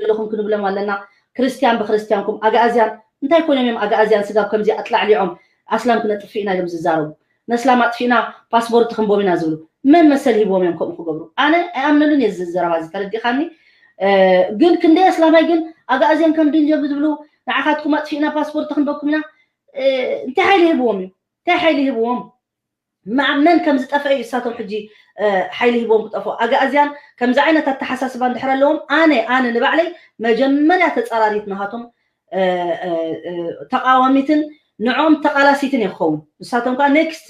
ዘለኹም ክንብሎም ኣለና። ክርስትያን ብክርስትያንኩም ኣግኣዝያን እንታይ ኮይኖም እዮም ኣግኣዝያን ስጋብ ከምዚ ኣጥላዕሊዖም ኣስላም ክነጥፍእ ኢና እዮም ዝዛረቡ። ነስላም ኣጥፊእና ፓስፖርት ክንቦም ኢና ዝብሉ። መን መሰል ሂብዎም እዮም ከምኡ ክገብሩ? ኣነ ኣይኣምነሉን እየ እዚ ዘረባ እዚ ተረዲእካኒ። ግን ክንደይ ኣስላማይ ግን ኣግኣዝያን ከም ድንጀ ዝብሉ ንዓኻትኩም ኣጥፊእና ፓስፖርት ክንበኩም ኢና እንታይ ሓይሊ ሂብዎም እዩ? እንታይ ሓይሊ ሂብዎም? መን ከም ዝጠፍአ እዩ እሳቶም ሕጂ ሓይሊ ሂቦም ክጠፍኡ። ኣግኣዝያን ከምዚ ዓይነት ኣተሓሳስባ እንድሕር ኣለዎም ኣነ ኣነ ንባዕለይ መጀመርያ ተፃራሪት ናሃቶም ተቃዋሚትን ንዖም ተቃላሲትን እየ ክኸውን። ንሳቶም ከዓ ኔክስት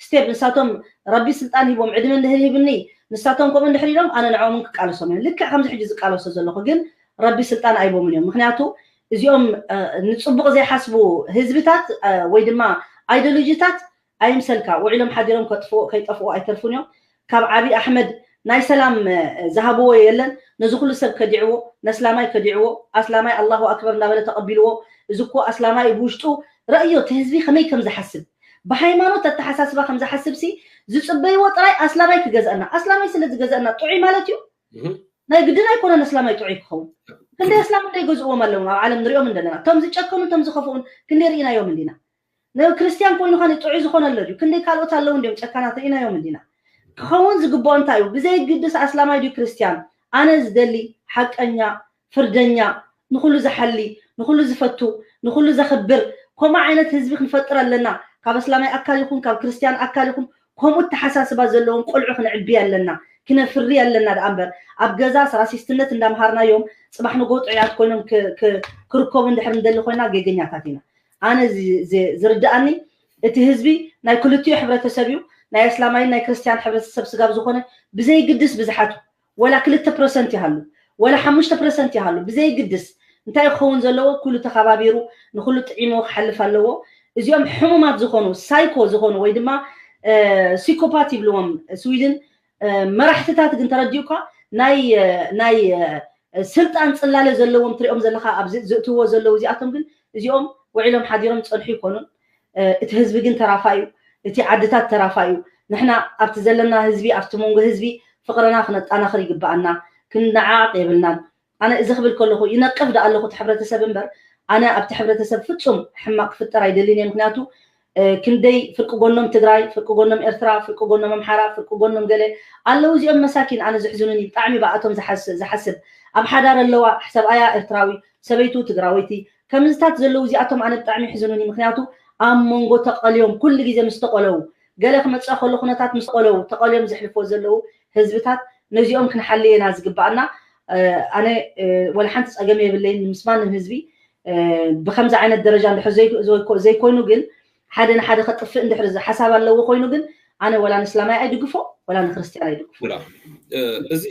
ስቴፕ ንሳቶም ረቢ ስልጣን ሂቦም ዕድመ እንድሕር ሂብኒ ንሳቶም ከምኡ እንድሕር ኢሎም ኣነ ንዖምን ክቃለሶም እዮም። ልክዕ ከምዚ ሕጂ ዝቃለሶ ዘለኹ ግን ረቢ ስልጣን ኣይቦምን እዮም። ምክንያቱ እዚኦም ንፅቡቅ ዘይሓስቡ ህዝብታት ወይ ድማ ኣይዲዮሎጂታት ኣይምሰልካ ውዒሎም ሓዲሮም ከጥፍኡ ከይጠፍኡ ኣይተርፉን እዮም። ካብ ዓብይ ኣሕመድ ናይ ሰላም ዝሃብዎ የለን። ነዚ ኩሉ ሰብ ከዲዕዎ፣ ነስላማይ ከዲዕዎ፣ ኣስላማይ ኣላሁ ኣክበር እንዳበለ ተቐቢልዎ። እዚ እኮ ኣስላማይ ብውሽጡ ረእዮ እቲ ህዝቢ ከመይ ከም ዝሓስብ ብሃይማኖት ኣተሓሳስባ ከም ዝሓስብ ሲ ዝፅበይዎ ጥራይ ኣስላማይ ክገዝአና። ኣስላማይ ስለ ዝገዝአና ጥዑይ ማለት እዩ። ናይ ግድን ኣይኮነን ኣስላማይ ጥዑይ ክኸውን። ክንደይ ኣስላም እንደ ይገዝእዎም ኣለዉ ኣብ ዓለም ንሪኦም እንደለና። እቶም ዝጨከኑ እቶም ዝኸፍኡን ክንደይ ርኢናዮም እንዲና። ንክርስትያን ኮይኑ ኸኒ ጥዑይ ዝኾነ ኣሎ ድዩ? ክንደይ ካልኦት ኣለዉ እንዲዮም ጨካናት ርኢናዮም እንዲና። ክኸውን ዝግብኦ እንታይ እዩ? ብዘይግድስ ኣስላማይ ድዩ ክርስትያን? ኣነ ዝደሊ ሓቀኛ፣ ፍርደኛ፣ ንኹሉ ዝሓሊ፣ ንኹሉ ዝፈቱ፣ ንኹሉ ዘኽብር ከምኡ ዓይነት ህዝቢ ክንፈጥር ኣለና። ካብ ኣስላማይ ኣካል ይኹን ካብ ክርስትያን ኣካል ይኹን ከምኡ ኣተሓሳስባ ዘለዎም ቆልዑ ክንዕቢ ኣለና፣ ክነፍሪ ኣለና ደኣ እምበር ኣብ ገዛስ ራሲስትነት እንዳምሃርናዮም ፅባሕ ንጎ ጥዑያት ኮይኖም ክርከቡ እንድሕር ንደሊ ኮይና ጌገኛታት ኢና። ኣነ ዝርድኣኒ እቲ ህዝቢ ናይ ክልቲኡ ሕብረተሰብ እዩ። ናይ ኣስላማይን ናይ ክርስትያን ሕብረተሰብ ስጋብ ዝኾነ ብዘይግድስ ብዝሓቱ ወላ ክልተ ፐርሰንት ይሃሉ ወላ ሓሙሽተ ፐርሰንት ይሃሉ ብዘይግድስ እንታይ ክኸውን ዘለዎ ኩሉ ተኸባቢሩ ንኩሉ ጥዒሞ ክሓልፍ ኣለዎ። እዚኦም ሕሙማት ዝኾኑ ሳይኮ ዝኾኑ ወይ ድማ ሲኮፓት ይብልዎም ስዊድን መራሕትታት ግን ተረዲኡካ ናይ ናይ ስልጣን ፅላለ ዘለዎም ትሪኦም ዘለካ ኣብ ዝእትዎ ዘለዉ እዚኣቶም ግን እዚኦም ውዒሎም ሓዲሮም ዝፀንሑ ይኮኑን። እቲ ህዝቢ ግን ተራፋ እዩ። እቲ ዓድታት ተራፋ እዩ። ንሕና ኣብቲ ዘለና ህዝቢ ኣብቲ መንጎ ህዝቢ ፍቅርና ክነጣናኽር ይግበኣና። ክንነዓቕ የብልናን። ኣነ እዚ ክብል ከለኹ ይነቅፍ ደኣ ኣለኹ እቲ ሕብረተሰብ እምበር ኣነ ኣብቲ ሕብረተሰብ ፍፁም ሕማቅ ክፍጠር ኣይደልን እየ። ምክንያቱ ክንደይ ፍርቂ ጎኖም ትግራይ፣ ፍርቂ ጎኖም ኤርትራ፣ ፍርቂ ጎኖም ኣምሓራ፣ ፍርቂ ጎኖም ገለ ኣለዉ። እዚኦም መሳኪን ኣነ ዝሕዝኑኒ ብጣዕሚ ብኣቶም ዝሓስብ ኣብ ሓዳር ኣለዋ ሰብኣያ ኤርትራዊ ሰበይቱ ትግራወይቲ ከምዝታት ዘለዉ እዚኣቶም ኣነ ብጣዕሚ ይሕዝኑኒ። ምክንያቱ ኣብ መንጎ ተቐልዮም ኩሉ ግዜ ምስ ተቐለዉ ገለ ክመፅእ ከሎ ኩነታት ምስ ተቐለዉ ተቐልዮም ዘሕልፎ ዘለዉ ህዝብታት ነዚኦም ክንሓሊ ኢና ዝግባኣና። ኣነ ወላ ሓንቲ ፀገም የብለይን ምስ ማንም ህዝቢ ብከምዚ ዓይነት ደረጃ እንድሕር ዘይኮይኑ ግን ሓደ ንሓደ ከጥፍእ እንድሕር ሓሳብ ኣለዎ ኮይኑ ግን ኣነ ወላ ንስላማይ ኣይድግፎ ወላ ንክርስትያን ኣይድግፎ። እዚ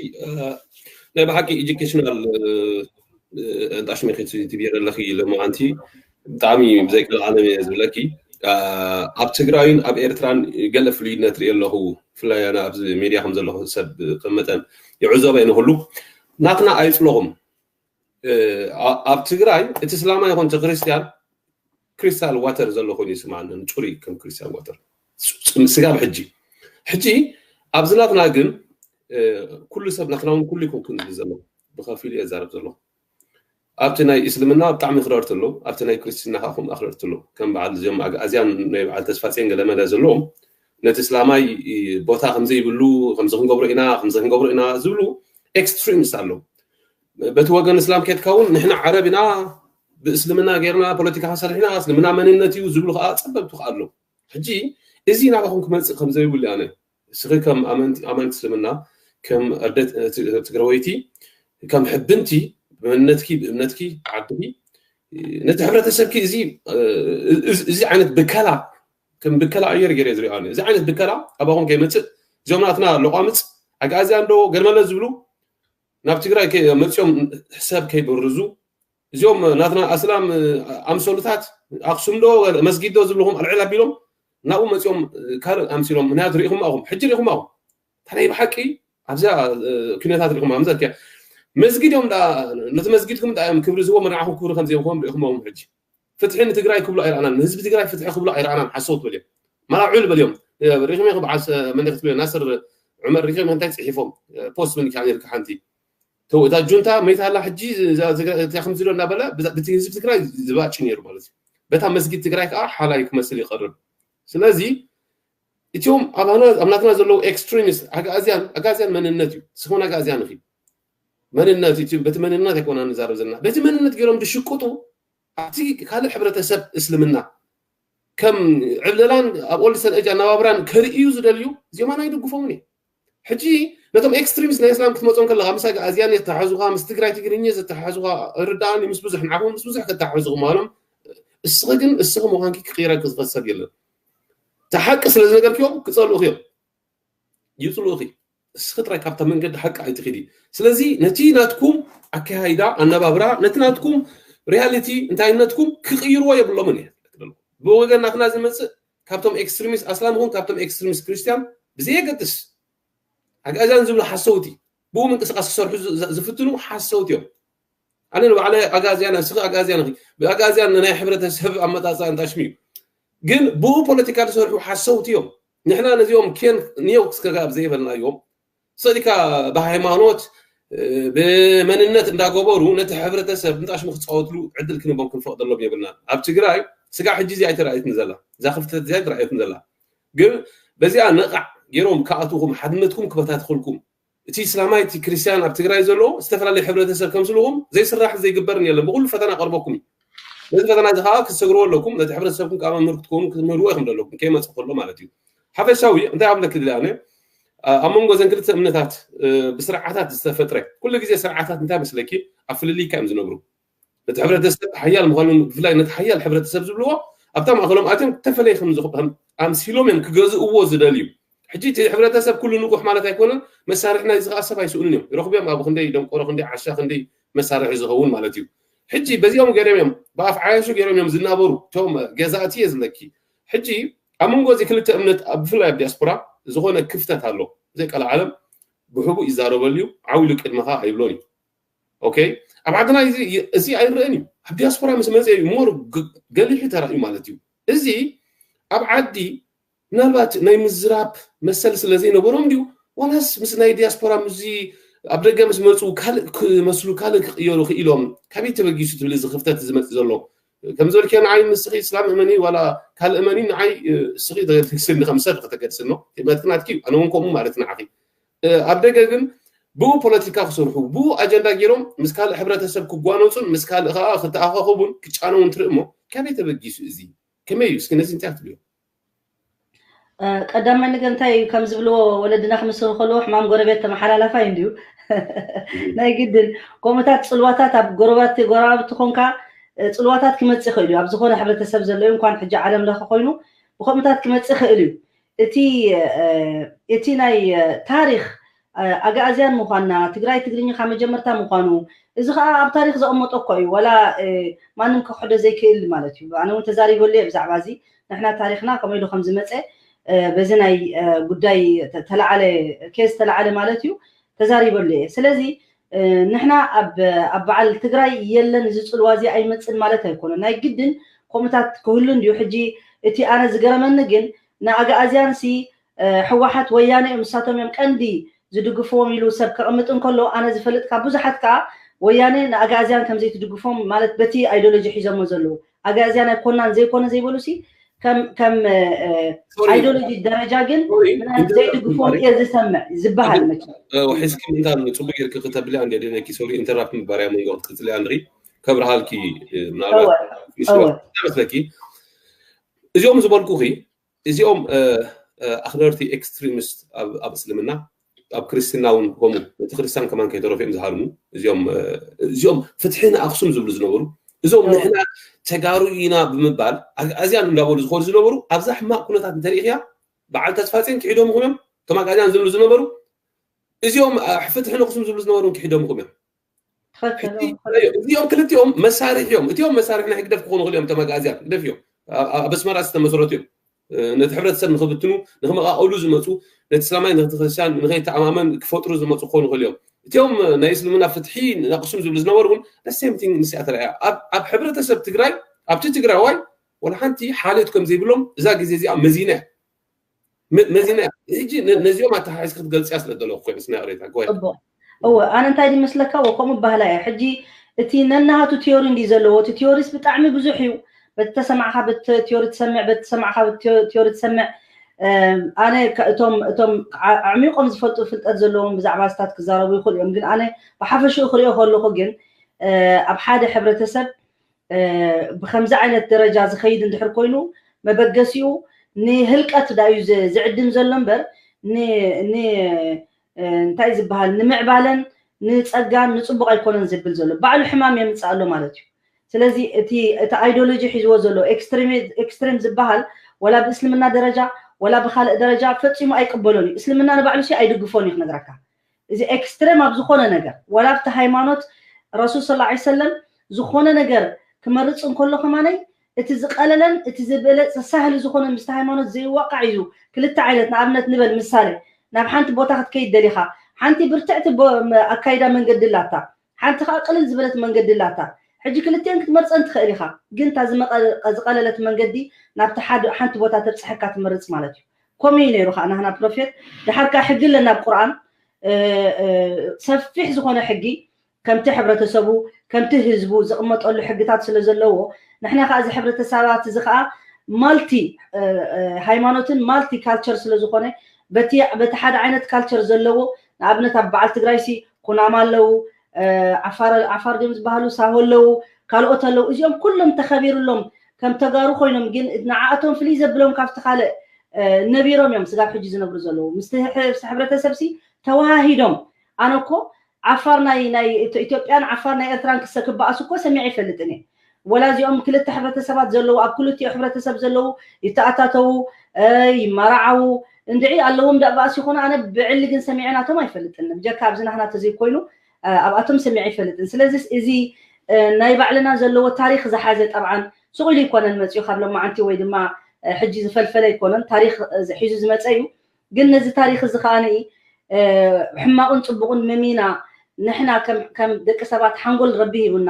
ናይ ብሓቂ ኤጁኬሽናል ጣሽሚ ትብየ ዘለኺ ለማዓንቲ ብጣዕሚ ብዘይቀልዓለም እየ ዝብለኪ። ኣብ ትግራይን ኣብ ኤርትራን ገለ ፍልይነት ርኢ ኣለኹ። ብፍላይ ኣነ ኣብዚ ሚድያ ከም ዘለኹ ሰብ ከም መጠን ይዕዘበ ንኩሉ ናትና ኣይፅለኹም። ኣብ ትግራይ እቲ ስላማ ይኹን እቲ ክርስትያን ክሪስታል ዋተር ዘሎ ኮይኑ ይስማዓኒ። ንፁሪ ከም ክሪስታል ዋተር ስጋብ ሕጂ ሕጂ ኣብዚ ናትና ግን ኩሉ ሰብ ናትና እውን ኩሉ ይኮንኩን ዝብል ዘሎ ብከፊሉ እየ ዛረብ ዘሎ። ኣብቲ ናይ እስልምና ብጣዕሚ ክረርቲ ኣለዉ ኣብቲ ናይ ክርስትና ከዓ ከምኡ ክረርቲ ኣለዉ ከም በዓል እዚኦም ኣግኣዝያን ናይ በዓል ተስፋፅዮን ገለመለ ዘለዎም ነቲ እስላማይ ቦታ ከምዘይብሉ ከምዚ ክንገብሮ ኢና ከምዚ ክንገብሮ ኢና ዝብሉ ኤክስትሪምስ ኣለዉ። በቲ ወገን እስላም ኬድካ እውን ንሕና ዓረብ ኢና ብእስልምና ገይርና ፖለቲካ ክንሰርሕ ኢና እስልምና መንነት እዩ ዝብሉ ከዓ ፀበብቲ ከዓ ኣለዉ። ሕጂ እዚ ናባኹም ክመፅእ ከምዘይብሉ ኣነ እስኺ ከም ኣመንቲ ኣማንቲ እስልምና ከም ኣደት ትግራወይቲ ከም ሕብንቲ ብመንነትኪ ብእምነትኪ ዓድኺ ነቲ ሕብረተሰብኪ እዚ እዚ ዓይነት ብከላ ከም ብከላ ኣየር ገይረ ዝሪኦ ኣነ እዚ ዓይነት ብከላ ኣባኹም ከይመፅእ እዚኦም ናትና ሎቋምፅ ኣግኣዝያ እንዶ ገርመለ ዝብሉ ናብ ትግራይ መፅኦም ሰብ ከይብርዙ እዚኦም ናትና ኣስላም ኣምሰሉታት ኣክሱም ዶ መስጊድ ዶ ዝብልኹም ኣልዕል ኣቢሎም ናብኡ መፅኦም ካልእ ኣምሲሎም ምክንያቱ ሪኢኹም ኣኹም ሕጂ ሪኢኹም ኣኹም እንታይ ብሓቂ ኣብዚኣ ኩነታት ሪኢኹም ኣምዘት መስጊድ እዮም ነቲ መስጊድኩም ዳ እዮም ክብሪ ዝቦ መርዓኹም ክብሪ ከም ዘይብኹም ሪኢኹም ኣኹም ሕጂ ፍትሒ ንትግራይ ክብሉ ኣይረኣናን ንህዝቢ ትግራይ ፍትሒ ክብሉ ኣይረኣናን ሓሰውት በልዮም መራዑል በልዮም ሪኢኹም ኢኹም በዓል መን ክትብሉ ናስር ዑመር ሪኢኹም እንታይ ፅሒፎም ፖስት ምን ከዓ ነርካ ሓንቲ እታ ጁንታ መይታ ኣላ ሕጂ እዚኣ ከምዚ ዶ እናበለ ብቲ ህዝቢ ትግራይ ዝባጭ ነይሩ ማለት እዩ። በታ መስጊድ ትግራይ ከዓ ሓላይ ክመስል ይቐርብ። ስለዚ እቲኦም ኣብ ናትና ዘለዉ ኤክስትሪሚስት ኣግኣዝያን ኣግኣዝያን መንነት እዩ። ስኹን ኣግኣዝያን ኢ መንነት በቲ መንነት ኣይኮና ንዛረብ ዘለና በቲ መንነት ገይሮም ዝሽቅጡ ኣብቲ ካልእ ሕብረተሰብ እስልምና ከም ዕብለላን ኣብ ኦልድ ሰን ኤጅ ኣነባብራን ከርእዩ ዝደልዩ እዚኦም ኣነ ኣይድግፎምን እየ። ሕጂ ነቶም ኤክስትሪሚስት ናይ እስላም ክትመጾም ከለካ ምስ ኣግኣዝያን የተሓዙካ ምስ ትግራይ ትግርኛ ዘተሓዙካ ርዳኣኒ ምስ ብዙሕ ንዓኹም ምስ ብዙሕ ከተሓዙ ክማሎም እስኺ ግን እስኺ ምዃንኪ ክቕይረኪ ዝኽእል ሰብ የለን። እቲ ሓቂ ስለ ዝነገርክዮም ክጸልኡኺ እዮም። ይጽልኡኺ እስኺ ጥራይ ካብታ መንገዲ ሓቂ ኣይትኺዲ። ስለዚ ነቲ ናትኩም ኣካያይዳ ኣነባብራ ነቲ ናትኩም ሪያሊቲ እንታይነትኩም ክቕይርዎ የብሎምን እየ። ብወገን ናትና ዝመጽእ ካብቶም ኤክስትሪሚስት ኣስላም ይኹን ካብቶም ኤክስትሪሚስት ክርስቲያን ብዘየገድስ ኣግኣዝያን ዝብሉ ሓሰውቲ ብኡ ምንቅስቃስ ክሰርሑ ዝፍትኑ ሓሰውቲ እዮም። ኣነ ንባዕለ ኣግኣዝያን እስኺ ኣግኣዝያን ኢኺ ብኣግኣዝያን ናይ ሕብረተሰብ ኣመጻጽኣ እንታሽሚ እዩ። ግን ብኡ ፖለቲካ ዝሰርሑ ሓሰውቲ እዮም። ንሕና ነዚኦም ኬን ኒዮክስ ከጋብ ዘይበልናዮም ስእሊካ ብሃይማኖት ብመንነት እንዳገበሩ ነቲ ሕብረተሰብ እንታሽሙ ክፃወትሉ ዕድል ክንቦም ክንፈቅደሎም የብልና። ኣብ ትግራይ ስጋ ሕጂ እዚኣ ኣይተራእየትን ዘላ እዛ ክፍተት እዚኣ ኣይተራእየትን ዘላ ግን በዚኣ ነቃዕ ገይሮም ክኣትኹም ሓድነትኩም ክበታትኽልኩም እቲ እስላማይ እቲ ክርስቲያን ኣብ ትግራይ ዘለዎ ዝተፈላለዩ ሕብረተሰብ ከም ስለኹም ዘይስራሕ ዘይግበርን የለን። ብኩሉ ፈተና ቀርበኩም እዩ። ነዚ ፈተና እዚ ከዓ ክትሰግርዎ ኣለኩም። ነቲ ሕብረተሰብኩም ከዓ መምህር ክትኮኑ ክትምህርዎ ኢኹም ዘለኩም ከይመፅእ ከሎ ማለት እዩ። ሓፈሻዊ እንታይ ኣብለኪ ድለ ኣነ ኣብ መንጎ ዘን ክልተ እምነታት ብስርዓታት ዝተፈጥረ ኩሉ ግዜ ስርዓታት እንታይ መስለኪ ኣብ ፍልልይካ እዮም ዝነብሩ። ነቲ ሕብረተሰብ ሓያል ምዃኑ ብፍላይ ነቲ ሓያል ሕብረተሰብ ዝብልዎ ኣብታ ማእኸሎም ኣትዮም ተፈለየ ኣምሲሎም እዮም ክገዝእዎ ዝደልዩ። ሕጂ እቲ ሕብረተሰብ ኩሉ ንቑሕ ማለት ኣይኮነን። መሳርሒ ናይዚ ከዓ ሰብ ኣይስእኑን እዮም። ረኽብዮም ኣብ ክንደይ ደንቆሮ ክንደይ ዓሻ ክንደይ መሳርሒ ዝኸውን ማለት እዩ። ሕጂ በዚኦም ገይሮም እዮም ብኣፍ ዓያሹ ገይሮም እዮም ዝናበሩ እቶም ገዛእቲ እየ ዝብለኪ። ሕጂ ኣብ መንጎ እዚ ክልተ እምነት ብፍላይ ኣብ ዲያስፖራ ዝኾነ ክፍተት ኣሎ። ብዘይ ቀልዓለም ብሕቡእ ይዛረበሉ እዩ። ዓው ኢሉ ቅድመኻ ኣይብሎን እዩ። ኦኬ ኣብ ዓድና እዚ ኣይረአን እዩ። ኣብ ዲያስፖራ ምስ መፀ እዩ ሞር ገሊሑ ተራእዩ ማለት እዩ። እዚ ኣብ ዓዲ ምናልባት ናይ ምዝራብ መሰል ስለ ዘይነበሮም ድዩ ዋላስ ምስ ናይ ዲያስፖራ ምስዚ ኣብ ደገ ምስ መፁ ካልእ ክመስሉ ካልእ ክቅየሩ ክኢሎም ካበይ ተበጊሱ ትብል እዚ ክፍተት ዝመፅእ ዘሎ ከም ዝበልክዮ ንዓይ ንስኺ እስላም እመኒ ዋላ ካልእ እመኒ ንዓይ እስኺ ተገድስኒ ከም ሰብ ከተገድስኖ መትክናትኪ ኣነ እውን ከምኡ ማለት ንዓኺ ኣብ ደገ ግን ብኡ ፖለቲካ ክሰርሑ ብኡ ኣጀንዳ ገይሮም ምስ ካልእ ሕብረተሰብ ክጓነፁን ምስ ካልእ ከዓ ክተኣኻኸቡን ክጫነውን ትርኢ እሞ ካበይ ተበጊሱ እዚ ከመይ እዩ እስኪ ነዚ እንታይ ክትብልዮ ቀዳማይ ነገር እንታይ እዩ ከም ዝብልዎ ወለድና ክምስሉ ከለዎ ሕማም ጎረቤት ተመሓላላፋ እዩ እንድዩ ናይ ግድን ከምኡታት ፅልዋታት ኣብ ጎረባብቲ ጎረባብቲ ኮንካ ፅልዋታት ክመፅእ ይኽእል እዩ ኣብ ዝኾነ ሕብረተሰብ ዘሎ እዩ እንኳን ሕጂ ዓለም ለኸ ኮይኑ ብከምኡታት ክመፅእ ይኽእል እዩ እቲ እቲ ናይ ታሪክ ኣግኣዝያን ምኳንና ትግራይ ትግርኛ ካብ መጀመርታ ምኳኑ እዚ ከዓ ኣብ ታሪክ ዘቐመጦ እኮ እዩ ዋላ ማንም ክክሕዶ ዘይክእል ማለት እዩ ኣነ እውን ተዛሪበሉ እየ ብዛዕባ እዚ ንሕና ታሪክና ከመይ ኢሉ ከም ዝመፀ በዚ ናይ ጉዳይ ተለዓለ ኬዝ ተለዓለ ማለት እዩ ተዛሪበሉ እየ ስለዚ ንሕና ኣብ በዓል ትግራይ የለን እዚ ፅልዋ እዚ ኣይመፅን ማለት ኣይኮነ ናይ ግድን ከምኡታት ክህሉ እንድዩ ሕጂ እቲ ኣነ ዝገረመኒ ግን ንኣግኣዝያን ሲ ህወሓት ወያነ እዮም ንሳቶም እዮም ቀንዲ ዝድግፍዎም ኢሉ ሰብ ከቕምጥ እንከሎ ኣነ ዝፈልጥ ካብ ብዙሓት ከዓ ወያነ ንኣግኣዝያን ከም ዘይትድግፎም ማለት በቲ ኣይዶሎጂ ሒዞሞ ዘለዉ ኣግኣዝያን ኣይኮናን ዘይኮነ ዘይበሉ ሲ ከም ከም ኣይዶሎጂ ደረጃ ግን ዘይድግፎም እየ ዝሰምዕ ዝበሃል መቸም ሒዝኪ ምንታ ንፅቡቅ ጌርኪ ክተብልያ እንደ ደለኪ ሶሪ ኢንተራፕት ምግባርያ መንጎ ክትቅፅልያ ንርኢ ከብርሃልኪ ምናልባት መስለኪ እዚኦም ዝበልኩኺ እዚኦም ኣክለርቲ ኤክስትሪሚስት ኣብ እስልምና ኣብ ክርስትና እውን ከምኡ ነቲ ክርስቲያን ከማን ከይተረፉ እዮም ዝሃርሙ እዚኦም እዚኦም ፍትሒ ንኣክሱም ዝብሉ ዝነበሩ እዞም ንሕና ተጋሩ ኢና ብምባል ኣግኣዝያን እንዳበሉ ዝኾኑ ዝነበሩ ኣብዛ ሕማቅ ኩነታት እንተሪኢኽያ በዓል ተስፋፅን ክሒዶም ይኹም እዮም እቶም ኣግኣዝያን ዝብሉ ዝነበሩ እዚኦም ፍትሒ ንኣክሱም ዝብሉ ዝነበሩ ክሒዶም ይኹም እዮም እዚኦም ክልቲኦም መሳርሒ እዮም እቲኦም መሳርሒ ናይ ህግደፍ ክኾኑ ክእል እዮም ተመጋእዝያን ህግደፍ እዮም ኣብ ኣስመራ ዝተመሰረቱ እዮም ነቲ ሕብረተሰብ ንክብትኑ ንክመቃቀሉ ዝመፁ ነቲ ሰላማይ ነቲ ክርስቲያን ንከይተኣማመን ክፈጥሩ ዝመፁ ክኾኑ ክእል እዮም እቲኦም ናይ እስልምና ፍትሒ ንኣክሱም ዝብሉ ዝነበሩ እውን ሴም ቲንግ ንስያ ተረያ ኣብ ሕብረተሰብ ትግራይ ኣብቲ ትግራዋይ ወላ ሓንቲ ሓልዮት ከም ዘይብሎም እዛ ግዜ እዚኣ መዚና እያ መዚና ሕጂ ነዚኦም ኣተሓሒዝ ክትገልፅያ ስለ ዘለኹ ኮይኑ ስና ቅሬታ ጎይ እወ፣ ኣነ እንታይ ዝመስለካ፣ እወ፣ ከምኡ ባህላ እየ። ሕጂ እቲ ነናሃቱ ቲዮሪ እንዲ ዘለዎ፣ እቲ ቲዮሪስ ብጣዕሚ ብዙሕ እዩ። በቲ ተሰማዕካ በቲ ቲዮሪ ትሰምዕ፣ በቲ ተሰማዕካ በቲ ቲዮ- ቲዮሪ ትሰምዕ። እም፣ ኣነ ከ- እቶም እቶም ዓ- ኣዕሚቆም ዝፈልጡ ፍልጠት ዘለዎም ብዛዕባ ስታት ክዛረቡ ይኽእሉ እዮም፣ ግን ኣነ ብሓፈሽኡ ክሪኦ ከለኹ ግን እ፣ ኣብ ሓደ ሕብረተሰብ እ፣ ብከምዚ ዓይነት ደረጃ ዝኸይድ እንድሕር ኮይኑ መበገሲኡ ንህልቀት ዳዩ ዝ- ዝዕድም ዘሎ እምበር ን- ን- እ፣ እንታይ ዝበሃል ንምዕባለን ንፀጋን ንፅቡቕ ኣይኮነን ዝብል ዘሎ ባዕሉ ሕማም የምፅእ ኣሎ ማለት እዩ። ስለዚ እቲ እቲ ኣይዲዮሎጂ ሒዝዎ ዘሎ ኤክስትሪም ዝበሃል ወላ ብእስልምና ደረጃ ወላ ብካልእ ደረጃ ፈፂሙ ኣይቅበሎን እዩ። እስልምና ንባዕሉ ሲ ኣይድግፎን እዩ ክነግረካ። እዚ ኤክስትሪም ኣብ ዝኾነ ነገር ወላ ኣብቲ ሃይማኖት ረሱል ስለ ላ ሰለም ዝኾነ ነገር ክመርፅ እንከሎ ከማነይ እቲ ዝቀለለን እቲ ዝበለፀ ሳህሊ ዝኾነ ምስቲ ሃይማኖት ዘይዋቃዕ እዩ። ክልተ ዓይነት ንኣብነት ንበል ምሳሌ ናብ ሓንቲ ቦታ ክትከይድ ደሊኻ ሓንቲ ብርትዕቲ ኣካይዳ መንገዲ ኣላታ ሓንቲ ከዓ ቅልል ዝበለት መንገዲ ኣላታ። ሕጂ ክልቲአን ክትመርፀን ትኽእል ኢኻ፣ ግን እታ ዝቐለለት መንገዲ ናብቲ ሓንቲ ቦታ ተብፅሐካ ትመርፅ ማለት እዩ። ከምኡ እዩ ነይሩ ከዓ ናህና ፕሮፌት። ድሓር ከዓ ሕጊ ኣለና ኣብ ቁርኣን ሰፊሕ ዝኾነ ሕጊ ከምቲ ሕብረተሰቡ ከምቲ ህዝቡ ዝቕመጠሉ ሕግታት ስለ ዘለዎ ንሕና ከዓ እዚ ሕብረተሰባት እዚ ከዓ ማልቲ ሃይማኖትን ማልቲ ካልቸር ስለ ዝኾነ በቲ ሓደ ዓይነት ካልቸር ዘለዎ ንኣብነት ኣብ በዓል ትግራይ ሲ ኩናማ ኣለዉ ዓፋር ድም ዝበሃሉ ሳሆ ኣለዉ ካልኦት ኣለዉ እዚኦም ኩሎም ተኸቢርሎም ከም ተጋሩ ኮይኖም ግን ንዓኣቶም ፍልይ ዘብሎም ካብቲ ካልእ ነቢሮም እዮም ስጋብ ሕጂ ዝነብሩ ዘለዉ ምስ ሕብረተሰብ ሲ ተወሃሂዶም ኣነ እኮ ዓፋር ናይ ናይ ኢትዮጵያን ዓፋር ናይ ኤርትራን ክሰ ክበኣሱ እኮ ሰሚዐ ይፈልጥን እየ ወላ እዚኦም ክልተ ሕብረተሰባት ዘለዉ ኣብ ክልቲኡ ሕብረተሰብ ዘለዉ ይተኣታተዉ ይመራዓዉ እንድዒ ኣለዎም ዳእ በኣስ ይኾኑ ኣነ ብዕሊ ግን ሰሚዐ ናቶም ኣይፈልጥን ብጀካ ኣብዚ ናህና ተዘይኮይኑ ኣብኣቶም ሰሚዐ ይፈልጥን ስለዚ እዚ ናይ ባዕልና ዘለዎ ታሪክ ዝሓዘ ጠብዓን ስቕ ኢሉ ይኮነን መፅኡ ካብ ሎማዓንቲ ወይ ድማ ሕጂ ዝፈልፈለ ይኮነን ታሪክ ሒዙ ዝመፀ እዩ ግን ነዚ ታሪክ እዚ ከዓ ሕማቕን ፅቡቕን መሚና ንሕና ከም ደቂ ሰባት ሓንጎል ረቢ ሂቡና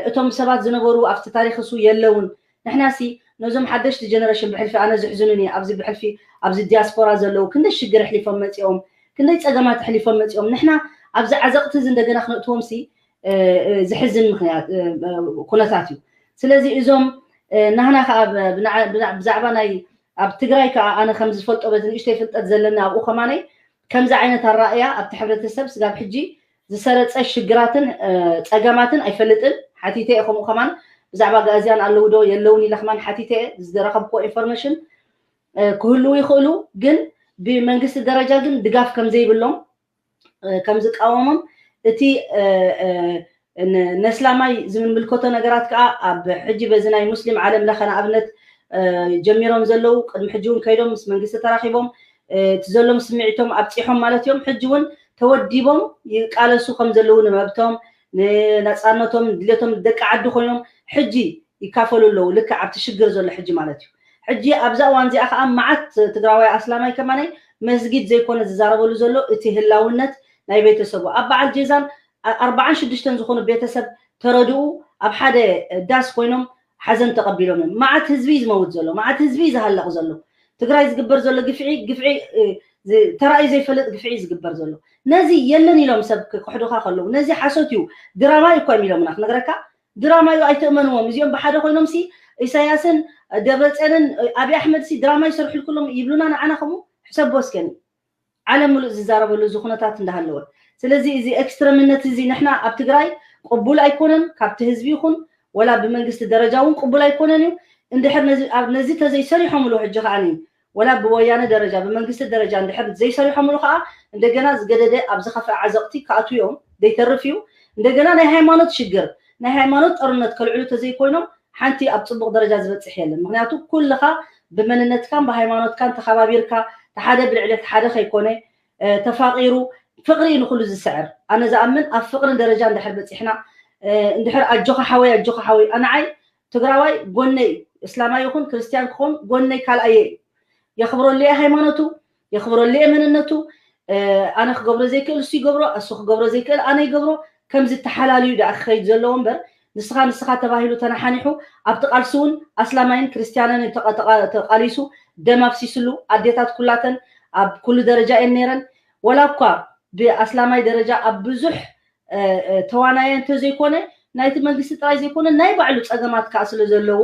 እቶም ሰባት ዝነበሩ ኣብቲ ታሪክ እሱ የለውን ንሕና ሲ ነዞም ሓደሽቲ ጀነሬሽን ብሕልፊ ኣነ ዝሕዝኑኒ ኣብዚ ብሕልፊ ኣብዚ ዲያስፖራ ዘለዉ ክንደይ ሽግር ኣሕሊፎም መፂኦም ክንደይ ፀገማት ኣሕሊፎም መፂኦም ንሕና ኣብዚ ዓዘቕቲ እዚ እንደገና ክነእትዎም ሲ ዝሕዝን ምክንያት ኩነታት እዩ ስለዚ እዞም ናህና ከዓ ብዛዕባ ናይ ኣብ ትግራይ ከዓ ኣነ ከም ዝፈልጦ በዚ ንእሽተይ ፍልጠት ዘለኒ ኣብኡ ከማነይ ከምዚ ዓይነት ኣራእያ ኣብቲ ሕብረተሰብ ስጋብ ሕጂ ዝሰረፀ ሽግራትን ፀገማትን ኣይፈልጥን ሓቲተ እየ ከምኡ ከማን ብዛዕባ ጋእዝያን ኣለዉ ዶ የለውን ኢለ ከማን ሓቲተ እየ ዝረኸብክዎ ኢንፎርሜሽን ክህልዉ ይኽእሉ ግን ብመንግስቲ ደረጃ ግን ድጋፍ ከም ዘይብሎም ከም ዝቃወሞም እቲ ነስላማይ ዝምልከቶ ነገራት ከዓ ኣብ ሕጂ በዚ ናይ ሙስሊም ዓለም ለኸ ንኣብነት ጀሚሮም ዘለዉ ቅድሚ ሕጂ እውን ከይዶም ምስ መንግስቲ ተራኪቦም እቲ ዘሎም ስምዒቶም ኣብፂሖም ማለት እዮም ሕጂ እውን ተወዲቦም ይቃለሱ ከም ዘለዉ ንመብቶም ንነፃነቶም ድሌቶም ደቂ ዓዲ ኮይኖም ሕጂ ይካፈሉ ኣለዉ ልክዕ ኣብቲ ሽግር ዘሎ ሕጂ ማለት እዩ ሕጂ ኣብዛ እዋን እዚኣ ከዓ መዓት ትግራዋይ ኣስላማይ ከማነይ መስጊድ ዘይኮነ ዝዛረበሉ ዘሎ እቲ ህላውነት ናይ ቤተሰቡ ኣብ በዓል ጄዛን ኣርባዓን ሽዱሽተን ዝኾኑ ቤተሰብ ተረድኡ ኣብ ሓደ ዳስ ኮይኖም ሓዘን ተቐቢሎም እዮም መዓት ህዝቢ ዝመውት ዘሎ መዓት ህዝቢ ዝሃለቕ ዘሎ ትግራይ ዝግበር ዘሎ ግፍዒ ግፍዒ ተራእዩ ዘይፈልጥ ግፍዒ ዝግበር ዘሎ ነዚ የለን ኢሎም ሰብ ክሕዱኻ ከለዉ ነዚ ሓሶት እዩ ድራማ እዩ እኮ እዮም ኢሎምና ክነግረካ ድራማ እዩ ኣይትእመንዎም እዚኦም ብሓደ ኮይኖም ሲ ኢሳያስን ደብረፅንን ኣብይ ኣሕመድ ሲ ድራማ ይሰርሕልኩሎም ይብሉና ንዓና ከምኡ ሕሰቦ እስከኒ ዓለም ሙሉእ ዝዛረበሉ እዚ ኩነታት እንዳሃለወ ስለዚ እዚ ኤክስትረምነት እዚ ንሕና ኣብ ትግራይ ቅቡል ኣይኮነን ካብቲ ህዝቢ ይኹን ወላ ብመንግስቲ ደረጃ እውን ቅቡል ኣይኮነን እዩ እንድሕር ነዚ ተዘይሰሪሖምሉ ሕጂ ከዓኒ ወላ ብወያነ ደረጃ ብመንግስቲ ደረጃ እንድሕር ዘይሰሪሖምሉ ከዓ እንደገና ዝገደደ ኣብ ዝኸፍአ ዓዘቕቲ ክኣትዉ እዮም ዘይተርፍ እዩ እንደገና ናይ ሃይማኖት ሽግር ናይ ሃይማኖት ጦርነት ከልዕሉ ተዘይኮይኖም ሓንቲ ኣብ ፅቡቕ ደረጃ ዝበፅሕ የለን ምክንያቱ ኩልኻ ብመንነትካን ብሃይማኖትካን ተኸባቢርካ ተሓደ ብልዕሊ ሓደ ከይኮነ ተፋቒሩ ፍቕሪ እዩ ንኩሉ ዝስዕር ኣነ ዝኣምን ኣብ ፍቕሪ ደረጃ እንድሕር በፂሕና እንድሕር ኣጆኻ ሓወይ ኣጆኻ ሓወይ ኣንዓይ ትግራዋይ ጎነይ እስላማይ ይኹን ክርስትያን ክኾን ጎነይ ካልኣየ እዩ የኽብረሉ እየ ሃይማኖቱ የኽብረሉ እየ መንነቱ ኣነ ክገብሮ ዘይክእል እሱ ይገብሮ እሱ ክገብሮ ዘይክእል ኣነ ይገብሮ ከምዚ ተሓላልዩ ደኣ ክኸይድ ዘለዎ እምበር ንስኻ ንስኻ ተባሂሉ ተነሓኒሑ ኣብቲ ቃልሲ እውን ኣስላማይን ክርስትያንን ተቃሊሱ ደም ኣፍሲስሉ ኣዴታት ኩላተን ኣብ ኩሉ ደረጃ እየን ነይረን ወላ እኳ ብኣስላማይ ደረጃ ኣብ ብዙሕ ተዋናየ እንተዘይኮነ ናይቲ መንግስቲ ጥራይ ዘይኮነ ናይ ባዕሉ ፀገማት ከዓ ስለ ዘለዎ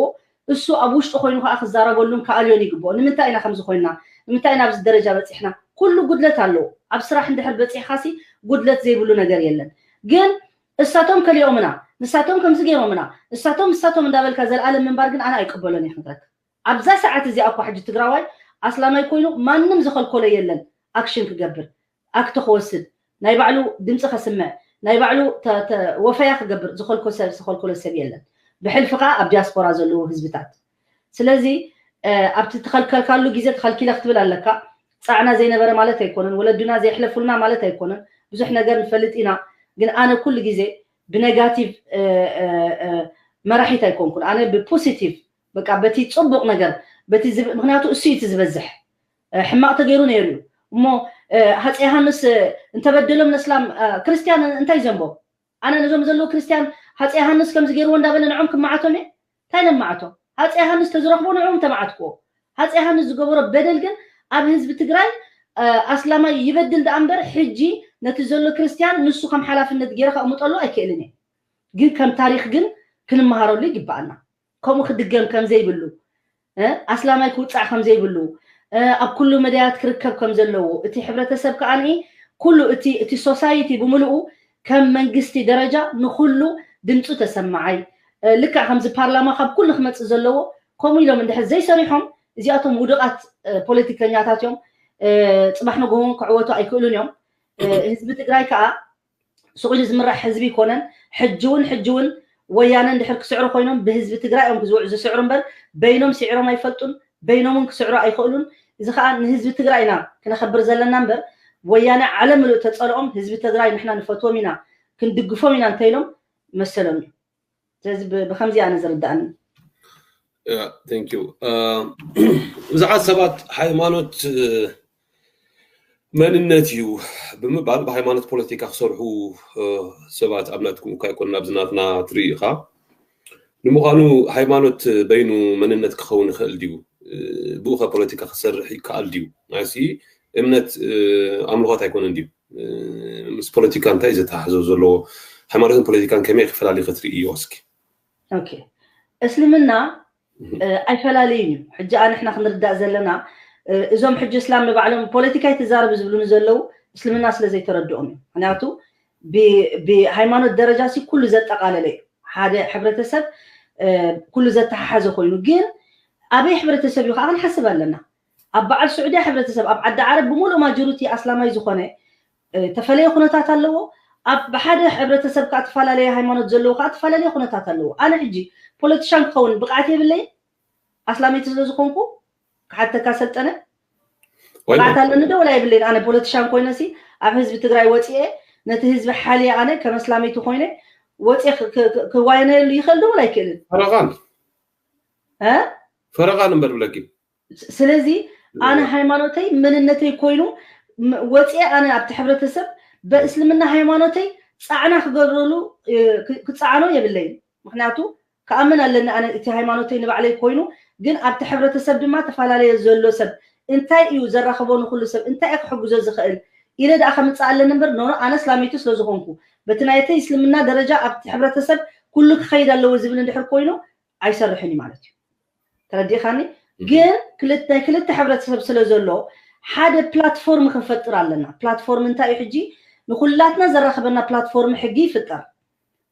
እሱ ኣብ ውሽጡ ኮይኑ ከዓ ክዛረበሉን ክኣልዮን ይግብኦ። ንምንታይ ኢና ከምዚ ኮይና? ንምንታይ ኢና ኣብዚ ደረጃ በፂሕና? ኩሉ ጉድለት ኣለዎ። ኣብ ስራሕ እንድሕር በፂሕካሲ ጉድለት ዘይብሉ ነገር የለን። ግን እሳቶም ከሊኦምና፣ ንሳቶም ከምዚ ገይሮምና፣ እሳቶም እሳቶም እንዳበልካ ዘልኣለም ምንባር ግን ኣነ ኣይቅበሎን እየ ክነግረካ። ኣብዛ ሰዓት እዚኣ እኳ ሕጂ ትግራዋይ ኣስላማይ ኮይኑ ማንም ዝኸልከሎ የለን ኣክሽን ክገብር፣ ኣክት ክወስድ፣ ናይ ባዕሉ ድምፂ ከስምዕ፣ ናይ ባዕሉ ወፈያ ክገብር ዝኸልከሎ ሰብ የለን። ብሕልፊ ከዓ ኣብ ዲያስፖራ ዘለዉ ህዝብታት። ስለዚ ኣብቲ ተኸልከልካሉ ግዜ ተኸልኪለ ክትብል ኣለካ። ፃዕና ዘይነበረ ማለት ኣይኮነን፣ ወለዱና ዘየሕለፉልና ማለት ኣይኮነን። ብዙሕ ነገር ንፈልጥ ኢና። ግን ኣነ ኩሉ ግዜ ብነጋቲቭ መራሒት ኣይኮንኩን። ኣነ ብፖሲቲቭ በቃ በቲ ፅቡቕ ነገር በቲ ምክንያቱ እሱ እዩ ዝበዝሕ ሕማቕ ተገይሩ ነይሩ እዩ። እሞ ሃፀ ዮሃንስ እንተበደሎም ነስላም ክርስትያን እንታይ ዘንቦ? ኣነ ነዞም ዘለዉ ክርስትያን ሃፀ ዮሃንስ ከምዚ ገይርዎ እንዳበለ ንዖም ክመዓቶም እየ? እንታይ ነመዓቶ? ሃፀ ዮሃንስ ተዝረኽቦ ንዕኦም ተመዓትክዎ። ሃፀ ዮሃንስ ዝገበሮ በደል ግን ኣብ ህዝቢ ትግራይ ኣስላማይ ይበድል ደኣ እምበር ሕጂ ነቲ ዘሎ ክርስትያን ንሱ ከም ሓላፍነት ገይረ ከቕምጠሉ ኣይክእልን እየ። ግን ከም ታሪክ ግን ክንመሃረሉ ይግበኣና። ከምኡ ክድገም ከም ዘይብሉ ኣስላማይ ክውፃዕ ከም ዘይብሉ ኣብ ኩሉ መዳያት ክርከብ ከም ዘለዎ እቲ ሕብረተሰብ ከዓ ኩሉ እቲ ሶሳይቲ ብምልኡ ከም መንግስቲ ደረጃ ንኩሉ ድምፁ ተሰማዓይ ልክዕ ከምዚ ፓርላማ ካብ ኩሉ ክመፅእ ዘለዎ ከምኡ ኢሎም እንድሕር ዘይሰሪሖም እዚኣቶም ውዱቃት ፖለቲከኛታት እዮም። ፅባሕ ንግሆ ክዕወቱ ኣይክእሉን እዮም። ህዝቢ ትግራይ ከዓ ስቕ ኢሉ ዝምራሕ ህዝቢ ይኮነን። ሕጂ እውን ሕጂ እውን ወያነ እንድሕር ክስዕሩ ኮይኖም ብህዝቢ ትግራይ እዮም ዝስዕሩ እምበር በይኖም ስዒሮም ኣይፈልጡን። በይኖም እውን ክስዕሩ ኣይኽእሉን። እዚ ከዓ ንህዝቢ ትግራይ ኢና ክነኸብር ዘለና እምበር ወያነ ዓለም ምሉእ ተፀልኦም ህዝቢ ትግራይ ንሕና ንፈትዎም ኢና ክንድግፎም ኢና እንተኢሎም መሰሎም እዩ። ስለዚ ብከምዚ ኣነ ዝርዳእኒ። ብዙሓት ሰባት ሃይማኖት መንነት እዩ ብምባል ብሃይማኖት ፖለቲካ ክሰርሑ ሰባት ኣብ ናትኩም እኳ ኣይኮኑን ኣብዚ ናትና ትርኢ ኢኻ። ንምዃኑ ሃይማኖት በይኑ መንነት ክኸውን ይኽእል ድዩ? ብኡ ከ ፖለቲካ ክሰርሕ ይከኣል ድዩ? ናይሲ እምነት ኣምልኾት ኣይኮነን ድዩ? ምስ ፖለቲካ እንታይ ዘተሓሕዞ ዘለዎ? ሃይማኖትን ፖለቲካን ከመይ ክፈላለዩ ክትርእይዎ እስኪ? እስልምና ኣይፈላለዩን እዩ። ሕጂ ኣንሕና ክንርዳእ ዘለና እዞም ሕጂ እስላም ንባዕሎም ፖለቲካ ይትዛረቡ ዝብሉኒ ዘለዉ እስልምና ስለ ዘይተረድኦም እዩ። ምክንያቱ ብሃይማኖት ደረጃ ሲ ኩሉ ዘጠቃለለ እዩ። ሓደ ሕብረተሰብ ኩሉ ዘተሓሓዘ ኮይኑ ግን ኣበይ ሕብረተሰብ እዩ ከዓ ክንሓስብ ኣለና። ኣብ በዓል ስዑድያ ሕብረተሰብ ኣብ ዓዲ ዓረብ ብምሉእ ማጆሪቲ ኣስላማይ ዝኾነ ተፈለየ ኩነታት ኣለዎ። ኣብ ብሓደ ሕብረተሰብ ከዓ ተፈላለየ ሃይማኖት ዘለዎ ከዓ ተፈላለየ ኩነታት ኣለዎ። ኣነ ሕጂ ፖለቲሻን ክኸውን ብቕዓት የብለይን ኣስላመይቲ ስለ ዝኾንኩ ክሓተካ ሰልጠነ ብቕዓት ኣለኒ ዶ ወላ የብለይን? ኣነ ፖለቲሻን ኮይነ ሲ ኣብ ህዝቢ ትግራይ ወፂኤ ነቲ ህዝቢ ሓልየ ኣነ ከም ኣስላመይቲ ኮይነ ወፂኤ ክዋየነየሉ ይኽእል ዶ ወላ ኣይክእልን? ፈረቓን ፈረቓን እምበር ብለኪ ስለዚ ኣነ ሃይማኖተይ መንነተይ ኮይኑ ወፂኤ ኣነ ኣብቲ ሕብረተሰብ በእስልምና ሃይማኖተይ ፃዕና ክገብረሉ ክፃዕኖ የብለይን። ምክንያቱ ክኣምን ኣለኒ ኣነ እቲ ሃይማኖተይ ንባዕለይ ኮይኑ ግን ኣብቲ ሕብረተሰብ ድማ ተፈላለየ ዘሎ ሰብ እንታይ እዩ ዘራኽቦ ንኩሉ ሰብ እንታይ ክሕግዞ ዝኽእል ኢለ ደኣ ከምፅእ ኣለኒ እምበር ኖኖ ኣነ እስላመይቲ ስለዝኾንኩ በቲ ናይተይ እስልምና ደረጃ ኣብቲ ሕብረተሰብ ኩሉ ክኸይድ ኣለዎ ዝብል እንድሕር ኮይኑ ኣይሰርሕን እዩ ማለት እዩ። ተረዲእካኒ? ግን ናይ ክልተ ሕብረተሰብ ስለ ዘሎ ሓደ ፕላትፎርም ክንፈጥር ኣለና። ፕላትፎርም እንታይ እዩ ሕጂ ንኩላትና ዘራኽበና ፕላትፎርም ሕጊ ይፍጠር።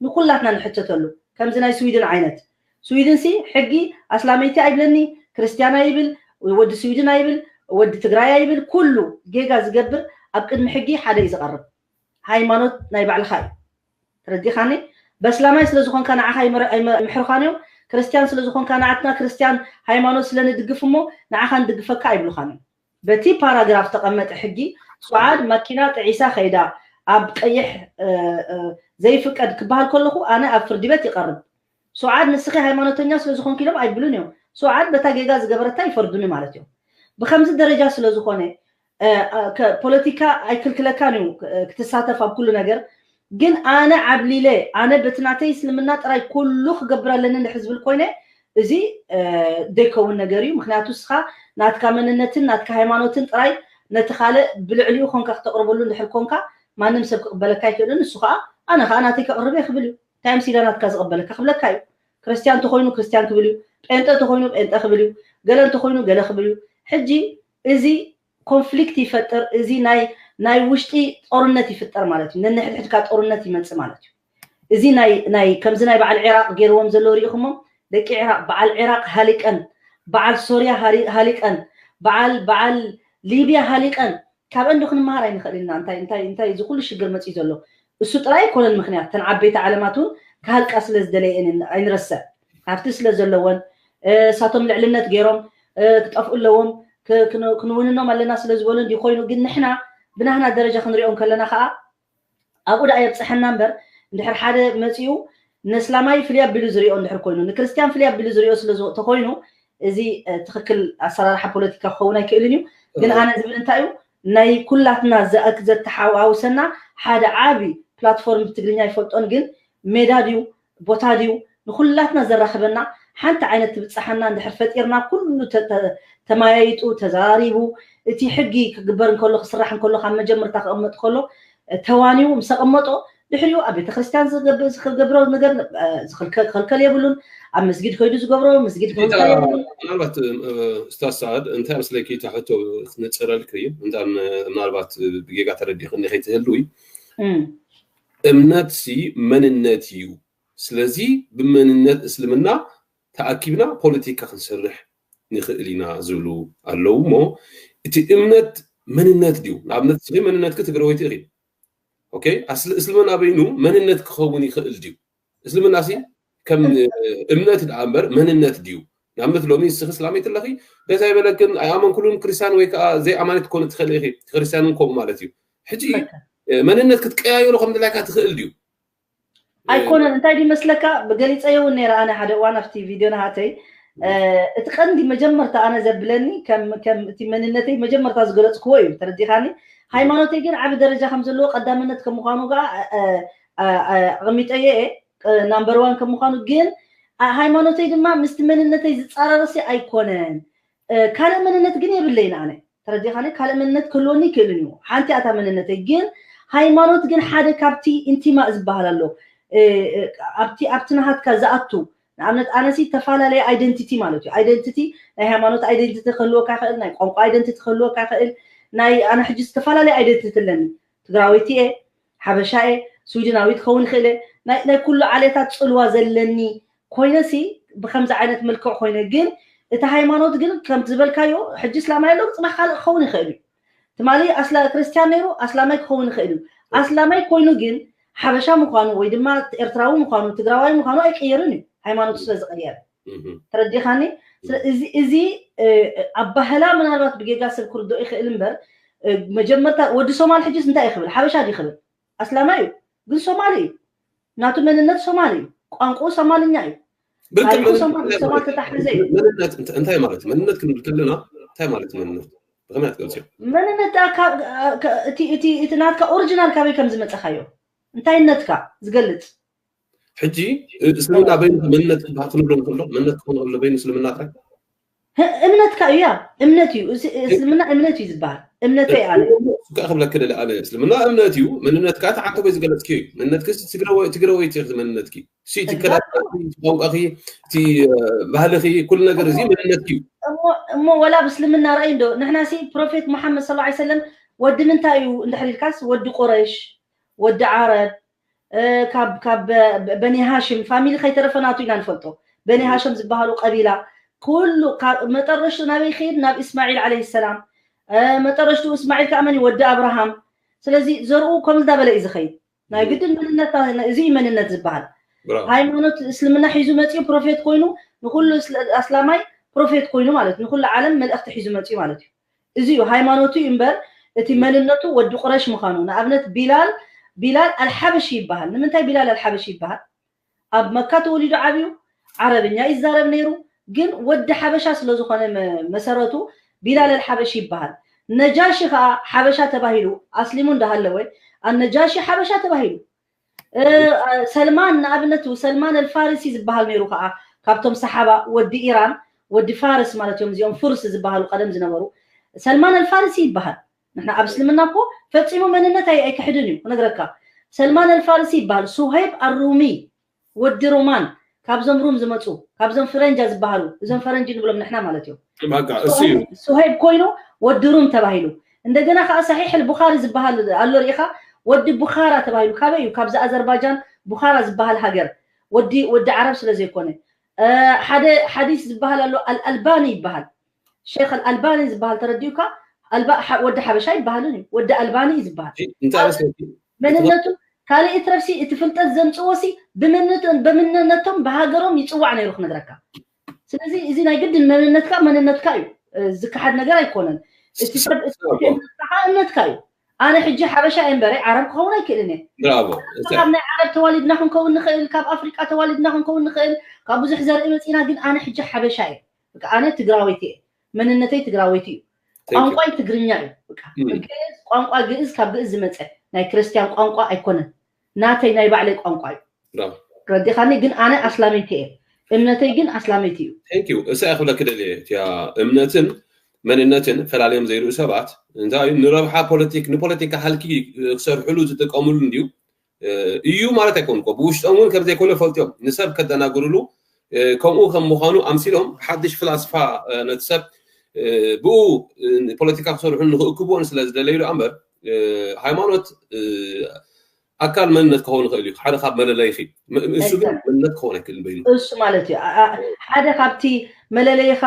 ንኩላትና ንሕተተሉ ከምዚ ናይ ስዊድን ዓይነት ስዊድን ሲ ሕጊ ኣስላመይቲ ኣይብለኒ ክርስትያን ኣይብል ወዲ ስዊድን ኣይብል ወዲ ትግራይ ኣይብል ኩሉ ጌጋ ዝገብር ኣብ ቅድሚ ሕጊ ሓደ እዩ ዝቐርብ። ሃይማኖት ናይ ባዕልካ እዩ። ተረዲኻኒ? በስላማይ ስለ ዝኾንካ ንዓኻ ኣይምሕርኻን እዮም። ክርስትያን ስለ ዝኾንካ ንዓትና ክርስትያን ሃይማኖት ስለ ንድግፍ እሞ ንዓኻ ንድግፈካ ኣይብሉኻን እዮም። በቲ ፓራግራፍ ተቐመጠ ሕጊ ሱዓድ ማኪና ጥዒሳ ከይዳ ኣብ ቀይሕ ዘይፍቀድ ክበሃል ከለኹ ኣነ ኣብ ፍርዲ ቤት ይቐርብ። ሱዓድ ንስኺ ሃይማኖተኛ ስለ ዝኾንኪ ኢሎም ኣይብሉን እዮም። ሱዓድ በታ ጌጋ ዝገበረታ ይፈርዱኒ ማለት እዮም። ብከምዚ ደረጃ ስለ ዝኾነ ፖለቲካ ኣይክልክለካን እዩ ክትሳተፍ ኣብ ኩሉ ነገር ግን ኣነ ዓብሊለ ኣነ በቲ ናተይ እስልምና ጥራይ ኩሉ ክገብር ኣለኒ እንድሕር ዝብል ኮይነ እዚ ዘይከውን ነገር እዩ። ምክንያቱ እስኻ ናትካ መንነትን ናትካ ሃይማኖትን ጥራይ ነቲ ካልእ ብልዕሊኡ ኮንካ ክተቕርበሉ እንድሕር ኮንካ ማንም ሰብ ክቕበለካ ኣይክእልን። ንሱ ከዓ ኣነ ከዓ ናተይ ከቕርብ እየ ክብል እዩ። እንታይ ምሲላ ናትካ ዝቕበለካ ክብለካ እዩ። ክርስትያን እንተኾይኑ ክርስትያን ክብል እዩ። ጴንጠ እንተኾይኑ ጴንጠ ክብል እዩ። ገለ እንተኾይኑ ገለ ክብል እዩ። ሕጂ እዚ ኮንፍሊክት ይፈጥር። እዚ ናይ ናይ ውሽጢ ጦርነት ይፍጠር ማለት እዩ። ነንሕድሕድካ ጦርነት ይመጽእ ማለት እዩ። እዚ ናይ ናይ ከምዚ ናይ በዓል ዒራቕ ገይርዎም ዘለዉ ርኢኹሞ? ደቂ ዒራቕ፣ በዓል ዒራቕ ሃሊቀን፣ በዓል ሶርያ ሃሪ- ሃሊቀን፣ በዓል በዓል ሊብያ ሃሊቀን። ካብአን ዶ ክንመሃር ኣይንኽእል ኢና? እንታይ እንታይ እንታይ እዚ ኩሉ ሽግር መፅዩ ዘሎ? እሱ ጥራይ ኣይኮነን ምክንያት። ተን ዓበይቲ ዓለማት እውን ክሃልቃ ስለ ዝደለየን ኣይንረስዕ። ሃፍቲ ስለ ዘለወን፣ እሳቶም ልዕልነት ገይሮም፣ ክጠፍኡ ኣለዎም፣ ክንውንኖም ኣለና ስለ ዝበሉ እንዲ ኮይኑ፣ ግን ንሕና ብናህና ደረጃ ክንሪኦ ከለና ከዓ ኣብኡ ደኣ የብፅሐና እምበር፣ እንድሕር ሓደ መፂኡ ነስላማይ ፍልይ ኣቢሉ ዝሪኦ እንድሕር ኮይኑ፣ ንክርስትያን ፍልይ ኣቢሉ ዝሪኦ ስለ ተኮይኑ፣ እዚ ትክክል ኣሰራርሓ ፖለቲካ ክኸውን ኣይክእልን እዩ። ግን ኣነ ዝብል እንታይ እዩ፣ ናይ ኩላትና ዘተሓዋውሰና ሓደ ዓቢ ፕላትፎርም፣ ብትግርኛ ይፈልጦን፣ ግን ሜዳ ድዩ ቦታ ድዩ ንኩላትና ዘራኽበና ሓንቲ ዓይነት ትብጻሓና እንድሕር ፈጢርና፣ ኩሉ ተማያይጡ ተዘራሪቡ፣ እቲ ሕጊ ክግበር እንከሎ ክስራሕ እንከሎ ካብ መጀመርታ ክቕመጥ ከሎ ተዋኒው ምስ ኣቐመጦ፣ ድሕሪኡ ኣብ ቤተክርስትያን ዝገብሮ ነገር ክኽልከል የብሉን። ኣብ መስጊድ ከይዱ ዝገብሮ መስጊድ ክኽልከል የብሉን። ምናልባት ስታሳድ እንታይ መስለኪ፣ እታ ሕቶ ክነፅረልክ እዩ። ምናልባት ብጌጋ ተረዲኽኒ ከይትህልዊ፣ እምነት ሲ መንነት እዩ። ስለዚ ብመንነት እስልምና ተኣኪብና ፖለቲካ ክንሰርሕ ንኽእል ኢና ዝብሉ ኣለዉ። እሞ እቲ እምነት መንነት ድዩ? ንኣብነት እስኺ መንነትኪ ትግረወይቲ ኢኺ። ኦኬ፣ እስልምና በይኑ መንነት ክኸውን ይኽእል ድዩ? እስልምና ሲ ከም እምነት ደኣ እምበር መንነት ድዩ? ንኣብነት ሎሚ ንስኺ እስላመይቲ ኣለኺ፣ ገዛ ይበለክን ኣይኣመንኩሉን ክርስቲያን ወይ ከዓ ዘይኣማኒት ትኮኒ ትኽእሊ ኢኺ። ክርስቲያን እውን ከምኡ ማለት እዩ። ሕጂ መንነት ክትቀያየሮ ከም ድላይካ ትኽእል ድዩ? ኣይኮነን። እንታይ ድዩ መስለካ፣ ብገሊፀዮ እውን ነይረ ኣነ ሓደ እዋን ኣብቲ ቪድዮ ናሃተይ። እቲ ቀንዲ መጀመርታ ኣነ ዘብለኒ ከም ከም እቲ መንነተይ መጀመርታ ዝገለፅክዎ እዩ፣ ተረዲኻኒ። ሃይማኖተይ ግን ዓቢ ደረጃ ከም ዘለዎ ቀዳምነት ከም ምዃኑ ከዓ ኣቐሚጠዮ እየ፣ ናምበር ዋን ከም ምዃኑ። ግን ሃይማኖተይ ድማ ምስቲ መንነተይ ዝፃረርሲ ኣይኮነን። ካልእ መንነት ግን የብለይን ኣነ፣ ተረዲኻኒ። ካልእ መንነት ክህልወኒ ይክእልን እዩ፣ ሓንቲ ኣታ መንነተይ። ግን ሃይማኖት ግን ሓደ ካብቲ ኢንቲማ ዝበሃል ኣሎ፣ ኣብቲ ኣብቲ ናሃትካ ዝኣቱ። ንኣብነት ኣነሲ ተፈላለየ ኣይደንቲቲ ማለት እዩ። ኣይደንቲቲ ናይ ሃይማኖት ኣይደንቲቲ ክህልወካ ይኽእል፣ ናይ ቋንቋ ኣይደንቲቲ ክህልወካ ይኽእል። ናይ ኣነ ሕጂ ዝተፈላለየ ኣይደንቲቲ ኣለኒ። ትግራወይቲ እየ፣ ሓበሻ እየ፣ ስዊድናዊት ክኸውን ይኽእል እየ። ናይ ኩሉ ዓሌታት ፅልዋ ዘለኒ ኮይነሲ ብከምዚ ዓይነት መልክዕ ኮይነ። ግን እቲ ሃይማኖት ግን ከምቲ ዝበልካዮ ሕጂ እስላማይ ኣሎ፣ ፅባሕ ካልእ ክኸውን ይኽእል እዩ። ትማሊ ኣስላ ክርስትያን ነይሩ ኣስላማይ ክኸውን ይኽእል እዩ። ኣስላማይ ኮይኑ ግን ሓበሻ ምዃኑ ወይ ድማ ኤርትራዊ ምዃኑ ትግራዋይ ምዃኑ ኣይቀየርን እዩ፣ ሃይማኖቱ ስለ ዝቀየረ። ተረዲኻኒ? እዚ ኣባህላ ምናልባት ብጌጋ ሰብ ክርድኦ ይኽእል እምበር፣ መጀመርታ ወዲ ሶማል ሕጅስ እንታይ እዩ ክብል? ሓበሻ ድዩ ክብል? ኣስላማይ እዩ ግን ሶማሊ እዩ። ናቱ መንነት ሶማሊ እዩ። ቋንቋኡ ሶማልኛ እዩ። ብልክዕ ታሪኩ መንነት ሶማል እንታይ ሶማል ማለት እዩ? ተታሕዘ እዩ። መንነት እንተ- እንታይ ማለት እዩ? መንነት ክንብል ከለና እንታይ ማለት እዩ መንነት? ብኸመይ ትገልጽዮ? መንነት ካ- ካ- እቲ እቲ እቲ ናትካ ኦሪጂናል ካበይ ከም ዝመጸኻዮ፣ እንታይነትካ ዝገልጽ። ሕጂ እስልምና በይኑ መንነት ክበሃል ክንብሎ ንኽእሎ? መንነት ክኾን ከሎ በይኑ እስልምና ጥራይ? ህ- እምነትካ እዩ። ያ እምነት እዩ። እዚ እስልምና እምነት እዩ ዝበሃል። እምነተይ ኣነ። እሱ ከዓ ክብለኪ ደለ ኣነ እስልምና እምነት እዩ። መንነትካ ተዓንተቦይ ዝገለጽኪ እዩ። መንነትኪ ትግረወ- ትግረወይቲ ኢኺ መንነትኪ። ሲ እቲ Exactly። ከላልካኺ፣ እቲ ቋንቋኺ፣ እቲ ባህልኺ፣ ኩሉ ነገር እዚ መንነትኪ እዩ። እሞ እሞ ወላ ብእስልምና ራእይ እንዶ ንሕና ሲ ፕሮፌት መሓመድ ሰለላሁ ዐለይሂ ወሰለም ወዲ ምንታይ እዩ እንድሕር ኢልካስ ወዲ ቁረይሽ፣ ወዲ ዓረብ፣ እ፣ ካብ ካብ በ- በኒ ሃሽም ፋሚሊ ከይተረፈ ናቱ ኢና ንፈልጦ። በኒ ሃሽም ዝበሃሉ ቀቢላ ኩሉ ካብ መጠረሽቱ ናበይ ይኸይድ? ናብ እስማዒል ዓለይሂ ሰላም። እ፣ መጠረሽቱ እስማዒል ከዓ መን እዩ? ወዲ ኣብርሃም። ስለዚ ዘርኡ ከምዚ እንዳበለ እዩ ዝኸይድ። ናይ ግድን መንነት እዚ እዩ መንነት ዝበሃል። ብራቮ። ሃይማኖት እስልምና ሒዙ መፅኡ ፕሮፌት ኮይኑ ንኩሉ እስላ- ኣስላማይ ፕሮፌት ኮይኑ ማለት እዩ። ንኩሉ ዓለም መልእኽቲ ሒዙ መፅኡ ማለት እዩ። እዚ እዩ ሃይማኖቱ እዩ እምበር እቲ መንነቱ ወዲ ቁረሽ ምዃኑ። ንኣብነት ቢላል ቢላል ኣልሓበሺ ይበሃል። ንምንታይ ቢላል ኣልሓበሺ ይበሃል? ኣብ መካ ተወሊዱ ዓብዩ፣ ዓረብኛ ይዛረብ ነይሩ። ግን ወዲ ሓበሻ ስለ ዝኾነ መ- መሰረቱ ቢላል ኣልሓበሺ ይበሃል። ነጃሺ ከዓ ሓበሻ ተባሂሉ ኣስሊሙ እንዳሃለወ ኣነጃሺ ሓበሻ ተባሂሉ። እ፣ ሰልማን ንኣብነቱ ሰልማን ኣልፋሪሲ ዝበሃል ነይሩ ከዓ ካብቶም ሰሓባ ወዲ ኢራን ወዲ ፋርስ ማለት እዮም። እዚኦም ፉርስ ዝበሃሉ ቀደም ዝነበሩ ሰልማን ኣልፋሪሲ ይበሃል። ንሕና ኣብ እስልምና እኮ ፈጺሙ መንነት ኣይ- ኣይክሕድን እዩ። ክነግረካ፣ ሰልማን ኣልፋርሲ ይበሃል፣ ሱሀይብ ኣሩሚ፣ ወዲ ሮማን፣ ካብዞም ሩም ዝመፁ፣ ካብዞም ፍረንጃ ዝበሃሉ፣ እዞም ፈረንጂ ንብሎም ንሕና ማለት እዮም። በቃ እሱ እዩ። ሱሀይብ ኮይኑ ወዲ ሩም ተባሂሉ። እንደገና ከዓ ሰሒሕ ቡኻሪ ዝበሃል ኣሎ ርኢኻ፣ ወዲ ቡኻራ ተባሂሉ። ካበይ እዩ? ካብዚ ኣዘርባጃን ቡኻራ ዝበሃል ሃገር፣ ወዲ ወዲ ዓረብ ስለ ዘይኮነ። እ፣ ሓደ ሓዲስ ዝበሃል ኣሎ፣ ኣልኣልባኒ ይበሃል። ሼክ ኣልኣልባኒ ዝበሃል ተረዲኡካ? ኣልባ- ሓ- ወዲ ሓበሻ ይበሃልን እዩ፣ ወዲ ኣልባኒ እዩ ዝበሃል። እንታይ መስለኪ? መንነቱ ካልእ ይትረፍሲ፣ እቲ ፍልጠት ዘምፅዎ ሲ ብምንነቱ- ብምንነቶም ብሃገሮም ይፅዋዕ ነይሩ ክነግረካ። ስለዚ እዚ ናይ ግድን መንነትካ መንነትካ እዩ፣ እ፣ ዝከሓድ ነገር ኣይኮነን። እቲ ሰብ እቲ ሰብኣዊ። እምነትካ እምነትካ እዩ። ኣነ ሕጂ ሓበሻ እየ እምበረ ዓረብ ክኸውን ኣይክእልን እየ። ብራቮ። እተ- ካብ ናይ ዓረብ ተዋሊድና ክንከውን ንኽእል፣ ካብ ኣፍሪቃ ተዋሊድና ክንከውን ንኽእል፣ ካብ ብዙሕ ዘርኢ መፂና፣ ግን ኣነ ሕጂ ሓበሻ እየ። በቃ ኣነ ትግራወይቲ እየ፣ መንነተይ ትግራወይቲ እዩ፣ Thank you። ቋንቋይ ትግርኛ እዩ። በቃ እም። ግእዝ፣ ቋንቋ ግእዝ ካብ ግእዝ ዝመፀ ናይ ክርስቲያን ቋንቋ ኣይኮነን፣ ናተይ ናይ ባዕለይ ቋንቋ እዩ። ብራቮ። ረዲኻኒ? ግን ኣነ ኣስላመይቲ እየ፣ እምነተይ ግን ኣስላመይቲ እዩ። Thank you። እሳ ክብለኪ ደልየ እቲያ እምነትን መንነትን ፈላልዮም ዘይርእዩ ሰባት እንታይ እዩ ንረብሓ ፖለቲክ ንፖለቲካ ሃልኪ ክሰርሕሉ ዝጥቀምሉ እንድዩ እ፣ እዩ ማለት ኣይኮኑን እኮ። ብውሽጦም እውን ከም ዘይኮነ ይፈልጡ እዮም። ንሰብ ከደናግርሉ እ፣ ከምኡ ከም ምዃኑ ኣምሲሎም ሓድሽ ፍላስፋ እ፣ ነቲ ሰብ እ፣ ብኡ እ፣ ፖለቲካ ክሰርሑ ንክእክብዎን ስለ ዝደለዩ ደኣ እምበር እ፣ ሃይማኖት እ፣ ኣካል መንነት ክኸውን ይኽእል እዩ። ሓደ ካብ መለለይኺ ም- እሱ ግን Exactly። መንነት ክኸውን ኣይክእልን በይኑ። እሱ ማለት እዩ ኣ- ኣ- ሓደ ካብቲ መለለይኻ።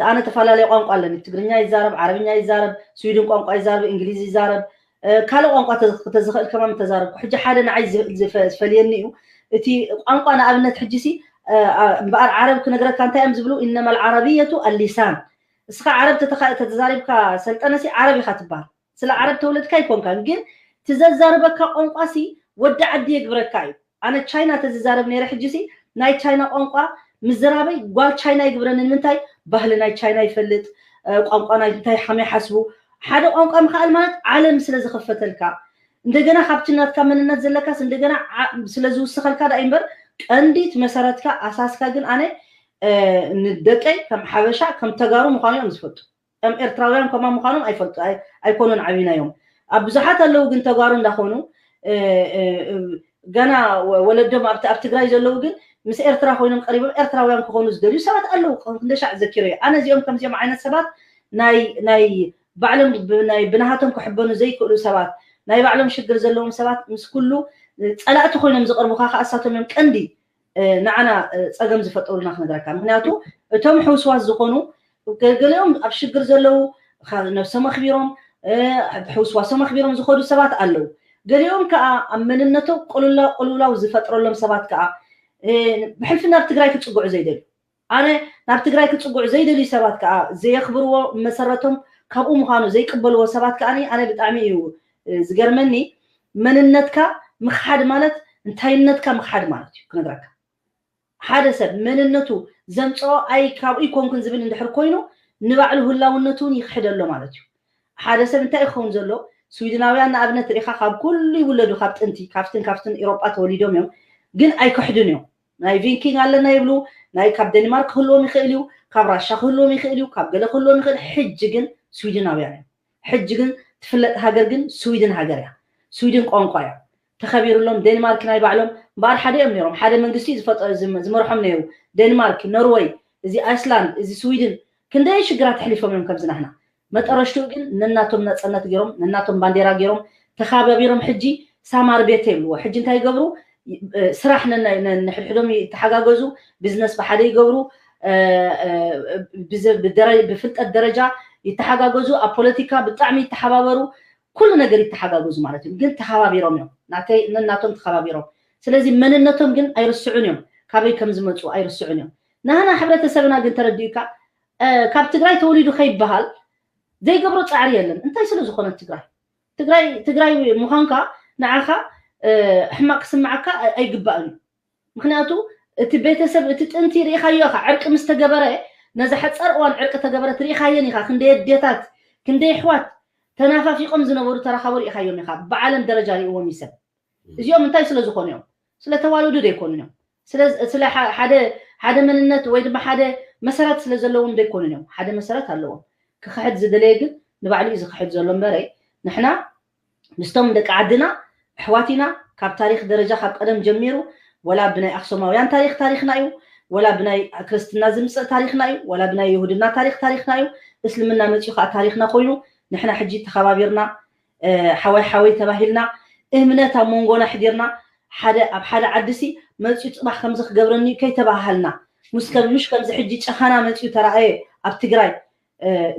ኣነ ተፈላለየ ቋንቋ ኣለኒ፣ ትግርኛ ይዛረብ፣ ዓረብኛ ይዛረብ፣ ስዊድን ቋንቋ ይዛረብ፣ እንግሊዝ ይዛረብ፣ እ፣ ካልእ ቋንቋ ተ- ተዝኽእል ከማን ተዛረብኩ። ሕጂ ሓደ ንዓይ ዝ- ዝፈ- ዝፈልየኒ እዩ እቲ ቋንቋ። ንኣብነት ሕጂ ሲ እ፣ ኣ- እምበኣር ዓረብ ክነግረካ እንታይ እዮም ዝብሉ? ኢነማ ኣልዓረብየቱ ኣሊሳን። እስኻ ዓረብ ተተኻ- ተተዛሪብካ ሰልጠነ ሲ ዓረብ ኢኻ ትበሃል። ስለ ዓረብ ተወለድካ ኣይኮንካን፣ ግን ትዘዛርበካ ቋንቋ ሲ ወዲ ዓዲ የግብረካ እዩ። ኣነ ቻይና ተዝዛረብ ነይረ፣ ሕጂ ሲ ናይ ቻይና ቋንቋ ምዝራበይ ጓል ቻይና ይግብረኒ። ንምንታይ? ባህሊ ናይ ቻይና ይፈልጥ፣ እ፣ ቋንቋ ናይ እንታይ ሓመይ ሓስቡ። ሓደ ቋንቋ ምኽኣል ማለት ዓለም ስለ ዝኸፈተልካ፣ እንደገና ካብቲ ናትካ መንነት ዘለካስ እንደገና ዓ- ስለ ዝውስኸልካ ዳ እምበር ቀንዲ እቲ መሰረትካ ኣሳስካ ግን ኣነ እ፣ ንደቀይ ከም ሓበሻ ከም ተጋሩ ምዃኑ እዮም ዝፈልጡ። ከም ኤርትራውያን ከማ ምዃኖም ኣይፈልጡ ኣይ- ኣይኮኑን ዓቢናዮም። ኣብ ብዙሓት ኣለዉ ግን ተጋሩ እንዳኾኑ እ፣ እ፣ እ፣ ገና ወ- ወለዶም ኣብቲ ኣብ ትግራይ ዘለዉ ግን ምስ ኤርትራ ኮይኖም ቀሪቦም ኤርትራውያን ክኾኑ ዝደልዩ ሰባት ኣለዉ። ክንደሻዕ ዘኪሮ እየ ኣነ እዚኦም ከምዚኦም ዓይነት ሰባት ናይ ናይ ባዕሎም ብ- ናይ ብናሃቶም ክሕበኑ ዘይክእሉ ሰባት ናይ ባዕሎም ሽግር ዘለዎም ሰባት ምስ ኩሉ እ፣ ፀላእቲ ኮይኖም ዝቐርቡካ ከዓ እሳቶም እዮም ቀንዲ እ፣ ንዓና እ፣ ፀገም ዝፈጠሩና ክነግረካ። ምክንያቱ እቶም ሕውስዋስ ዝኾኑ ገ- ገሊኦም ኣብ ሽግር ዘለዉ ካ- ነብሶም ኣኽቢሮም እ፣ ሕውስዋሶም ኣኽቢሮም ዝኸዱ ሰባት ኣለዉ። ገሊኦም ከዓ ኣብ መንነቶም ቅልውላ- ቅልውላው ዝፈጥረሎም ሰባት ከዓ እ፣ ብሕልፊ ናብ ትግራይ ክፅግዑ ዘይደልዩ ኣነ ናብ ትግራይ ክፅጉዕ ዘይደልዩ ሰባት ከዓ ዘየኽብርዎ መሰረቶም ካብኡ ምዃኑ ዘይቅበልዎ ሰባት ከዓ ኣነ ብጣዕሚ እዩ እ፣ ዝገርመኒ። መንነትካ ምኽሓድ ማለት እንታይነትካ ምኽሓድ ማለት እዩ ክነግረካ። ሓደ ሰብ መንነቱ ዘምፅኦ ኣይ ካብኡ ይኮንኩን ዝብል እንድሕር ኮይኑ ንባዕሉ ህላውነቱ እውን ይክሕደሎ ማለት እዩ። ሓደ ሰብ እንታይ ክኸውን ዘሎ? ስዊድናውያን ንኣብነት ርኢኻ ካብ ኩሉ ይውለዱ ካብ ጥንቲ ካብትን ካብትን ኤሮጳ ተወሊዶም እዮም፣ ግን ኣይክሕዱን እዮም። ናይ ቪንኪንግ ኣለና ይብሉ። ናይ ካብ ደንማርክ ክህልዎም ይኽእል እዩ፣ ካብ ራሻ ክህልዎም ይኽእል እዩ፣ ካብ ገለ ክህልዎም ይኽእል። ሕጂ ግን ስዊድናውያን እዮም። ሕጂ ግን ትፍለጥ ሃገር ግን ስዊድን ሃገር እያ። ስዊድን ቋንቋ እያ ተኸቢሩሎም። ደንማርክ ናይ ባዕሎም እምበኣር ሓደ እዮም ነይሮም። ሓደ መንግስቲ እዩ ዝፈጠ- ዝም- ዝመርሖም ነይሩ። ደንማርክ፣ ኖርወይ፣ እዚ ኣይስላንድ፣ እዚ ስዊድን ክንደይ ሽግራት ኣሕሊፎም እዮም ከምዚ ናህና። መጠረሽትኡ ግን ነናቶም ነፀነት ገይሮም ነናቶም ባንዴራ ገይሮም ተኻባቢሮም ሕጂ ሳማር ቤት ይብልዎ። ሕጂ እንታይ ይገብሩ? እ፣ ስራሕ ነና- ነ- ንሕድሕዶም ይተሓጋገዙ፣ ቢዝነስ ብሓደ ይገብሩ፣ እ፣ እ፣ ብዘ- ብደረ- ብፍልጠት ደረጃ ይተሓጋገዙ፣ ኣብ ፖለቲካ ብጣዕሚ ይተሓባበሩ፣ ኩሉ ነገር ይተሓጋገዙ ማለት እዩ። ግን ተኸባቢሮም እዮም፣ ናተይ ነናቶም ተኸባቢሮም። ስለዚ መንነቶም ግን ኣይርስዑን እዮም፣ ካበይ ከም ዝመፁ ኣይርስዑን እዮም። ናህና ሕብረተሰብና ግን ተረዲኡካ እ፣ ካብ ትግራይ ተወሊዱ ከይበሃል ዘይገብሮ ፃዕሪ የለን። እንታይ ስለ ዝኾነት ትግራይ ትግራይ ትግራይ ምዃንካ ንዓኻ እ፣ ሕማቅ ክስምዓካ ኣይ- ኣይግባእን እዩ። ምክንያቱ እቲ ቤተሰብ እቲ ጥንቲ ርኢኻዮ ኢኻ፣ ዕርቂ ምስ ተገበረ ነዛ ሓፃር እዋን ዕርቂ ተገበረት ርኢኻየን ኢኻ። ክንደይ ኣዴታት ክንደይ ኣሕዋት ተናፋፊቆም ዝነበሩ ተራኻቡ ርኢኻዮም ኢኻ። ብዓለም ደረጃ ርኢዎም እዩ ሰብ። እዚኦም እንታይ ስለ ዝኾኑ እዮም? ስለ ተዋለዱ ዶ ኣይኮኑን እዮም? ስለ ስለ ሓ- ሓደ ሓደ መንነት ወይ ድማ ሓደ መሰረት ስለ ዘለዎም ዶ ኣይኮኑን እዮም? ሓደ መሰረት ኣለዎም። ክኽሕድ ዝደለየ ግን ንባዕሉ እዩ ዝኽሕድ ዘሎ እምበረ ንሕና ምስቶም ደቂ ዓድና ኣሕዋት ኢና። ካብ ታሪኽ ደረጃ ካብ ቀደም ጀሚሩ፣ ወላ ብናይ ኣክሱማውያን ታሪኽ ታሪኽና እዩ፣ ወላ ብናይ ክርስትና ዝምፅእ ታሪኽና እዩ፣ ወላ ብናይ ይሁድና ታሪኽ ታሪኽና እዩ፣ እስልምና መፅኡ ከዓ ታሪኽና ኮይኑ፣ ንሕና ሕጂ ተኸባቢርና፣ ሓዋይ ሓወይ ተባሂልና፣ እምነት ኣብ መንጎና ሕዲርና፣ ሓደ ኣብ ሓደ ዓድሲ መፅኡ ፅባሕ ከምዚ ክገብረኒ ከይተባሃልና፣ ምስ ከም- ምሽ ከምዚ ሕጂ ጨኸና መፅኡ ተረኣየ ኣብ ትግራይ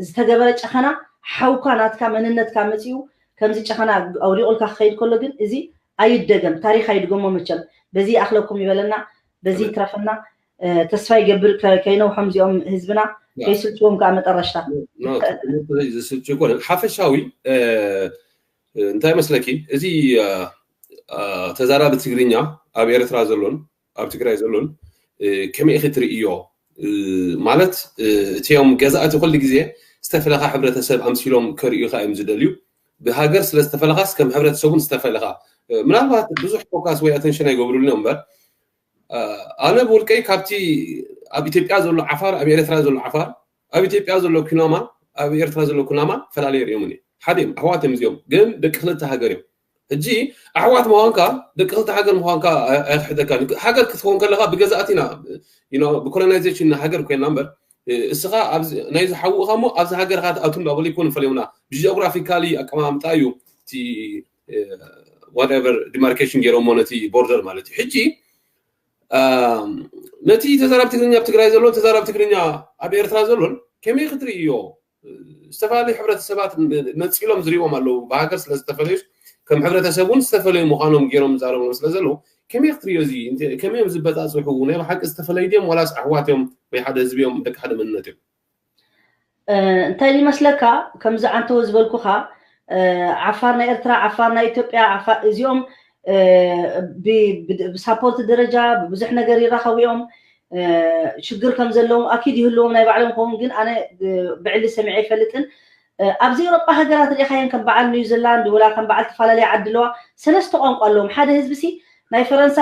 ዝተገበረ ጨኸና፣ ሓውካ ናትካ መንነትካ መፂኡ ከምዚ ጨኸና ኣውዲቑልካ ክኸይድ ከሎ ግን እዚ ኣይደገም፣ ታሪኽ ኣይድገሞ። መቸም በዚ ይኣኽለኩም ይበለና፣ በዚ ይትረፈና። ተስፋ ይገብር ከይነውሖም እዚኦም ህዝብና፣ ከይስልችዎም ከዓ መጠረሽታ። ዝስልች ኮነ ሓፈሻዊ እንታይ መስለኪ፣ እዚ ተዛራቢ ትግርኛ ኣብ ኤርትራ ዘሎን ኣብ ትግራይ ዘሎን ከመይ ክትርእዮ? ማለት እቲኦም ገዛእቲ ኩሉ ግዜ ዝተፈለኻ ሕብረተሰብ ኣምሲሎም ከርእዩኻ እዮም ዝደልዩ። ብሃገር ስለ ዝተፈለኻስ ከም ሕብረተሰቡን ዝተፈለኻ ምናልባት ብዙሕ ፎካስ ወይ ኣተንሽን ኣይገብሩሉ እዮም እምበር ኣነ ብውልቀይ ካብቲ ኣብ ኢትዮጵያ ዘሎ ዓፋር ኣብ ኤርትራ ዘሎ ዓፋር ኣብ ኢትዮጵያ ዘሎ ኩናማ ኣብ ኤርትራ ዘሎ ኩናማ ፈላልየ ርእዮም ሓደ እዮም ኣሕዋት እዮም እዚኦም ግን ደቂ ክልተ ሃገር እዮም ሕጂ ኣሕዋት ምዃንካ ደቂ ክልተ ሃገር ምዃንካ ኣይክሕደካ ሃገር ክትኸውን ከለካ ብገዛእቲና ብኮሎናይዜሽን ሃገር ኮይና እምበር እስኻ ናይዚ ሓውእኻ ሞ ኣብዚ ሃገር ካ ትኣቱ እንዳበሉ ይኮኑ ፈለዮምና ብጂኦግራፊካሊ ኣቀማምጣ እዩ እቲ whatever demarcation ገይሮሞ ነቲ ቦርደር ማለት እዩ ሕጂ ነቲ ተዛራብ ትግርኛ ኣብ ትግራይ ዘሎን ተዛራብ ትግርኛ ኣብ ኤርትራ ዘሎን ከመይ ክትርእዮ ዝተፈላለዩ ሕብረተሰባት ነፂሎም ዝሪኦም ኣለዉ ብሃገር ስለ ዝተፈለዩ ከም ሕብረተሰብ እውን ዝተፈለዩ ምዃኖም ገይሮም ዛረብሎም ስለ ዘለዉ ከመይ ክትርእዮ እዚ ከመይ እዮም ዝበፃፅሑ ናይ ብሓቂ ዝተፈለዩ ድዮም ዋላስ ኣሕዋት እዮም ወይ ሓደ ህዝቢ እዮም ደቂ ሓደ መንነት እዮም እንታይ ይመስለካ ከምዚ ዓንተወ ዝበልኩኻ ዓፋር ናይ ኤርትራ ዓፋር ናይ ኢትዮጵያ እዚኦም ብሳፖርት ደረጃ ብብዙሕ ነገር ይራኸቡ እዮም ሽግር ከም ዘለዎም ኣኪድ ይህልዎም ናይ ባዕሎም ከውን ግን ኣነ ብዕሊ ሰሚዐ ይፈልጥን ኣብዚ ኤውሮጳ ሃገራት ሪኢኻየን ከም በዓል ኒውዚላንድ ወላ ከም በዓል ተፈላለየ ዓዲ ኣለዋ ሰለስተ ቋንቋ ኣለዎም ሓደ ህዝቢ ሲ ናይ ፈረንሳ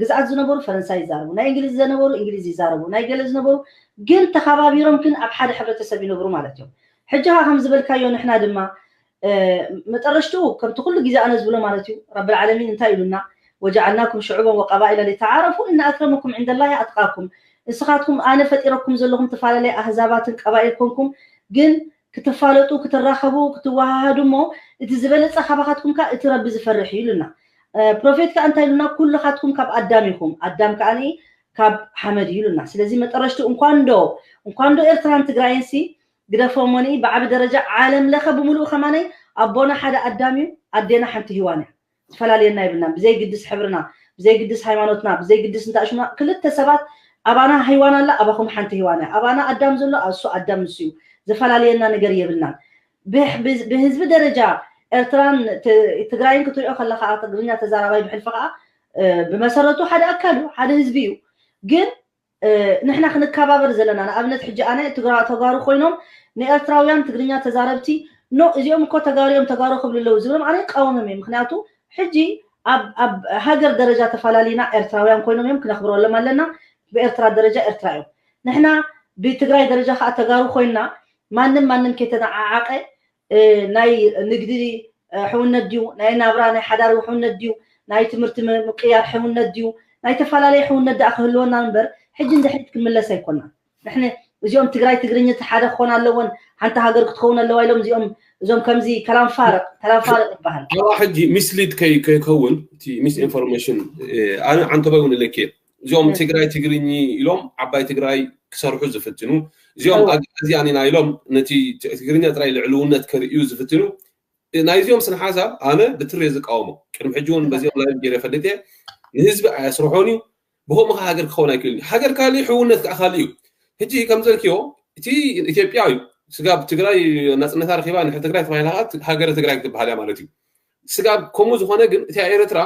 ግዝኣት ዝነበሩ ፈረንሳ ይዛረቡ ናይ እንግሊዝ ዝነበሩ እንግሊዝ ይዛረቡ ናይ ገለ ዝነበሩ ግን ተኸባቢሮም ግን ኣብ ሓደ ሕብረተሰብ ይነብሩ ማለት እዮም ሕጂ ካ ከም ዝበልካዮ ንሕና ድማ መጠረሽትኡ ከምቲ ኩሉ ግዜ ኣነ ዝብሎ ማለት እዩ ረቢ ዓለሚን እንታይ ኢሉና وجعلناكم شعوبا وقبائل لتعارفوا إن أكرمكم عند الله أتقاكم ንስኻትኩም ኣነ ፈጢረኩም ዘለኹም ተፈላለየ ኣህዛባትን ቀባኢል ኮንኩም ግን ክትፋለጡ ክትራኸቡ ክትወሃሃዱ እሞ እቲ ዝበለፀ ካባኻትኩም ከ እቲ ረቢ ዝፈርሕ እዩ ኢሉና ፕሮፌት ከ እንታይ ኢሉና ኩልኻትኩም ካብ ኣዳም ኢኹም ኣዳም ከኣ ካብ ሓመድ እዩ ኢሉና ስለዚ መጠረሽቱ እንኳን ዶ እንኳን ዶ ኤርትራን ትግራይን ሲ ግደፎ ሞኒ ብዓቢ ደረጃ ዓለም ለኸ ብምሉኡ ከማነይ ኣቦና ሓደ ኣዳም እዩ ኣዴና ሓንቲ ሂዋን እያ ዝፈላለየና የብልናን ብዘይግድስ ሕብርና ብዘይግድስ ሃይማኖትና ብዘይግድስ እንታሽማ ክልተ ሰባት ኣባና ሃይዋን ኣላ ኣባኹም ሓንቲ ሂዋን እያ ኣባና ኣዳም ዘሎ እሱ ኣዳም ንሱ እዩ ዝፈላለየና ነገር የብልናን ብህዝቢ ደረጃ ኤርትራን ትግራይን ክትሪኦ ከለካ ትግርኛ ተዛራባይ ብሕልፊ ከዓ ብመሰረቱ ሓደ ኣካል እዩ ሓደ ህዝቢ እዩ ግን ንሕና ክንከባበር ዘለና ንኣብነት ሕጂ ኣነ ተጋሩ ኮይኖም ንኤርትራውያን ትግርኛ ተዛረብቲ ኖ እዚኦም እኮ ተጋሩ እዮም ተጋሩ ክብሉ ኣለዉ ዝብሎም ኣነ ይቃወምም እየ ምክንያቱ ሕጂ ኣብ ሃገር ደረጃ ተፈላለዩና ኤርትራውያን ኮይኖም እዮም ክነኽብረሎም ኣለና ብኤርትራ ደረጃ ኤርትራ እዮም ንሕና ብትግራይ ደረጃ ከዓ ተጋሩ ኮይንና ማንም ማንም ከይተነዓዓቀ ናይ ንግዲ ሕውነት ድዩ ናይ ናብራ ናይ ሓዳር ሕውነት ድዩ ናይ ትምህርቲ ምቅያር ሕውነት ድዩ ናይ ተፈላለየ ሕውነት ደኣ ክህልወና እምበር ሕጂ እንድሕሪት ክንምለስ ኣይኮና ንሕነ እዚኦም ትግራይ ትግርኛ ሓደ ክኾን ኣለዎን ሓንቲ ሃገር ክትኸውን ኣለዋ ኢሎም እዚኦም እዞም ከምዚ ከላም ፋርቅ ከላም ፋርቅ ይበሃል ኣዋ ሕጂ ሚስሊድ ከይከውን እቲ ሚስ ኢንፎርሜሽን ኣነ ዓንተባይ እውን እለኬ እዚኦም ትግራይ ትግርኝ ኢሎም ዓባይ ትግራይ ክሰርሑ ዝፍትኑ እዚኦም ኣግኣዚያን ኢና ኢሎም ነቲ ትግርኛ ጥራይ ልዕልውነት ከርእዩ ዝፍትኑ ናይዚኦም ስነ ሓሳብ ኣነ ብትሬ ዝቃወሞ ቅድሚ ሕጂ እውን በዚኦም ላይ ገይረ ፈልጥ እየ ንህዝቢ ኣያስርሖን እዩ ብከምኡ ከዓ ሃገር ክኸውን ኣይክእልን እዩ ሃገር ካሊእ ሕውነት ከዓ ካሊእ እዩ ሕጂ ከም ዘልክዮ እቲ ኢትዮጵያ እዩ ስጋብ ትግራይ ናፅነታ ረኪባ ንሕሪ ትግራይ ተባሂላ ከዓ ሃገረ ትግራይ ክትበሃል እያ ማለት እዩ ስጋብ ከምኡ ዝኾነ ግን እቲኣ ኤርትራ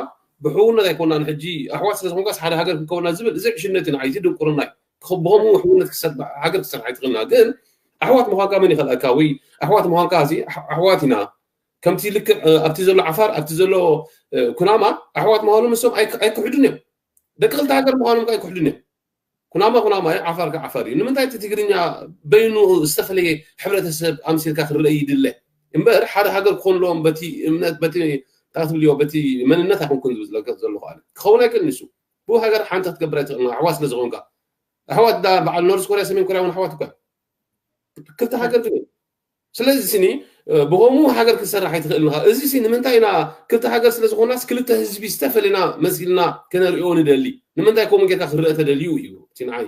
ብሕውነት ኣይኮናን ሕጂ ኣሕዋት ስለ ዝኾንካስ ሓደ ሃገር ክንከውና ዝብል እዚ ዕሽነት እዩ ንዓይቲ ድንቁርና እዩ ብኸምኡ ሕውነት ሃገር ክሰርሕ ኣይትኽእልና ግን ኣሕዋት ምዃንካ መን ይኸልኣካ ወይ ኣሕዋት ምዃንካ እዚ ኣሕዋት ኢና ከምቲ ልክዕ ኣብቲ ዘሎ ዓፋር ኣብቲ ዘሎ ኩናማ ኣሕዋት ምዃኑ ንሶም ኣይክሕዱን እዮም ደቂ ክልተ ሃገር ምዃኖም ኣይክሕዱን እዮም ኩናማ ኩናማ እዩ ዓፋር ከ ዓፋር እዩ ንምንታይ እቲ ትግርኛ በይኑ ዝተፈለየ ሕብረተሰብ ኣምሲልካ ክረአ ይድለ እምበር ሓደ ሃገር ክኾን ኣለዎም በቲ እምነት በቲ እንታይ ትብልዮ በቲ መንነት ኣይኮንኩን ዝብል ዘለካ ዘለኹ ኣነ ክኸውን ኣይክእል ንሱ ብኡ ሃገር ሓንቲ ክትገብር ኣይትኽእል ኣሕዋት ስለ ዝኾንካ ኣሕዋት ዳ በዓል ኖርዝ ኮርያ ሰሜን ኮርያ እውን ኣሕዋት እኳ ክልተ ሃገር ግን እዩ ስለዚ ስኒ ብኸምኡ ሃገር ክትሰርሕ ኣይትኽእል ንኻ እዚ ሲ ንምንታይ ኢና ክልተ ሃገር ስለ ዝኾናስ ክልተ ህዝቢ ዝተፈለና መሲልና ከነርእዮ ንደሊ ንምንታይ ከምኡ ጌርካ ክረአ ተደልዩ እዩ እቲ ንዓይ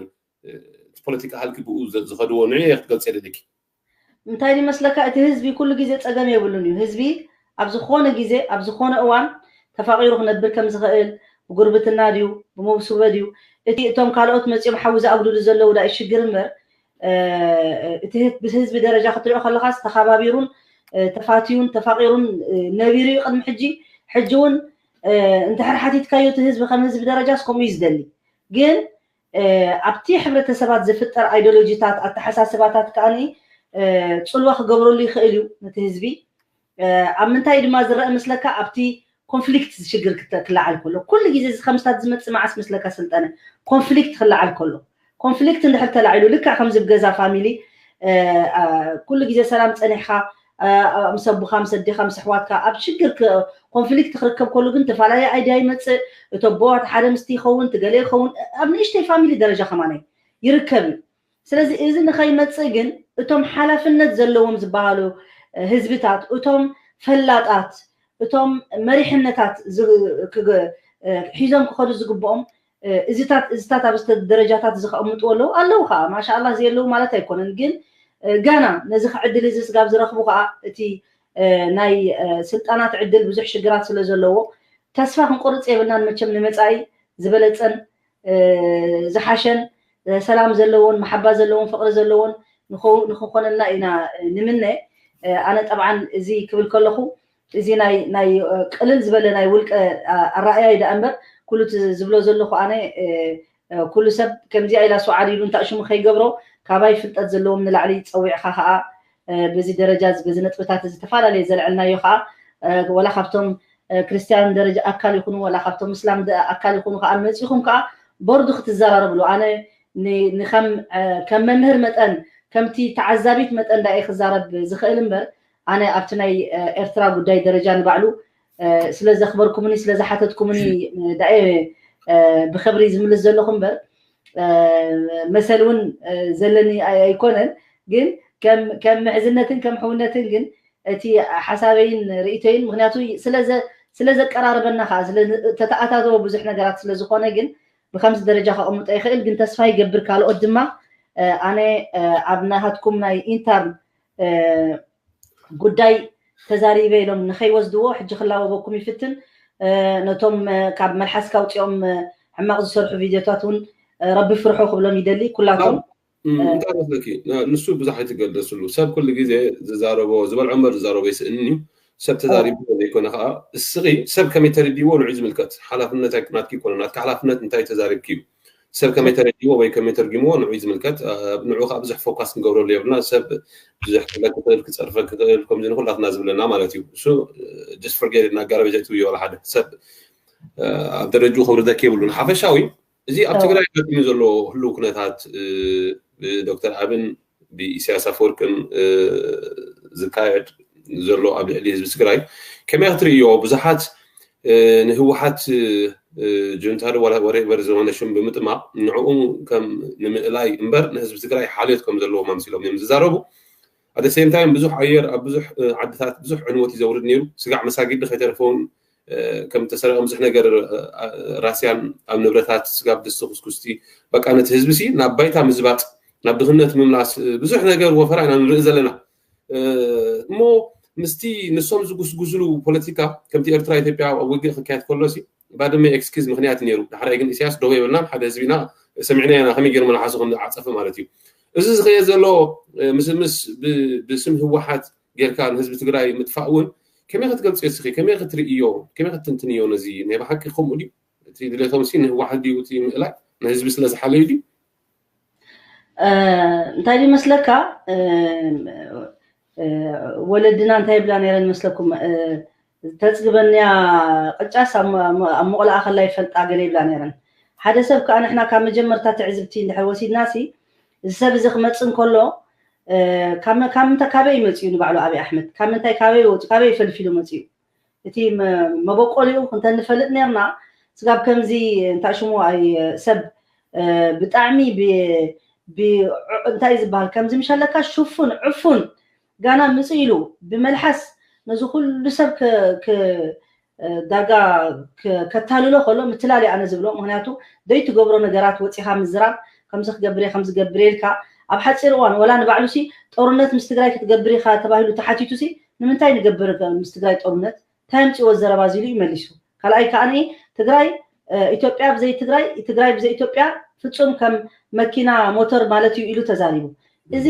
ፖለቲካ ሃልኪ ብኡ ዝኸድዎ ንዕ ክትገልፅ የደልኪ እንታይ ይመስለካ እቲ ህዝቢ ኩሉ ግዜ ፀገም የብሉን እዩ ህዝቢ ኣብ ዝኾነ ግዜ ኣብ ዝኾነ እዋን ተፋቂሩ ክነብር ከም ዝኽእል ብጉርብትና ድዩ ብመውስበ ድዩ እቲ እቶም ካልኦት መፂኦም ሓዊ ዝኣጉድሉ ዘለዉ ዳእ ሽግር እምበር እቲ ብህዝቢ ደረጃ ክትሪኦ ከለኻስ ተኻባቢሩን ተፋትዩን ተፋቂሩን ነቢሩ እዩ ቅድሚ ሕጂ ሕጂ እውን እንድሕር ሓቲትካዮ እቲ ህዝቢ ከም ህዝቢ ደረጃስ ከምኡ እዩ ዝደሊ ግን ኣብቲ ሕብረተሰባት ዝፍጠር ኣይዲዮሎጂታት ኣተሓሳስባታት ከዓኒ ፅልዋ ክገብረሉ ይኽእል እዩ ነቲ ህዝቢ ኣብ ምንታይ ድማ ዝረአ ምስለካ ኣብቲ ኮንፍሊክት ሽግር ክለዓል ከሎ ኩሉ ግዜ ከምስታት ዝመፅእ መዓስ ምስለካ ስልጠነ ኮንፍሊክት ክለዓል ከሎ ኮንፍሊክት እንድሕር ተላዒሉ ልክዕ ከምዚ ብገዛ ፋሚሊ ኩሉ ግዜ ሰላም ፀኒሕካ ምስ ኣቦኻ ምስ ኣዴኻ ምስ ኣሕዋትካ ኣብ ሽግር ኮንፍሊክት ክርከብ ከሉ ግን ተፈላለየ ኣይድያ ይመፅእ እቲ ኣቦ ሓደ ምስቲ ይኸውን ትገለ ይኸውን ኣብ ንእሽተይ ፋሚሊ ደረጃ ከማነይ ይርከብ እዩ ስለዚ እዚ ንኸይመፅእ ግን እቶም ሓላፍነት ዘለዎም ዝበሃሉ ህዝብታት እቶም ፈላጣት እቶም መሪሕነታት ሒዞም ክኸዱ ዝግብኦም እዚታት እዚታት ኣብ ደረጃታት እዚ ከቐምጥዎ ኣለዉ ኣለዉ ከዓ ማሻኣላ ዘየለዉ ማለት ኣይኮነን ግን ጋና ነዚ ዕድል እዚ ስጋብ ዝረኽቡ ከዓ እቲ ናይ ስልጣናት ዕድል ብዙሕ ሽግራት ስለ ዘለዎ ተስፋ ክንቆርፅ የብልናን መቸም ንመፃኢ ዝበለፀን ዝሓሸን ሰላም ዘለዎን መሓባ ዘለዎን ፍቅሪ ዘለዎን ንክኾነልና ኢና ንምነ ኣነ ጠብዓን እዚ ክብል ከለኹ እዚ ናይ ናይ ቅልል ዝበለ ናይ ውልቀ ኣራእያይ ደኣ እምበር ኩሉ ዝብሎ ዘለኹ ኣነ ኩሉ ሰብ ከምዚኣ ኢላ ሰዓድ ኢሉ እንታይ ሽሙ ከይገብሮ ካባይ ፍልጠት ዘለዎም ንላዕሊ ፀዊዕካ ከዓ በዚ ደረጃ በዚ ነጥብታት እዚ ተፈላለየ ዘልዐልናዮ ከዓ ወላ ካብቶም ክርስትያን ደረጃ ኣካል ይኹኑ ወላ ካብቶም እስላም ኣካል ይኹኑ ከዓ መፂኹም ከዓ ቦርዱ ክትዘራረብሉ ኣነ ከም መምህር መጠን ከምቲ ተዓዛቢት መጠን ዳየ ክዛረብ ዝኽእል እምበር ኣነ ኣብቲ ናይ ኤርትራ ጉዳይ ደረጃ ንባዕሉ ስለ ዘኽበርኩምኒ ስለ ዝሓተትኩምኒ ዳየ ብኽብሪ ዝምልስ ዘለኹ እምበር መሰል እውን ዘለኒ ኣይኮነን ግን ከም ምሕዝነትን ከም ሕውነትን ግን እቲ ሓሳበይን ርእቶይን ምክንያቱ ስለ ዘቀራርበና ከዓ ተተኣታተወ ብዙሕ ነገራት ስለዝኾነ ግን ብከምዚ ደረጃ ከቐምጦ ይኽእል ግን ተስፋ ይገብር ካልኦት ድማ ኣነ ኣብ ናሃትኩም ናይ ኢንተርን ጉዳይ ተዛሪበ ኢሎም ንኸይወስድዎ ሕጂ ክላወበኩም ይፍትን ነቶም ካብ መልሓስካ ውፅኦም ሕማቕ ዝሰርሑ ቪድዮታት እውን ረቢ ፍርሑ ክብሎም ይደሊ ኩላቶም እንታይ መስለኪ ንሱ ብዙሕ ኣይትገደስሉ ሰብ ኩሉ ግዜ ዝዛረቦ ዝበልዖ እምበር ዝዛረቦ ይስእንን እዩ ሰብ ተዛሪብዎ ዘይኮነ ከዓ እስኺ ሰብ ከመይ ተረዲዎ ንዑ ዝምልከት ሓላፍነት ናትኪ ይኮነ ናትካ ሓላፍነት እንታይ ተዛሪብኪ እዩ ሰብ ከመይ ተረዲዎ ወይ ከመይ ተርጊምዎ ንዑ ዝምልከት ንዑ ከዓ ብዙሕ ፎካስ ክንገብረሉ የብልና ሰብ ብዙሕ ክብለክ ክኽእል ክፀርፈክ ክኽእል ከምዚ ንኩላትና ዝብለና ማለት እዩ እሱ just forget it ናጋረበጀት ይወላ ሓደ ሰብ ኣብ ደረጅኡ ከውርደክ የብሉን ሓፈሻዊ እዚ ኣብ ትግራይ ገጢሙ ዘሎ ህልው ኩነታት ብዶክተር ኣብን ብኢሳያስ ኣፈወርቅን ዝካየድ ዘሎ ኣብ ልዕሊ ህዝቢ ትግራይ ከመይ ክትርእዮ ብዙሓት ንህወሓት ጁንታ ወሬቨር ዝኾነ ሽም ብምጥማቕ ንዕኡ ከም ንምእላይ እምበር ንህዝቢ ትግራይ ሓልዮት ከም ዘለዎ ማምሲሎም እዮም ዝዛረቡ ኣደ ሴም ታይም ብዙሕ ኣየር ኣብ ብዙሕ ዓድታት ብዙሕ ዕንወት እዩ ዘውርድ ነይሩ ስጋዕ መሳጊድ ከይተረፈውን ከም ተሰረቀ ብዙሕ ነገር ራስያን ኣብ ንብረታት ስጋብ ድስቲ ኩስኩስቲ በቃ ነቲ ህዝቢ ሲ ናብ ባይታ ምዝባጥ ናብ ድኽነት ምምላስ ብዙሕ ነገር ወፈራ ኢና ንርኢ ዘለና እሞ ምስቲ ንሶም ዝጉስጉስሉ ፖለቲካ ከምቲ ኤርትራ ኢትዮጵያ ኣብ ውግእ ክካየድ ከሎ ሲ ባድመ ኤክስኪዝ ምክንያት ነይሩ ዳሕራይ ግን ኢሳያስ ደው የብልናን ሓደ ህዝቢና ሰሚዕና ኢና ከመይ ገይሩ መልሓሱ ከም ዝዓፀፈ ማለት እዩ እዚ ዝኸየ ዘሎ ምስምስ ብስም ህወሓት ጌርካ ንህዝቢ ትግራይ ምጥፋእ እውን ከመይ ክትገልፅዮ እስኺ ከመይ ክትርእዮ ከመይ ክትንትንዮ ነዚ ናይ ብሓቂ ከምኡ ድዩ እቲ ድሌቶም ሲ ንህወሓት ድዩ እቲ ምእላይ ንህዝቢ ስለ ዝሓለዩ ድዩ እንታይ ይመስለካ ወለድና እንታይ ይብላ ነይረን መስለኩም ተፅግበንያ ቅጫስ ኣብ መቑላኣ ከላ ይፈልጣ ገለ ይብላ ነይረን ሓደ ሰብ ከዓ ንሕና ካብ መጀመርታ ትዕዝብቲ እንድሕር ወሲድና ሲ እዚ ሰብ እዚ ክመፅእ እንከሎ ካብ ምንታይ ካበይ መፅኡ ንባዕሉ ኣብይ ኣሕመድ ካብ ምንታይ ካበይ ወፂኡ ካበይ ፈልፊሉ መፅኡ? እቲ መበቆሊኡ እንተንፈልጥ ነርና ስጋብ ከምዚ እንታይ ሽሙ ኣይ ሰብ ብጣዕሚ እንታይ ዝበሃል ከምዚ ምሻለካ ሽፉን ዕፉን ጋና ምፅ ኢሉ ብመልሓስ ነዚ ኩሉ ሰብ ዳርጋ ከተታልሎ ከሎ ምትላል ኣነ ዝብሎ። ምክንያቱ ዘይትገብሮ ነገራት ወፂኻ ምዝራብ ከምዚ ክገብር ከምዚ ገብር ኢልካ ኣብ ሓፂር እዋን ወላ ንባዕሉ ሲ ጦርነት ምስ ትግራይ ክትገብር ኢካ ተባሂሉ ተሓቲቱ ሲ ንምንታይ ንገብር ምስ ትግራይ ጦርነት እንታይ ኣምፅዎ ዘረባ ዚሉ ይመሊሱ። ካልኣይ ከዓ ትግራይ ኢትዮጵያ ብዘይ ትግራይ ትግራይ ብዘይ ኢትዮጵያ ፍፁም ከም መኪና ሞተር ማለት እዩ ኢሉ ተዛሪቡ። እዚ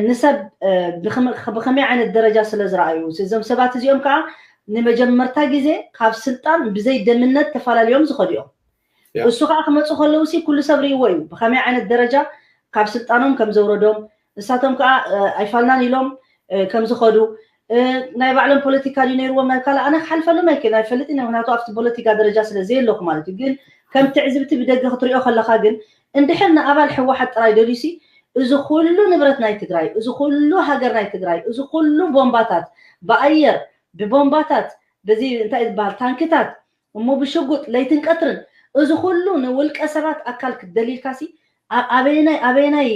ንሰብ ብከመይ ዓይነት ደረጃ ስለ ዝረኣዩ እዞም ሰባት እዚኦም ከዓ ንመጀመርታ ግዜ ካብ ስልጣን ብዘይ ደምነት ተፈላለዮም ዝኸዱ እዮም። እሱ ከዓ ክመፁ ከለዉ ሲ ኩሉ ሰብ ርእይዎ እዩ ብከመይ ዓይነት ደረጃ ካብ ስልጣኖም ከም ዘውረዶም ንሳቶም ከዓ ኣይፋልናን ኢሎም ከም ዝኸዱ ናይ ባዕሎም ፖለቲካ ድዩ ነይርዎም ናይ ካልእ ኣነ ክሓልፈሎም ኣይክእል ኣይፈልጥን ምክንያቱ ኣብቲ ፖለቲካ ደረጃ ስለ ዘየለኹ ማለት እዩ ግን ከም ትዕዝብቲ ብደገ ክትሪኦ ከለካ ግን እንድሕር ንኣባል ሕወሓት ጥራይ ደልዩሲ እዚ ኩሉ ንብረት ናይ ትግራይ እዚ ኩሉ ሃገር ናይ ትግራይ እዚ ኩሉ ቦምባታት ብኣየር ብቦምባታት በዚ እንታይ ዝበሃል ታንክታት እሞ ብሽጉጥ ለይትን ቀትርን እዚ ኩሉ ንውልቀ ሰባት ኣካል ክትደሊልካሲ ኣበየናይ ኣበየናይ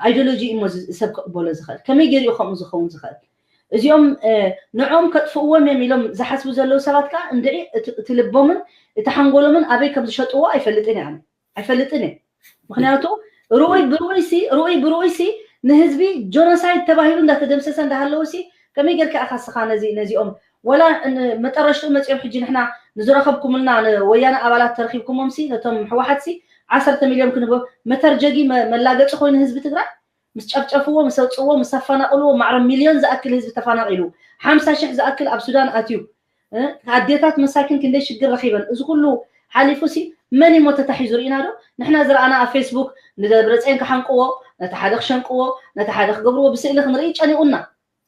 ኣይዲዮሎጂ እሞ ሰብ ክቕበሎ ዝኽእል ከመይ ገይሩ ከምኡ ዝኸውን ዝኽእል እዚኦም ንዖም ከጥፍእዎም እዮም ኢሎም ዝሓስቡ ዘለዉ ሰባት ከዓ እንድዒ እቲ ልቦምን እቲ ሓንጎሎምን ኣበይ ከም ዝሸጥዎ ኣይፈልጥን እየ ኣይፈልጥን እየ ምክንያቱ ርኡይ ብርኡይሲ ርኡይ ብርኡይሲ ንህዝቢ ጆኖሳይድ ተባሂሉ እንዳተደምሰሰ እንዳሃለውሲ ከመይ ጌርካ ኢኻ ስኻ ነዚ ነዚኦም ወላ መጠረሽትኡ መፂኦም ሕጂ ንሕና ንዝረኸብኩምልና ንወያነ ኣባላት ተረኪብኩሞምሲ ነቶም ሕወሓትሲ ዓሰርተ ሚልዮን ክንህቦ መተርጀጊ መላገፂ ኮይኑ ህዝቢ ትግራይ ምስ ጨፍጨፍዎ ምስ ኣውፅዎ ምስ ኣፈናቕልዎ ማዕረ ሚልዮን ዝኣክል ህዝቢ ተፈናቒሉ ሓምሳ ሽሕ ዝኣክል ኣብ ሱዳን ኣትዩ ኣዴታት መሳኪን ክንደይ ሽግር ረኺበን እዚ ኩሉ ሓሊፉ ሲ መን ይሞ ተታሒዙ ርኢና ዶ ንሕና ዝረኣና ኣብ ፌስቡክ ንደብረፅየን ክሓንቅዎ ነቲ ሓደ ክሸንቅዎ ነቲ ሓደ ክገብርዎ ብስእሊ ክንርኢ ጨኒቑና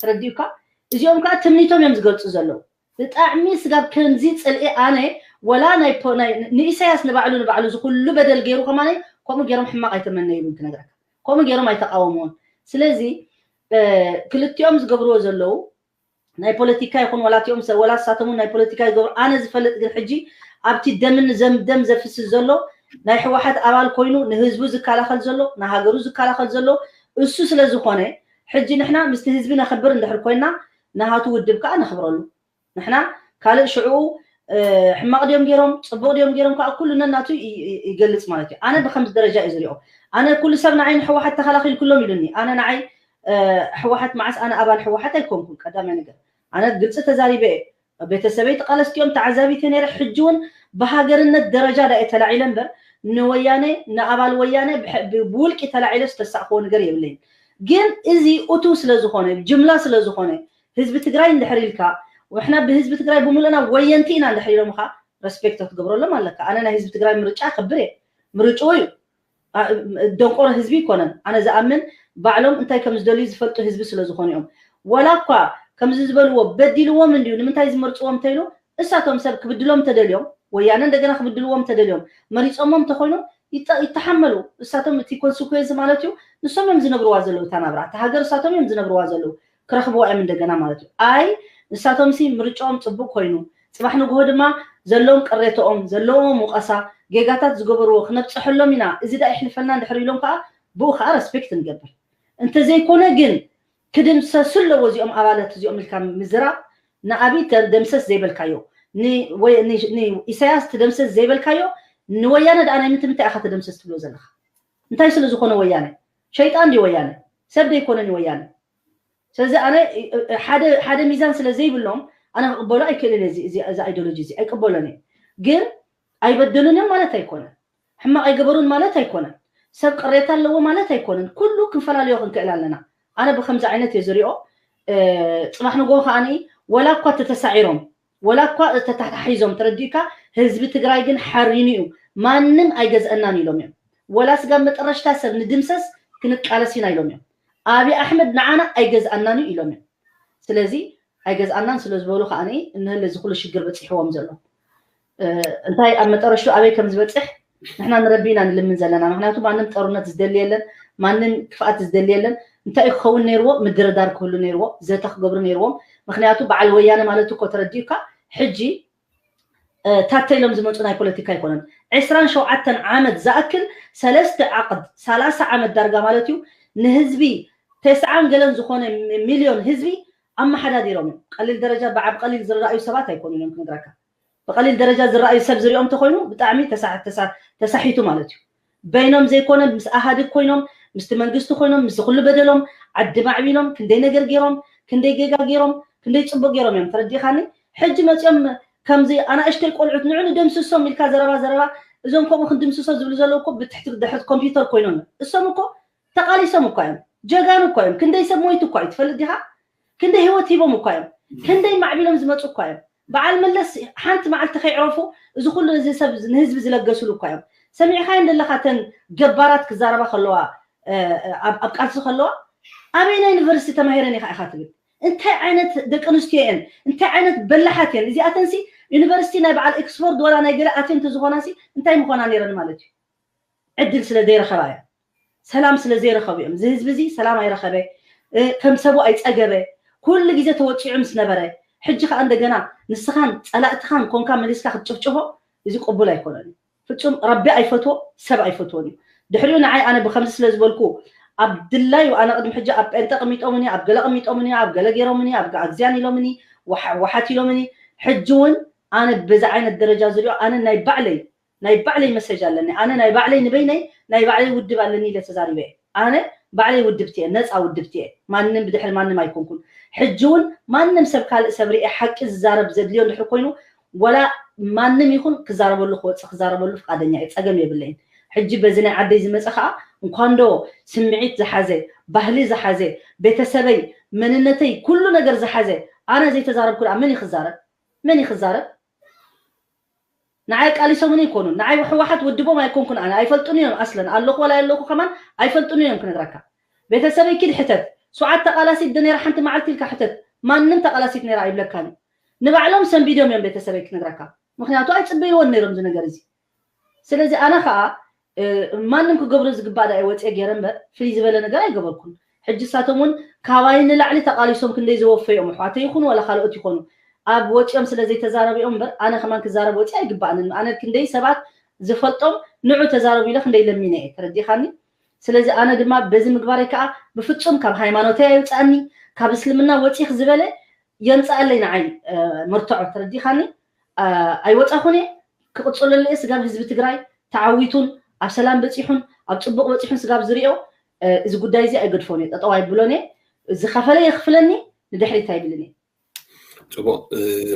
ተረዲኡካ እዚኦም ከዓ ትምኒቶም እዮም ዝገልፁ ዘለዉ ብጣዕሚ ስጋብ ከምዚ ፅልኢ ኣነ ወላ ናይ ንኢሳያስ ንባዕሉ ንባዕሉ ዝኩሉ በደል ገይሩ ከማነ ከምኡ ገይሮም ሕማቅ ኣይተመነይሉን ክነግረካ ከምኡ ገይሮም ኣይተቃወምዎን ስለዚ ክልቲኦም ዝገብርዎ ዘለዉ ናይ ፖለቲካ ይኹን ወላቲኦም ወላ ሳቶም ናይ ፖለቲካ ይገብሩ ኣነ ዝፈልጥ ግን ሕጂ ኣብቲ ደምን ዘምደም ዘፍስስ ዘሎ ናይ ሕወሓት ኣባል ኮይኑ ንህዝቡ ዝከላኸል ዘሎ ንሃገሩ ዝከላኸል ዘሎ እሱ ስለ ዝኾነ ሕጂ ንሕና ምስቲ ህዝቢ ነኽብር እንድሕር ኮይና ንሃቱ ውድብ ከዓ ነኽብረሉ ንሕና ካልእ ሽዑ ሕማቕ ድዮም ገይሮም ፅቡቕ ድዮም ገይሮም ከዓ ኩሉ ነናቱ ይገልፅ ማለት እዩ ኣነ ብከምዚ ደረጃ እዩ ዝሪኦ ኣነ ኩሉ ሰብ ንዓይ ንሕወሓት ተኸላኺል ኩሎም ኢሉኒ ኣነ ንዓይ ሕወሓት መዓስ ኣነ ኣባል ሕወሓት ኣይኮንኩን ቀዳማይ ነገር ኣነ ግልፂ ተዛሪበ እየ ቤተሰበይ ተቃለስቲ እዮም ተዓዛቢት ነይረ ሕጂ እውን ብሃገርነት ደረጃ ዳ ተላዒለ እምበር ንወያነ ንኣባል ወያነ ብውልቂ ተላዒለ ዝተሳእክዎ ነገር የብለይን ግን እዚ እቱ ስለዝኾነ ጅምላ ስለዝኾነ ህዝቢ ትግራይ እንድሕር ኢልካ ወሕና ብህዝቢ ትግራይ ብምሉእና ወየንቲ ኢና እንድሕር ኢሎም ካ ረስፔክት ክትገብረሎም ኣለካ ኣነ ናይ ህዝቢ ትግራይ ምርጫ ከብር እየ ምርጭኡ እዩ ደንቆሮ ህዝቢ ይኮነን ኣነ ዝኣምን ባዕሎም እንታይ ከም ዝደልዩ ዝፈልጡ ህዝቢ ስለ ዝኾኑ እዮም ወላ እኳ ከምዚ ዝበልዎ በዲልዎም እንድዩ ንምንታይ ዝመርፅዎም እንተይሉ እሳቶም ሰብ ክብድሎም ተደልዮም ወያነ እንደገና ክብድልዎም ተደልዮም መሪፆሞም እንተኮይኑ ይተሓመሉ እሳቶም እቲ ኮንስኩዌንስ ማለት እዩ ንሶም እዮም ዝነብርዋ ዘለዉ እታ ናብራ እታ ሃገር እሳቶም እዮም ዝነብርዋ ዘለዉ ክረኽብዋ እዮም እንደገና ማለት እዩ ኣይ ንሳቶም ሲ ምርጫኦም ፅቡቅ ኮይኑ ፅባሕ ንግሆ ድማ ዘለዎም ቅሬተኦም ዘለዎም ውቀሳ ጌጋታት ዝገበርዎ ክነብፀሐሎም ኢና እዚ ዳ ይሕልፈልና እንድሕር ኢሎም ከዓ ብኡ ከዓ ረስፔክት ንገብር እንተዘይኮነ ግን ክድምሰሱ ኣለዎ እዚኦም ኣባላት እዚኦም ኢልካ ምዝራብ ንኣብይ ተደምሰስ ዘይበልካዮ ኢሳያስ ትደምሰስ ዘይበልካዮ ንወያነ ደኣ ናይ ምንትምንታይ ኢኻ ተደምሰስ ትብሎ ዘለካ እንታይ ስለ ዝኾነ ወያነ ሸይጣን ዲ ወያነ ሰብ ዘይኮነን ወያነ ስለዚ ኣነ ሓደ ሚዛን ስለ ዘይብሎም ኣነ ክቅበሎ ኣይክእልን እዚ ኣይዲዮሎጂ እዚ ኣይቅበሎን ግን ኣይበደሉን እዮም ማለት ኣይኮነን ሕማቕ ኣይገበሩን ማለት ኣይኮነን ሰብ ቅሬታ ኣለዎ ማለት ኣይኮነን ኩሉ ክንፈላለዮ ክንክእል ኣለና ኣነ ብከምዚ ዓይነት እየ ዝሪኦ ፅባሕ ንጎ ከዓኒ ወላ እኳ ተተሳዒሮም ወላ እኳ ተታሒዞም ተረዲእካ ህዝቢ ትግራይ ግን ሓሪኑ እዩ ማንም ኣይገዝአናን ኢሎም እዮም ወላ ስጋብ መጠረሽታ ሰብ ንድምሰስ ክንቃለስ ኢና ኢሎም እዮም ኣብይ ኣሕመድ ንዓና ኣይገዝኣናን እዩ ኢሎም እዮም ስለዚ ኣይገዝኣናን ስለ ዝበሉ ከዓ እንህለ እዚ ኩሉ ሽግር በፂሕዎም ዘሎ እንታይ ኣብ መጠረሽቱ ኣበይ ከም ዝበፅሕ ንሕና ንረቢ ኢና ንልምን ዘለና ምክንያቱ ማንም ጠሩነት ዝደሊ የለን ማንም ክፍኣት ዝደሊ የለን። እንታይ ክኸውን ነይርዎ? ምድርዳር ክህሉ ነይርዎ፣ ዘተ ክገብሩ ነይርዎም። ምክንያቱ በዓል ወያነ ማለት እኮ ተረዲኡካ፣ ሕጂ ታተ ኢሎም ዝመፁ ናይ ፖለቲካ ኣይኮነን። ዕስራን ሸውዓተን ዓመት ዝኣክል፣ ሰለስተ ዓቕድ፣ ሰላሳ ዓመት ዳርጋ ማለት እዩ፣ ንህዝቢ፣ ተስዓን ገለን ዝኾነ ሚልዮን ህዝቢ ኣመሓዳዲሮም እዮም። ቀሊል ደረጃ ብዓብ ቀሊል ዝረኣዩ ሰባት ኣይኮኑን እዮም ክነግረካ። ብቐሊል ደረጃ ዝረኣዩ ሰብ ዝሪኦም እንተኮይኑ ብጣዕሚ ተሳሒቱ ማለት እዩ። በይኖም ዘይኮነ ምስ ኣሃድግ ኮይኖም፣ ምስቲ መንግስቲ ኮይኖም፣ ምስ ኩሉ በደሎም ዓዲ ማዕቢሎም፣ ክንደይ ነገር ገይሮም፣ ክንደይ ጌጋ ገይሮም፣ ክንደይ ፅቡቅ ገይሮም እዮም። ተረዲኻኒ? ሕጂ መፂኦም ከምዚ ኣናእሽተይ ቆልዑት ንዑ ንደምስሶም ኢልካ ዘረባ ዘረባ፣ እዞም ከምኡ ክንድምስሶ ዝብሉ ዘለዉ እኮ ብትሕቲ ድሕሪ ኮምፒውተር ኮይኖም እዮም። እሶም እኮ ተቃሊሶም እኳ እዮም፣ ጀጋኑ እኳ እዮም። ክንደይ ሰብ ሞይቱ እኳ እዩ ትፈልጥ ዲኻ? ክንደይ ህይወት ሂቦም እኳ እዮም፣ ክንደይ ማዕቢሎም ዝመፁ እኳ እዮም። በዓል መለስ ሓንቲ መዓልቲ ከይዕረፉ እዚ ኩሉ እዚ ሰብ ንህዝቢ ዝለገስሉ እኳ እዮም። ሰሚዕካየን ዘለካ ተን ገባራት ክዛረባ ከለዋ ኣብ ቃልሲ ከለዋ ኣበይና ዩኒቨርሲቲ ተማሂረን ኢኻ ኢኻ ትብል? እንታይ ዓይነት ደቂ ኣንስትዮ እየን? እንታይ ዓይነት በላሓት እየን? እዚኣተንሲ ዩኒቨርሲቲ ናይ በዓል ኦክስፎርድ ዋላ ናይ ገለ ኣትየን ተዝኾናሲ እንታይ ምኾና ነይረን ማለት እዩ? ዕድል ስለ ዘይረኸባ እዮም። ሰላም ስለ ዘይረኸቡ እዮም። እዚ ህዝቢ እዚ ሰላም ኣይረኸበ፣ ከም ሰቡ ኣይፀገበ፣ ኩሉ ግዜ ተወፂዑ ምስ ነበረ፣ ሕጂ ከዓ እንደገና ንስኻን ፀላእትኻን ኮንካ መሊስካ ክትጭፍጭፎ፣ እዚ ቅቡል ኣይኮነን። ፍፁም ረቢ ኣይፈትዎ፣ ሰብ ኣይፈትዎን እዩ። ድሕሪኡ ንዓይ ኣነ ብከምዚ ስለ ዝበልኩ፣ ኣብ ድላዩ ኣነ ቅድሚ ሕጂ ኣብ ጴንጠ ቅሚጦምኒ፣ ኣብ ገለ ቅሚጦምኒ፣ ኣብ ገለ ገይሮምኒ፣ ኣብ ኣግዚያን ኢሎምኒ፣ ወሓት ኢሎምኒ። ሕጂ እውን ኣነ በዚ ዓይነት ደረጃ ዝሪኦ ኣነ ናይ ባዕለይ ናይ ባዕለይ መሰጅ ኣለኒ። ኣነ ናይ ባዕለይ ንበይነይ ናይ ባዕለይ ውድብ ኣለኒ ኢለ ተዛሪበ። ኣነ ባዕለይ ውድብቲ እየ፣ ነፃ ውድብቲ እየ። ማንም ብድሕሪ ማንም ኣይኮንኩን። ሕጂ እውን ማንም ሰብ ካልእ ሰብ ርኤ ሓቂ ዝዛረብ ዘድልዮ እንድሕር ኮይኑ ወላ ማንም ይኹን ክዛረበሉ ክወፅእ ክዛረበሉ ፍቃደኛ እየ፣ ፀገም የብለይን። ሕጂ በዚ ናይ ዓደይ ዝመፀ ከዓ እንኳንዶ ስምዒት ዝሓዘ፣ ባህሊ ዝሓዘ፣ ቤተሰበይ፣ መንነተይ፣ ኩሉ ነገር ዝሓዘ ኣነ ዘይተዛረብኩ ደኣ መን ይክዛረብ? መን ይክዛረብ? ንዓይ ቃሊሶምኒ ኣይኮኑን። ንዓይ ህወሓት ውድቦም ኣይኮንኩን። ኣነ ኣይፈልጡን እዮም ኣስለን ኣለኹ ወላ የለኹ ከማን ኣይፈልጡን እዮም ክነግረካ። ቤተሰበይ ኪድ ሕተት። ሱዓት ተቃላሲት ዶ ነይራ ሓንቲ መዓልቲ ኢልካ ሕተት። ማንም ተቃላሲት ነይራ ኣይብለካን። ንባዕሎም ሰንቢዶም እዮም ቤተሰበይ ክነግረካ። ምክንያቱ ኣይፅበይዎን ነይሮም እዚ ነገር እዚ። ስለዚ ኣነ ከዓ ማንም ክገብሮ ዝግባእ ዳ ወፅየ ገይረ እምበር ፍልይ ዝበለ ነገር ኣይገበርኩን። ሕጂ እሳቶም እውን ካባይ ንላዕሊ ተቃሊሶም ክንደይ ዘወፈዮም ኣሕዋተይ ይኹኑ ዋላ ካልኦት ይኾኑ ኣብ ወፂኦም ስለ ዘይተዛረቢኦም እምበር ኣነ ከማን ክዛረብ ወፂ ኣይግባእንን። ኣነ ክንደይ ሰባት ዝፈልጦም ንዑ ተዛረቡ ኢለ ክንደይ ለሚነ እየ። ተረዲኻኒ? ስለዚ ኣነ ድማ በዚ ምግባረይ ከዓ ብፍፁም ካብ ሃይማኖተይ ኣይውፃእኒ። ካብ እስልምና ወፂኽ ዝበለ የምፃኣለይ ንዓይ መርትዖ። ተረዲኻኒ? ኣይወፃኹን እየ። ክቕፅለሉ እየ። ስጋብ ህዝቢ ትግራይ ተዓዊቱን ኣብ ሰላም በፂሑን ኣብ ፅቡቕ በፂሑን ስጋብ ዝሪኦ እዚ ጉዳይ እዚ ኣይገድፎን እየ፣ ጠጠው ኣይብሎን እየ። ዝኸፈለ የኽፍለኒ፣ ንድሕሪት ኣይብልን እየ። ፅቡቕ።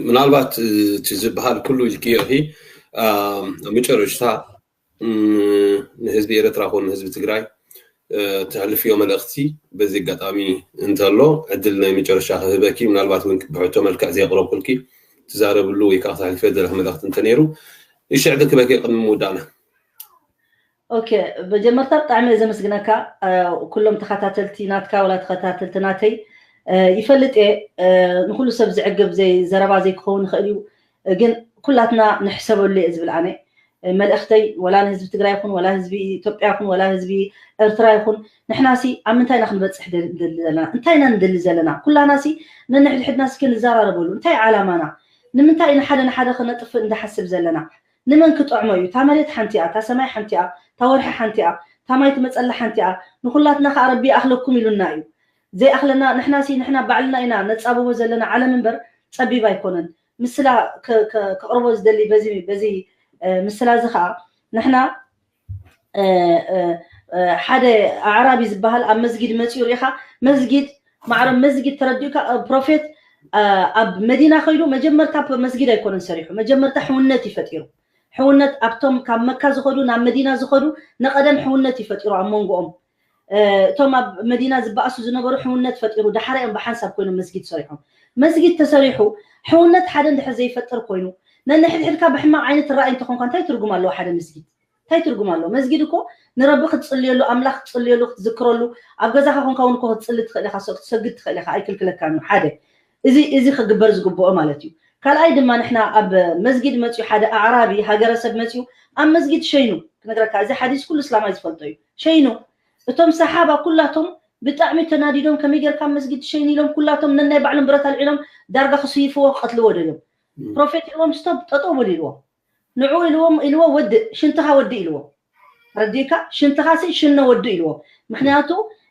ምናልባት እቲ ዝበሃል ኩሉ ኢልክዮ ኣብ መጨረሽታ ንህዝቢ ኤረትራ ኮን ንህዝቢ ትግራይ ተሕልፍዮ መልእኽቲ በዚ ኣጋጣሚ እንተሎ ዕድል ናይ መጨረሻ ክህበኪ፣ ምናልባት እውን ብሕቶ መልክዕ ዘየቕረብኩልኪ ትዛረብሉ ወይ ከዓ ክተሕልፍዮ ዘለኪ መልእኽቲ እንተነይሩ ይሽዕ ክበኪ ቅድሚ ምውዳእና። ኦኬ፣ መጀመርታ ብጣዕሚ እየ ዘመስግነካ። ኩሎም ተኸታተልቲ ናትካ ወላ ተኸታተልቲ ናተይ ይፈልጥ እየ፣ ንኩሉ ሰብ ዝዕግብ ዘይ ዘረባ ዘይክኸውን ይኽእል እዩ፣ ግን ኩላትና ንሕሰበሉ እየ ዝብል ኣነ። መልእኽተይ ወላ ንህዝቢ ትግራይ ይኹን ወላ ህዝቢ ኢትዮጵያ ይኹን ወላ ህዝቢ ኤርትራ ይኹን፣ ንሕናሲ ኣብ ምንታይ ኢና ክንበፅሕ ንደሊ ዘለና? እንታይ ኢና ንደሊ ዘለና? ኩላናሲ ነንሕድሕድናሲ ክንዘራረበሉ። እንታይ ዓላማና? ንምንታይ ኢና ሓደ ንሓደ ክነጥፍእ እንዳሓስብ ዘለና? ንመን ክጠዕሞ እዩ? እታ መሬት ሓንቲ እያ፣ እታ ሰማይ ሓንቲ እያ፣ እታ ወርሒ ሓንቲ እያ፣ እታ ማይ ትመፀላ ሓንቲ እያ። ንኩላትና ከዓ ረቢ ይኣኽለኩም ኢሉና እዩ። ዘይኣኽለና ንሕናሲ ንሕና ባዕልና ኢና ነፃብቦ ዘለና ዓለም እምበር ፀቢብ ኣይኮነን። ምስላ ከቕርቦ ዝደሊ በዚ ምስላ እዚ ከዓ ንሕና ሓደ ኣዕራቢ ዝበሃል ኣብ መስጊድ መፂኡ ሪኢኻ መስጊድ ማዕረ መስጊድ ተረዲኡካ ፕሮፌት ኣብ መዲና ከይዱ መጀመርታ መስጊድ ኣይኮነን ሰሪሑ፣ መጀመርታ ሕውነት እዩ ፈጢሩ። ሕውነት ኣብቶም ካብ መካ ዝኸዱ ናብ መዲና ዝኸዱ ንቐደም ሕውነት እዩ ፈጢሩ ኣብ መንጎኦም። እቶም ኣብ መዲና ዝበኣሱ ዝነበሩ ሕውነት ፈጢሩ፣ ዳሕራ እዮም ብሓንሳብ ኮይኖም መስጊድ ሰሪሖም። መስጊድ ተሰሪሑ ሕውነት ሓደ እንድሕር ዘይፈጥር ኮይኑ፣ ነንሕድሕድካ ብሕማቕ ዓይኒ ትረኣይ እንተኾንካ እንታይ ትርጉም ኣለዎ ሓደ መስጊድ? እንታይ ትርጉም ኣለዎ? መስጊድ እኮ ንረቢ ክትፅልየሉ፣ ኣምላኽ ክትፅልየሉ፣ ክትዝክረሉ፣ ኣብ ገዛኻ ኮንካ እውን እኮ ክትፅሊ ትኽእል ኢኻ፣ ክትሰግድ ትኽእል ኢኻ፣ ኣይክልክለካን እዩ። ሓደ እዚ እዚ ክግበር ዝግብኦ ማለት እዩ። ካልኣይ ድማ ንሕና ኣብ መስጊድ መፅዩ ሓደ ኣዕራቢ ሃገረሰብ መፅዩ ኣብ መስጊድ ሸይኑ ክነግረካ፣ እዚ ሓዲስ ኩሉ እስላማይ ዝፈልጦ እዩ። ሸይኑ እቶም ሰሓባ ኩላቶም ብጣዕሚ ተናዲዶም፣ ከመይ ጌርካ ኣብ መስጊድ ትሸይን ኢሎም፣ ኩላቶም ነናይ ባዕሎም ብረት ኣልዒሎም ዳርጋ ክስይፍዎ ክቐትልዎ ደልዮም። ፕሮፌት ኢልዎም፣ ስቶፕ፣ ጠጠው በሉ ኢልዎም። ንዑ ኢልዎም፣ ኢልዎ፣ ወድእ ሽንትኻ ወድእ ኢልዎ። ረዲካ ሽንትኻ ሲ ሽነ ወድእ ኢልዎ። ምክንያቱ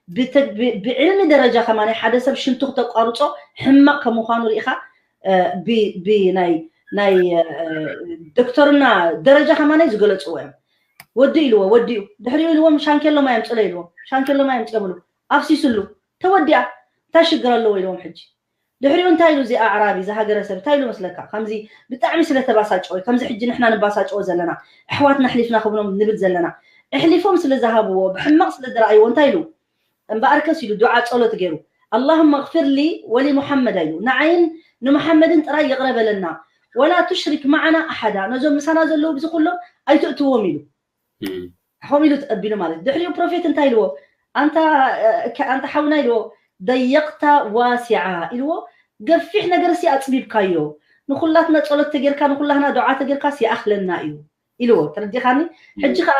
ብተ- ብ- ብዕልሚ ደረጃ ከማን ሓደ ሰብ ሽንቱ ክተቋርጾ ሕማቕ ከም ምዃኑ ርኢኻ፣ እ፣ ብ- ብናይ ናይ እ፣ ዶክተርና ደረጃ ከማን ዝገለጽዎ እዮም። ወድእ ኢልዎ፣ ወድኡ ድሕሪኡ ኢልዎም፣ ሻንኬሎ ማይ ኣምጽሎ ኢልዎም፣ ሻንኬሎ ማይ ኣምጽኦምሉ፣ ኣፍሲስሉ፣ ተወዲኣ፣ እንታይ ሽግር ኣለዎ ኢልዎም። ሕጂ ድሕሪኡ እንታይ ኢሉ እዚ ኣዕራቢ፣ እዚ ሃገረሰብ እንታይ ኢሉ መስለካ? ከምዚ ብጣዕሚ ስለ ተባሳጨወ፣ ከምዚ ሕጂ ንሕና ንባሳጨወ ዘለና፣ ኣሕዋትና ኣሕሊፍና ክብሎም ንብል ዘለና፣ ኣሕሊፎም ስለ ዝሃብዎ፣ ብሕማቕ ስለ ዝረኣይዎ እንታይ ኢሉ? እምበኣርከስ ኢሉ ዱዓ ጸሎት ገይሩ፣ ኣላሁመ እግፊር ሊ ወሊ ሙሓመድ ኢሉ፣ ንዓይን ንሙሓመድን ጥራይ ይቕረ በለና፣ ወላ ቱሽሪክ መዓና ኣሓዳ፣ ነዞም ምሳና ዘለዉ ብዚ ኩሎም ኣይትእትዎም ኢሉ። ከምኡ ኢሉ ተቐቢሉ ማለት። ድሕሪኡ ፕሮፌት እንታይ ኢልዎ? ኣንታ ኣንታ ሓውና ኢልዎ፣ ደየቕታ ዋሲዓ ኢልዎ፣ ገፊሕ ነገር ሲ ኣጽቢብካዮ፣ ንኹላትና ጸሎት ተጌርካ፣ ንኹላህና ዱዓ ተጌርካ ሲ ይኣኽለና እዩ ኢልዎ። ተረዲኻኒ? ሕጂ ከዓ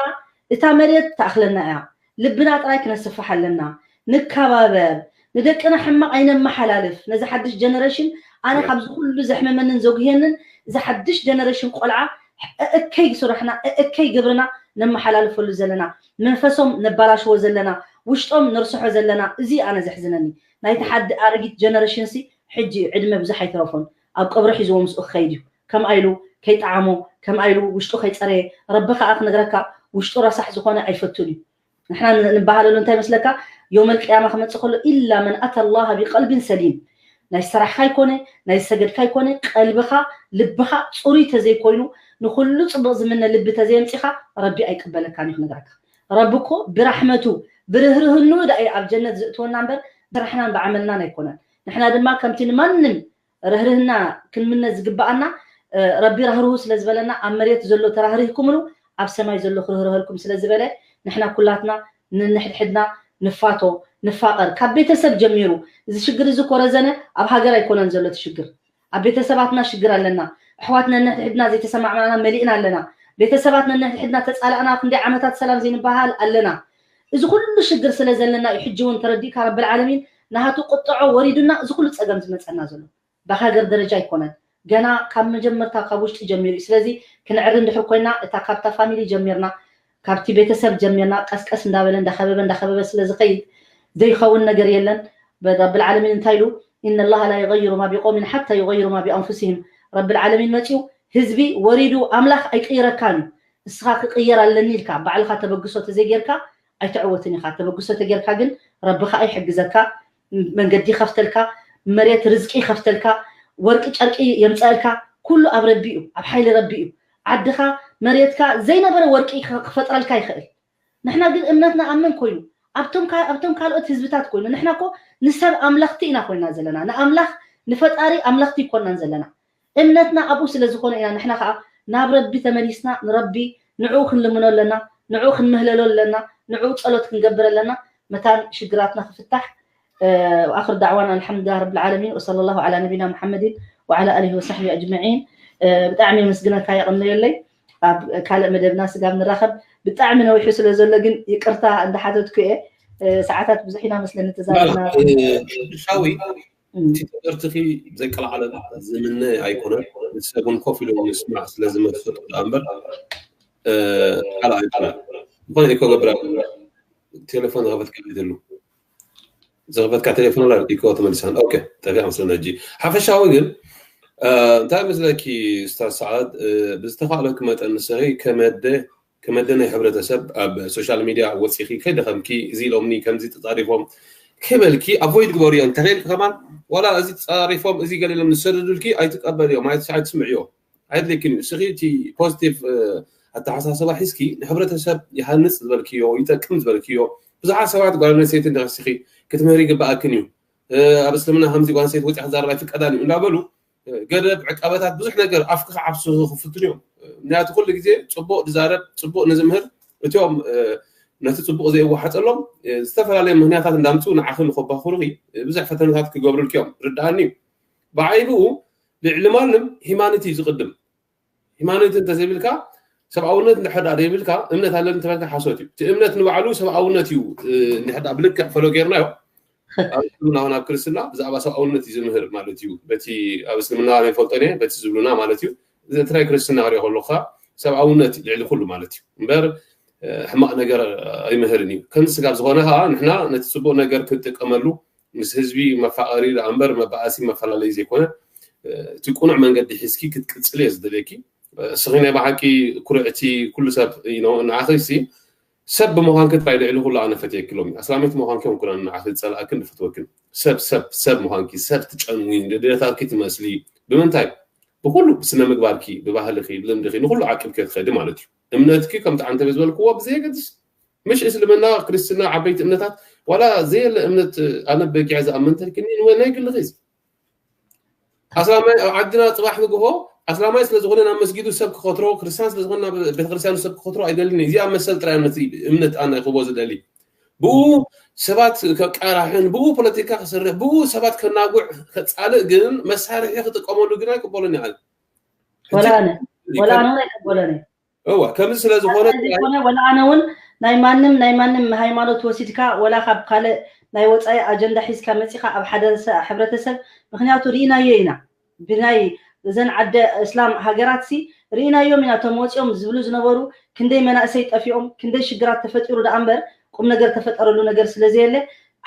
እታ መሬት ትኣኽለና እያ፣ ልብና ጥራይ ክነስፍሕ ኣለና፣ ንከባበር፣ ንደቅና ሕማቕ ኣይነመሓላልፍ። ነዚ ሓድሽ ጀነሬሽን ኣነ ካብዚ ኩሉ ዘሕመመንን ዘጉህየንን እዚ ሓድሽ ጀነሬሽን ቆልዓ እእከይ ስራሕና እእከይ ግብርና ነመሓላልፈሉ ዘለና፣ መንፈሶም ነባላሽዎ ዘለና፣ ውሽጦም ነርስሖ ዘለና፣ እዚ ኣነ ዘሕዝነኒ። ናይቲ ሓዲ ኣረጊት ጀነሬሽን ሲ ሕጂ ዕድመ ብዙሕ ኣይተረፎን፣ ኣብ ቀብሪ ሒዝዎ ምስኡ ክኸይድ እዩ። ከምኣ ኢሉ ከይጠዓሞ፣ ከምኣ ኢሉ ውሽጡ ከይጸረየ፣ ረቢ ከኣ ክነግረካ ውሽጡ ረሳሕ ዝኾነ ኣይፈቱን እዩ። ንሕና ንባሃለሉ እንታይ መስለካ? ዮመል ቅያማ ክመጽእ ከሎ ኢላ መን ኣታ ላሃ ቢቀልቢን ሰሊም፣ ናይ ሰራሕካ ይኮነ ናይ ሰገድካ ይኮነ ቀልብኻ ልብኻ ጽሩይ ተዘይኮይኑ ንኩሉ ጽቡቕ ዝምነ ልቢ ተዘየምጺኻ ረቢ ኣይቅበለካን እዩ ክነግረካ። ረቢ እኮ ብራሕመቱ ብርህርህኑ ዳ እዩ ኣብ ጀነት ዘእትወና እምበር ብስራሕናን ብዓመልናን ኣይኮነን። ንሕና ድማ ከምቲ ንማንም ርህርህና ክንምነ ዝግበኣና ረቢ ራህርሁ ስለ ዝበለና ኣብ መሬት ዘሎ ተራህሪህኩምሉ ኣብ ሰማይ ዘሎ ክርህርሀልኩም ስለ ዝበለ ንሕና ኩላትና ንንሕድሕድና ንፋቶ ንፋቐር። ካብ ቤተሰብ ጀሚሩ እዚ ሽግር እዚ ኮረዘነ ኣብ ሃገር ኣይኮነን ዘሎ እቲ ሽግር። ኣብ ቤተሰባትና ሽግር ኣለና። ኣሕዋት ነንሕድሕድና ዘይተሰማዕማዕና መሊእና ኣለና። ቤተሰባት ነንሕድሕድና ተጻላእና ክንደይ ዓመታት ሰላም ዘይንበሃል ኣለና። እዚ ኩሉ ሽግር ስለ ዘለና እዩ ሕጂ እውን ተረዲእካ ረብል ዓለሚን ናሃቱ ቁጥዖ ወሪዱና እዚ ኩሉ ጸገም ዝመጸና ዘሎ። ብሃገር ደረጃ ኣይኮነን። ገና ካብ መጀመርታ ካብ ውሽጢ ጀሚሩ እዩ። ስለዚ ክንዕሪ እንድሕር ኮይና እታ ካብታ ፋሚሊ ጀሚርና ካብቲ ቤተሰብ ጀሚርና ቀስቀስ እንዳበለ እንዳኸበበ እንዳኸበበ ስለ ዝኸይድ ዘይኸውን ነገር የለን። ረብል ዓለሚን እንታይ ኢሉ? ኢነ ላሃ ላ ዩገይሩ ማ ቢቆውሚን ሓታ ዩገይሩ ማ ቢኣንፉሲሂም። ረብል ዓለሚን መፂኡ ህዝቢ ወሪዱ ኣምላኽ ኣይቅይረካን እዩ። እስኻ ክቅየር ኣለኒ ኢልካ ባዕልኻ ተበግሶ ተዘይጌርካ ኣይተዕወትን ኢኻ። ተበግሶ ተጌርካ ግን ረቢ ከዓ ይሕግዘካ፣ መንገዲ ይኸፍተልካ፣ መሬት ርዝቂ ይኸፍተልካ፣ ወርቂ ጨርቂ የምፀእልካ። ኩሉ ኣብ ረቢ እዩ፣ ኣብ ሓይሊ ረቢ እዩ። ዓድኻ መሬትካ ዘይነበረ ወርቂ ክፈጥረልካ ይኽእል። ንሕና ግን እምነትና ኣብ መን ኮይኑ? ኣብቶም ካልኦት ህዝብታት ኮይኑ። ንሕና እኮ ንሰብ ኣምለኽቲ ኢና ኮይና ዘለና። ንኣምላኽ ንፈጣሪ ኣምለኽቲ ይኮናን ዘለና። እምነትና ኣብኡ ስለ ዝኾነ ኢና ንሕና ከዓ ናብ ረቢ ተመሊስና ንረቢ ንዕኡ ክንልምኖ ኣለና፣ ንዕኡ ክንምህለሎ ኣለና፣ ንዕኡ ፀሎት ክንገብር ኣለና። መታን ሽግራትና ክፍታሕ። ኣኽር ዳዕዋና ኣልሓምዱሊላህ ረብል ዓለሚን ወሰለ ላሁ ዓላ ነቢና ሙሓመድን ወዓላ ኣሊሂ ወሳሕቢ ኣጅመዒን። ብጣዕሚ የመስግነካ የቐንየለይ። ኣብ ካልእ መደብና ስጋብ ንራኸብ። ብጣዕሚ ነዊሑ ስለ ዘሎ ግን ይቅርታ እንዳሓተትኩ እየ። ሰዓታት ብዙሕ ኢና መስለኒ ተዛሪብና። ሻዊ እቲ ትምህርትኺ ብዘይ ቀልዓለም ዝምነ ኣይኮነን። ንሰብ እውን ኮፍ ኢሉ ምስማዕ ስለ ዝመሰጡ ደኣ እምበር ካልእ ኣይኮነን። ዝኾነ ኢኮ ገብረ ቴሌፎን ዝኸፈትካ ይደሉ ዝኸፈትካ ቴሌፎን ላ ኢኮ ተመሊሳን። ኦኬ፣ ጠፊኣ መስለኒ። ሕጂ ሓፈሻዊ ግን እንታይ መስለኪ ኡስታዝ ሰዓድ፣ ብዝተኻእለኪ መጠን ንስኺ ከመደ ከመደ ናይ ሕብረተሰብ ኣብ ሶሻል ሚድያ ወፂኺ ከይደኸምኪ እዚ ኢሎምኒ ከምዚ ተፃሪፎም ከይበልኪ ኣቮይድ ግበርዮ። እንተኽእልኪ ከማን ዋላ እዚ ተፃሪፎም እዚ ገለ ኢሎም ዝሰደዱልኪ ኣይትቀበልዮ ማለት ኣይትስምዕዮ። ኣየድልየኪን እዩ። እስኺ እቲ ፖዚቲቭ ኣተሓሳስባ ሒዝኪ ንሕብረተሰብ ይሃንፅ ዝበልክዮ ይጠቅም ዝበልክዮ ብዙሓት ሰባት ጓል ኣንስተይቲ እንዲኺ እስኺ ክትምህሪ ይግበኣክን እዩ። ኣብ እስልምና ከምዚ ጓል ኣንስተይቲ ወፂኣ ክትዛረብ ኣይፍቀዳን እዩ እንዳበሉ ገደብ ዕቃበታት ብዙሕ ነገር ኣፍኪ ክዓብሱ ክፍትኑ እዮም። ምክንያቱ ኩሉ ግዜ ፅቡቕ ንዛረብ ፅቡቕ ንዝምህር እቲኦም ነቲ ፅቡቕ ዘይዋሓፀሎም ዝተፈላለየ ምክንያታት እንዳምፅኡ ንዓኺ ንኸባኽሩኺ ብዙሕ ፈተነታት ክገብሩልኪ እዮም። ርድኣኒ እዩ። ብዓይብኡ ልዕሊ ማንም ሂማኖት እዩ ዝቕድም። ሂማኖት እንተዘይብልካ ሰብኣውነት እንድሕር ደኣ ዘይብልካ እምነት ኣለኒ ተባልካ ሓሶት እዩ። እቲ እምነት ንባዕሉ ሰብኣውነት እዩ። እንድሕር ደኣ ብልክዕ ፈሎ ጌርናዮ ኣብ እስልምና ሆነ ኣብ ክርስትና ብዛዕባ ሰብኣውነት እዩ ዝምህር ማለት እዩ። በቲ ኣብ እስልምና ዘይፈልጦ እየ በቲ ዝብሉና ማለት እዩ። እቲ ናይ ክርስትና ክሪኦ ከለካ ሰብኣውነት ልዕሊ ኩሉ ማለት እዩ እምበር ሕማቕ ነገር ኣይምህርን እዩ። ከም ስጋብ ዝኾነ ከዓ ንሕና ነቲ ፅቡቕ ነገር ክንጥቀመሉ ምስ ህዝቢ መፋቐሪ ደኣ እምበር መባኣሲ መፈላለዩ ዘይኮነ እቲ ቁኑዕ መንገዲ ሒዝኪ ክትቅፅል እየ ዝደልየኪ። እስኺ ናይ ብሓቂ ኩርዕቲ ኩሉ ሰብ ንዓኺ ሲ ሰብ ብምዃንኪ ጥራይ ልዕሊ ኩሉ ኣነ ፈትየኪ ሎሚ። ኣስላሚት ምዃንኪ ውን ኩነ ንዓኺ ዝጸላእክን ዝፈትወክን ሰብ ሰብ ሰብ ምዃንኪ ሰብ ትጨንዊ ንድሌታትኪ ትመስሊ ብምንታይ ብኩሉ ብስነ ምግባርኪ ብባህልኺ ብልምድኺ ንኩሉ ዓቂብኪ ትኸዲ ማለት እዩ። እምነትኪ ከምቲ ዓንተበ ዝበልክዎ ብዘየገድስ ምሽ እስልምና ክርስትና ዓበይቲ እምነታት ዋላ ዘየለ እምነት ኣነ በጊዐ ዝኣምን ተልክኒ ናይ ግልኺ ኣስላማይ ኣብ ዓድና ፅባሕ ንግሆ ኣስላማይ ስለ ዝኾነ ናብ መስጊዱ ሰብ ክኸትሮ ክርስቲያን ስለ ዝኾነ ናብ ቤተክርስትያኑ ሰብ ክኸትሮ ኣይደልን። እዚኣ መሰል ጥራይ ነቲ እምነት ኣነ ክቦ ዝደሊ ብኡ ሰባት ከቃራሕን ብኡ ፖለቲካ ክሰርሕ ብኡ ሰባት ከናጉዕ ከፃልእ ግን መሳርሒ ክጥቀመሉ ግን ኣይቅበሉን ይዓል ወላ ኣነ ወላ ኣነ ኣይቅበሎን እየ እዋ ከምዚ ስለ ዝኾነ ዝኾነ ወላ ኣነ እውን ናይ ማንም ናይ ማንም ሃይማኖት ወሲድካ ወላ ካብ ካልእ ናይ ወፃኢ ኣጀንዳ ሒዝካ መፂኻ ኣብ ሓደ ሰ- ሕብረተሰብ ምክንያቱ ርኢናዮ ኢና ብናይ እዘን ዓደ እስላም ሃገራት ሲ ርኢናዮም ኢና እቶም ወፂኦም ዝብሉ ዝነበሩ ክንደይ መናእሰይ ጠፊኦም ክንደይ ሽግራት ተፈጢሩ ደኣ እምበር ቁም ነገር ተፈጠረሉ ነገር ስለዘየለ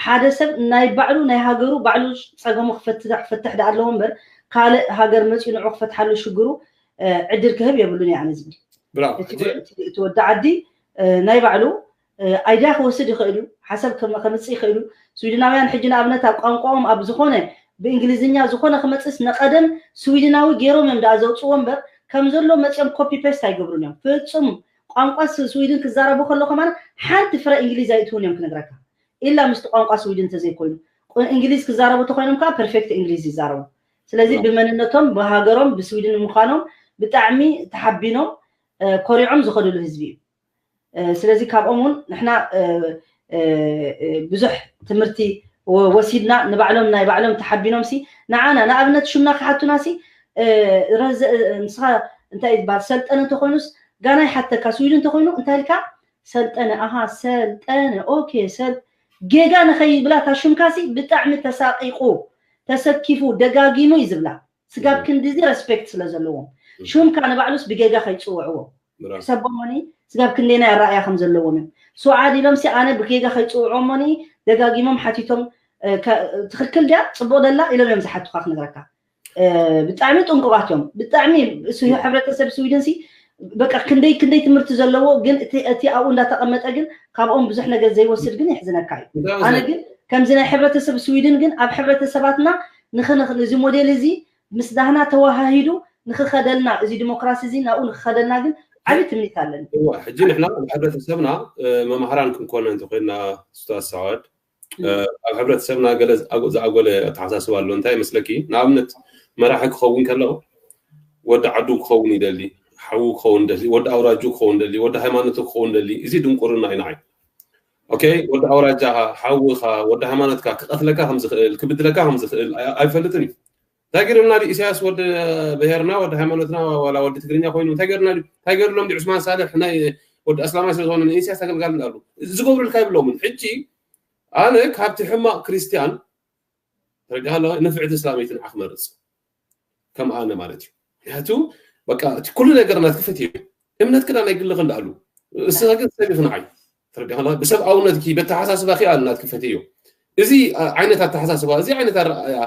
ሓደ ሰብ ናይ ባዕሉ ናይ ሃገሩ ባዕሉ ፀገሙ ክፈትሕ ክፈትሕ ደኣ ኣለዎ እምበር ካልእ ሃገር መፂኡ ንዑ ክፈትሓሉ ሽግሩ ዕድል ክህብ የብሉን እየ ኣነ ዝብል ብራው እቲ እቲ ወዲ ዓዲ ናይ ባዕሉ ኣይድያ ክወስድ ይኽእል እዩ ሓሳብ ከም- ከምፅእ ይኽእል እዩ ስዊድናውያን ሕጂ ንኣብነት ኣብ ቋንቋኦም ኣብ ዝኾነ ብእንግሊዝኛ ዝኾነ ክመፅስ ንቀደም ስዊድናዊ ገይሮም እዮም ደኣ ዘውፅዎ እምበር ከም ዘሎ መፅኦም ኮፒ ፔስት ኣይገብሩን እዮም ፍፁም ቋንቋ ስ- ስዊድን ክዛረቡ ከሎ ከማን ሓንቲ ፍረ እንግሊዝ ኣይእትውን እዮም ክነግረካ ኢላ ምስቲ ቋንቋ ስዊድን እንተዘይኮይኑ ቁ- እንግሊዝ ክዛረቡ ተኮይኖም ከዓ ፐርፌክት እንግሊዝ ይዛረቡ ስለዚ ብመንነቶም ብሃገሮም ብስዊድን ምዃኖም ብጣዕሚ ተሓቢኖም ኮሪዖም ዝኸድሉ ህዝቢ እዩ ስለዚ ካብኦም እውን ንሕና ብዙሕ ትምህርቲ ወሲድና ንባዕሎም ናይ ባዕሎም ተሓቢኖም ሲ ንዓና ንኣብነት ሽምና ክሓቱና ሲ ንስኻ እንታይ ዝበሃል ሰልጠነ እንተኮይኑስ ጋና ይሓተካ ስዊድን እንተኮይኑ እንታይ ኢልካ ሰልጠነ ኣሃ ሰልጠነ ኦኬ ሰል ጌጋ ንኸይብላ እታ ሽምካ ሲ ብጣዕሚ ተሳቂቁ ተሰኪፉ ደጋጊሙ እዩ ዝብላ ስጋብ ክንድዚ ረስፔክት ስለ ዘለዎም ሽምካ ንባዕሉስ ብጌጋ ከይፅውዕዎ ሕሰቦሞኒ ስጋብ ክንደይና ኣረኣያ ከም ዘለዎም እዮም ሱዓድ ኢሎም ሲ ኣነ ብጌጋ ከይፅውዕዎሞኒ ደጋጊሞም ሓቲቶም ትኽክል ድያ ፅቡቅ ደላ ኢሎም እዮም ዝሓቱካ ክነግረካ ብጣዕሚ ጥንቁቃት እዮም ብጣዕሚ ሕብረተሰብ ስዊድን ሲ በቃ ክንደይ ክንደይ ትምህርቲ ዘለዎ ግን እቲ ኣብኡ እንዳተቀመጠ ግን ካብኦም ብዙሕ ነገር ዘይወስድ ግን የሕዝነካ እዩ ኣነ ግን ከምዚ ናይ ሕብረተሰብ ስዊድን ግን ኣብ ሕብረተሰባትና ንኽንኽን እዚ ሞዴል እዚ ምስ ዳህና ተወሃሂዱ ንኽኸደልና እዚ ዲሞክራሲ እዚ ናብኡ ንኽኸደልና ግን ዓብዪ ትምኒት ኣለኒ ሕጂ ንሕና ኣብ ሕብረተሰብና መማህራን ክንኮነ እንተኮይንና ስቱዋት ሳዋድ ኣብ ሕብረተሰብና ገለ ዝኣጎለ ኣተሓሳስባ ኣሎ እንታይ ይመስለኪ ንኣብነት መራሒ ክኸውን ከለዉ ወዲ ዓዱ ክኸውን ይደሊ ሓዉ ክኸውን ደሊ ወዲ ኣውራጁ ክኸውን ደሊ ወዲ ሃይማኖቱ ክኸውን ደሊ እዚ ድንቁርና እዩ ንዓይ ኦኬ ወዲ ኣውራጃኻ ሓውኻ ወዲ ሃይማኖትካ ክቐትለካ ከም ዝኽእል ክብድለካ ከም ዝኽእል ኣይፈልጥን እዩ እንታይ ገይርና ድዩ ኢሳያስ ወዲ ብሄርና ወዲ ሃይማኖትና ዋላ ወዲ ትግርኛ ኮይኑ እንታይ ገይርና ድዩ እንታይ ገይርሎም ድዩ ዑስማን ሳልሕ ናይ ወዲ ኣስላማይ ስለ ዝኾነ ንኢሳያስ ኣገልጋሊ እንዳሉ ዝገብሩልካ ይብሎምን ሕጂ ኣነ ካብቲ ሕማቕ ክርስትያን ተረዲኻ ኣለኻ ንፍዕቲ እስላመይቲ ንዓ ክመርፅ ከም ኣነ ማለት እዩ ምክንያቱ በቃ እቲ ኩሉ ነገር ናትክፈት እዩ እምነት ክዳ ናይ ግልኽ እንዳኣሉ እስኻ ግን ሰብ ይኽንዓይ ተረዲኻ ኣለኻ ብሰብኣውነትኪ በተሓሳስባኺ ኣሉ ናትክፈት እዩ እዚ ዓይነት ኣተሓሳስባ እዚ ዓይነት ኣረኣያ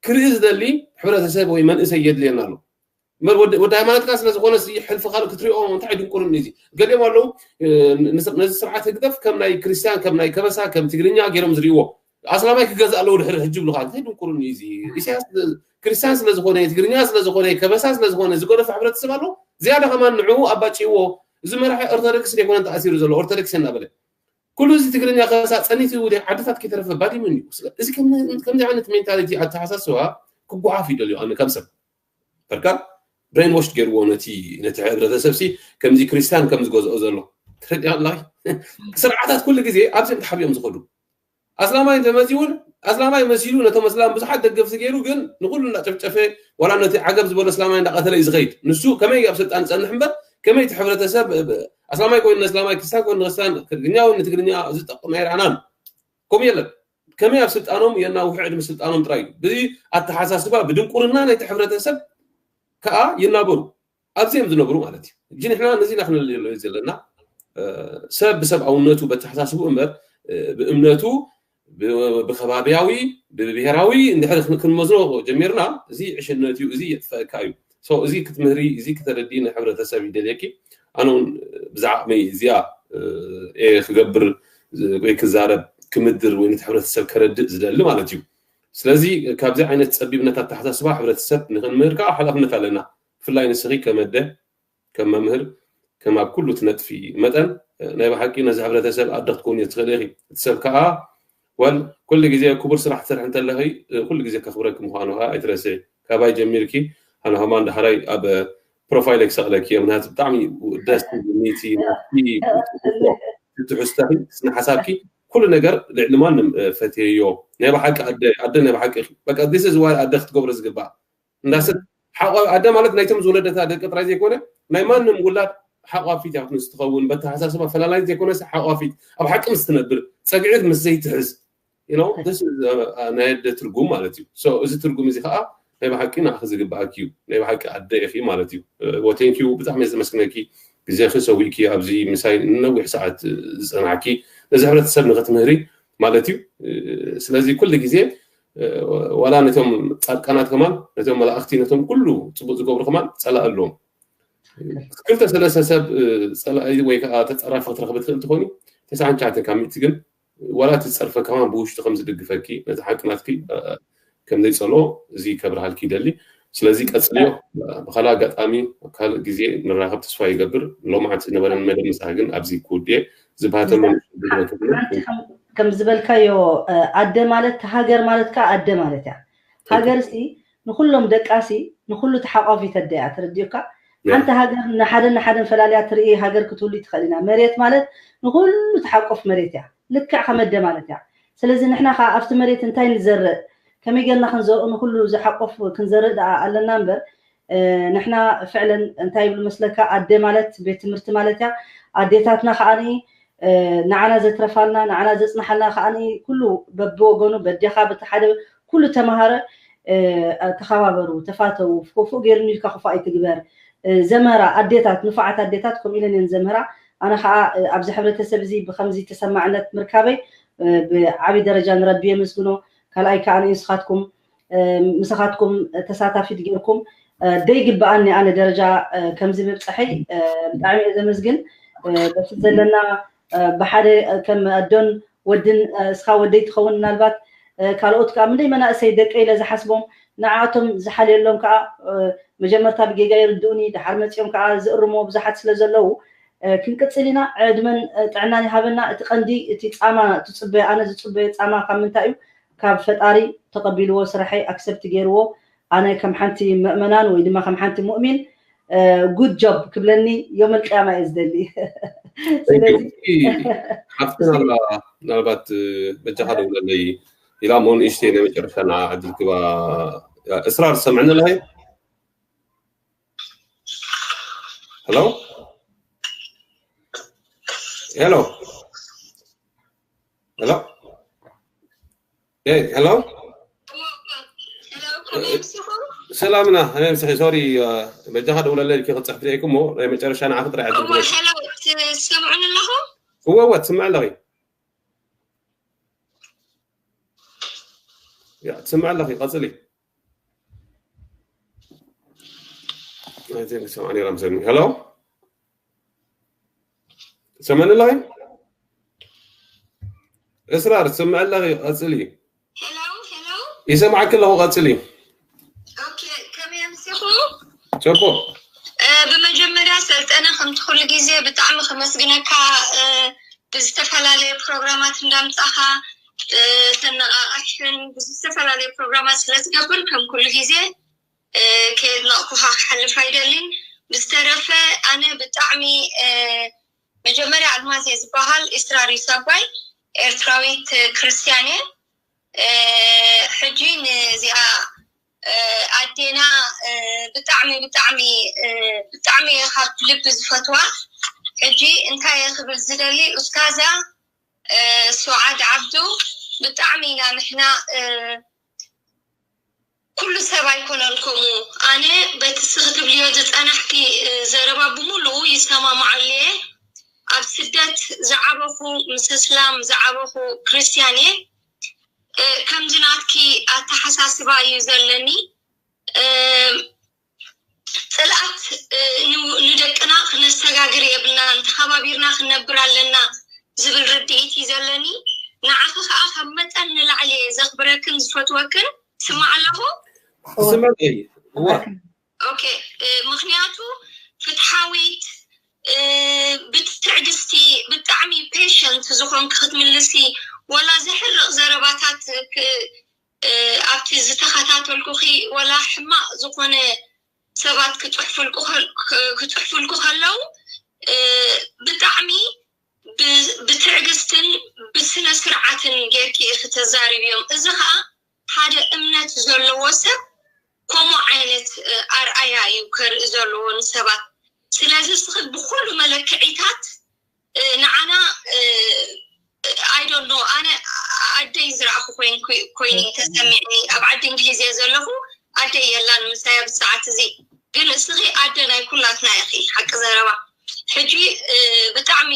ክርኢ ዝደሊ ሕብረተሰብ ወይ መንእሰይ የድልየና ኣሎ እምበር ወዲ ሃይማኖትካ ስለ ዝኾነ ሕልፊ ካልእ ክትሪኦ እንታይ ድንቁርን እዚ ገሊኦም ኣለዉ ነዚ ስርዓት ህግደፍ ከም ናይ ክርስትያን ከም ናይ ከበሳ ከም ትግርኛ ገይሮም ዝርእዎ ኣስላማይ ክገዝእ ኣለዎ ድሕሪ ሕጂ ብሉካ እንታይ ድንቁርን እዚ ኢሳያስ ክርስትያን ስለ ዝኾነ ትግርኛ ስለ ዝኾነ ከበሳ ስለ ዝኾነ ዝገደፈ ሕብረተሰብ ኣሎ ዝያዳ ከማን ንዕኡ ኣባጭዎ እዚ መራሒ ኦርቶዶክስ ዘይኮነ ተኣሲሩ ዘሎ ኦርቶዶክስ እናበለ ኩሉ እዚ ትግርኛ ከበሳ ፀኒቱ ዓድታት ከይተረፈ ባዲሙ እዩ እዚ ከምዚ ዓይነት ሜንታሊቲ ኣተሓሳስባ ክጓሓፍ ይደልዩ ኣነ ከም ሰብ በርካ ብሬን ዎሽ ገይርዎ ነቲ ነቲ ሕብረተሰብ ሲ ከምዚ ክርስቲያን ከም ዝገዝኦ ዘሎ ትረዲያ ኣላ ስርዓታት ኩሉ ግዜ ኣብዚ እዮም ተሓቢኦም ዝኸዱ ኣስላማይ እንተመፂ እውን ኣስላማይ መሲሉ ነቶም ኣስላም ብዙሓት ደገፍቲ ገይሩ ግን ንኩሉ እንዳጨፍጨፈ ዋላ ነቲ ዓገብ ዝበሎ ኣስላማይ እንዳቀተለ እዩ ዝኸይድ ንሱ ከመይ ኣብ ስልጣን ዝፀንሕ እምበር ከመይ እቲ ሕብረተሰብ ኣስላማይ ኮይኑ ንኣስላማይ፣ ክርስቲያን ኮይኑ ንክርስቲያን፣ ትግርኛ ወይ ንትግርኛ ዝጠቅም ኣይረኣናን። ከምኡ የለን። ከመይ ኣብ ስልጣኖም የናውሑ ዕድመ ስልጣኖም ጥራይ እዩ። በዚ ኣተሓሳስባ ብድንቁርና ናይቲ ሕብረተሰብ ከዓ ይናበሩ። ኣብዚ እዮም ዝነብሩ ማለት እዩ። እጂ ንሕና ነዚ ኢና ክንልዮ ዘለና። ሰብ ብሰብኣውነቱ በተሓሳስቡ እምበር ብእምነቱ ብከባቢያዊ ብብሄራዊ እንድሕር ክንመዝኖ ጀሚርና እዚ ዕሽነት እዩ፣ እዚ የጥፈእካ እዩ። እዚ ክትምህሪ፣ እዚ ክተረዲ ንሕብረተሰብ ይደልየኪ። ኣነ እውን ብዛዕባ እዚኣ ክገብር ወይ ክዛረብ ክምድር ወይ ነቲ ሕብረተሰብ ከረድእ ዝደሊ ማለት እዩ። ስለዚ ካብዚ ዓይነት ጸቢብነት ኣተሓሳስባ ሕብረተሰብ ንክንምህር ከዓ ሓላፍነት ኣለና። ብፍላይ ንስኺ ከም ኣደ፣ ከም መምህር፣ ከም ኣብ ኩሉ ትነጥፊ መጠን ናይ ብሓቂ ነዚ ሕብረተሰብ ኣደ ክትኮኒ ትኽእሊ ኢኺ። እቲ ሰብ ከዓ ወል ኩሉ ግዜ ክቡር ስራሕ ትሰርሒ እንተለኺ ኩሉ ግዜ ከኽብረኪ ምዃኑ ከዓ ኣይትረስዒ። ካባይ ጀሚርኪ ኣነ ከማን ዳሕራይ ኣብ ፕሮፋይለይ ክሰቕለኪ እየ። ምክንያቱ ብጣዕሚ ደስ ትብልኒ እቲ ናትኪ ትሕዝቶኺ፣ ስነ ሓሳብኪ፣ ኩሉ ነገር ልዕሊ ማንም ፈትየዮ። ናይ ብሓቂ ኣደ ኣደ ናይ ብሓቂ ኢኺ። በቃ this is why ኣደ ክትገብሮ ዝግባእ እንዳሰብ ሓቋ ኣደ ማለት ናይቶም ዝወለደታ ደቂ ጥራይ ዘይኮነ ናይ ማንም ውላድ ሓቋፊት እያ ክትንስ ትኸውን። በተሓሳስባ ፈላላይት ዘይኮነስ ሓቋፊት ኣብ ሓቂ ምስ ትነብር ጸግዒት ምስ ዘይትሕዝ you know this is ናይ ኣደ ትርጉም ማለት እዩ። So እዚ ትርጉም እዚ ከዓ ናይ ብሓቂ ንዓኺ ዝግባኣኪ እዩ። ናይ ብሓቂ ኣደ ኢኺ ማለት እዩ። Thank you ብጣዕሚ እየ ዘመስግነኪ ግዜኺ ሰዊእኪ ኣብዚ ምሳይ ንነዊሕ ሰዓት ዝጸናዕኪ ነዚ ሕብረተሰብ ንኽትምህሪ ማለት እዩ። ስለዚ ኩሉ ግዜ ዋላ ነቶም ጻድቃናት ከማን ነቶም መላእኽቲ ነቶም ኩሉ ጽቡቅ ዝገብሩ ከማን ጸላእ ኣለዎም። ክልተ ሰለስተ ሰብ ጸላኢ ወይ ከዓ ተጸራፊ ክትረኽቢ ትኽእል ትኾኒ። ተስዓን ትሽዓተን ካብ ሚእቲ ግን ዋላ እቲ ዝጸርፈ ከማን ብውሽጢ ከም ዝድግፈኪ ነቲ ሓቂ ናትኪ ከም ዘይጸልኦ እዚ ከብርሃልኪ ይደሊ። ስለዚ ቀጽልዮ። ብካልእ ኣጋጣሚ ኣብ ካልእ ግዜ ንራኸብ ተስፋ ይገብር። ሎማዓንቲ ዝነበረኒ መደብ ምሳኺ ግን ኣብዚ ክውድእ እየ። ዝባህተሎ ሓንቲ ከም ዝበልካዮ ኣደ ማለት ሃገር ማለት ከዓ ኣደ ማለት እያ። ሃገርሲ ንኩሎም ደቃሲ ንኩሉ ተሓቋፊት ኣደ እያ። ተረዲኡካ? ሓንቲ ሃገር ንሓደን ንሓደን ፈላልያ ትርኢ ሃገር ክትህሉ ትኽእል ኢና። መሬት ማለት ንኩሉ ተሓቆፍ መሬት እያ። ልክዕ ከም ኣደ ማለት እያ። ስለዚ ንሕና ከዓ ኣብቲ መሬት እንታይ ንዘርእ፣ ከመይ ጌርና ክንዘርኡ ንኩሉ ዝሓቆፍ ክንዘርእ ደኣ ኣለና እምበር ንሕና ፍዕለን እንታይ ይብሉ መስለካ? ኣደ ማለት ቤት ትምህርቲ ማለት እያ። ኣዴታትና ከዓኒ ንዓና ዘትረፋልና ንዓና ዘጽናሓልና ከዓኒ ኩሉ በብወገኑ በዴኻ በቲ ሓደ ኩሉ ተማሃረ ተኸባበሩ፣ ተፋተዉ፣ ክፉእ ገይሩኒ ኢልካ ክፉእ ኣይትግበር። ዘምህራ ኣዴታት ንፉዓት ኣዴታት ከምኡ ኢለን እየን ዘምህራ። ኣነ ከዓ ኣብዚ ሕብረተሰብ እዚ ብከምዚ ተሰማዕነት ምርካበይ ብዓብይ ደረጃ ንረቢ የመስግኖ። ካልኣይ ከዓ ንስኻትኩም ምሳኻትኩም ተሳታፊት ጌርኩም ደይግብኣኒ ኣነ ደረጃ ከምዚ ምብፀሐይ ብጣዕሚ እየ ዘመስግን። በቲ ዘለና ብሓደ ከም ኣዶን ወድን እስኻ ወደይ ትኸውን ምናልባት ካልኦት ከዓ ምንደይ መናእሰይ ደቀ ኢለ ዝሓስቦም ንዓኣቶም ዝሓልየሎም ከዓ መጀመርታ ብጌጋ ይርድኡኒ ድሓር መፂኦም ከዓ ዝእርሞ ብዙሓት ስለ ዘለዉ ክንቅፅል ኢና። ዕድመን ጥዕናን ይሃበና። እቲ ቀንዲ እቲ ፃማ ትፅበዮ ኣነ ዝፅበዮ ፃማ ካብ ምንታይ እዩ? ካብ ፈጣሪ ተቐቢልዎ ስራሐይ ኣክሰፕት ገይርዎ ኣነ ከም ሓንቲ ምእመናን ወይ ድማ ከም ሓንቲ ሙእሚን good job ክብለኒ ዮም ኣልቅያማ እየ ዝደሊ። ስለዚ ሓፍትና ምናልባት በጃኻ ደውለለይ ኢላ እሞ ንእሽተይ ናይ መጨረሻ ንዓ ዕድል ክባ እስራር ሰምዕኒ ኣለኸ? Hello? Hello? Hello? Hey, hello? ሰላምና ናይ ምስኺ ሶሪ በጃኻ ደውለለይ ኢልኪ ክፅሕፍ ደይኩ እሞ ናይ መጨረሻ ንዓኺ ጥራይ ዕድል ክበል። ሰምዑኒ ኣለኹ? እወ እወ ትስምዕ ኣለኺ። ያ ትስምዕ ኣለኺ ቀፅሊ። ሄሎ ትሰምዕኒ ኣለኺ? እስራር ትሰምዕ ኣለኺ? ቀፅሊ። ይሰምዓኪ ኣለኹ፣ ቀፅሊ። ከመይ ኣምሲኹ? ፅቡቅ። ብመጀመርያ ሰልጠነ ከምቲ ኩሉ ግዜ ብጣዕሚ ከመስግነካ ብዝተፈላለየ ፕሮግራማት እንዳምፃኻ ተነቃቃሕን ብዝተፈላለየ ፕሮግራማት ስለትገብር ከም ኩሉ ግዜ ከየድነቅኩኻ ክሓልፍ ኣይደልን። ብዝተረፈ ኣነ ብጣዕሚ መጀመርያ ኣልማዝ እየ ዝበሃል፣ ኤርትራዊ ሰባይ ኤርትራዊት ክርስትያን እየ። ሕጂ ንዚኣ ኣዴና ብጣዕሚ ብጣዕሚ ብጣዕሚ ካብ ልቢ ዝፈትዋ። ሕጂ እንታይ ክብል ዝደሊ ኡስታዛ ሱዓድ ዓብዱ፣ ብጣዕሚ ኢና ንሕና ኩሉ ሰብ ኣይኮነን ከምኡ። ኣነ በቲ ስኺ ትብልዮ ዝጸናሕኪ ዘረባ ብምሉኡ ይሰማማዓሉ እየ። ኣብ ስደት ዝዓበኹ ምስ እስላም ዝዓበኹ ክርስትያን እየ። ከምዚ ናትኪ ኣተሓሳስባ እዩ ዘለኒ። ጽልኣት ንደቅና ክነሰጋግር የብልናን፣ ተኸባቢርና ክንነብር ኣለና ዝብል ርድኢት እዩ ዘለኒ። ንዓኺ ከዓ ካብ መጠን ንላዕሊ እየ ዘኽብረክን ዝፈትወክን። ስማዕ ኣለኹ። ስምዕለይ እዋ ኦኬ። ምክንያቱ ፍትሓዊት፣ ብትዕግስቲ፣ ብጣዕሚ ፔሸንት ዝኾንክ ክትምልሲ፣ ወላ ዘሕርቕ ዘረባታት ኣብቲ ዝተኸታተልኩኺ ወላ ሕማቕ ዝኾነ ሰባት ክፅሕፉልኩ ከለው ብጣዕሚ ብትዕግስትን ብስነ ስርዓትን ጌርኪ ኢኺ ተዛሪብዮም። እዚ ከዓ ሓደ እምነት ዘለዎ ሰብ ከምኡ ዓይነት ኣርኣያ እዩ ከርኢ ዘለዎ ንሰባት። ስለዚ እስኺ ብኩሉ መለክዒታት ንዓና I don't know፣ ኣነ ኣደይ ዝረኣኹ ኮይኒ ተሰሚዕኒ። ኣብ ዓዲ እንግሊዝ እየ ዘለኹ፣ ኣደይ የላን ምሳይ ኣብ ሰዓት እዚ። ግን እስኺ ኣደ ናይ ኩላትና ኢኺ፣ ሓቂ ዘረባ። ሕጂ ብጣዕሚ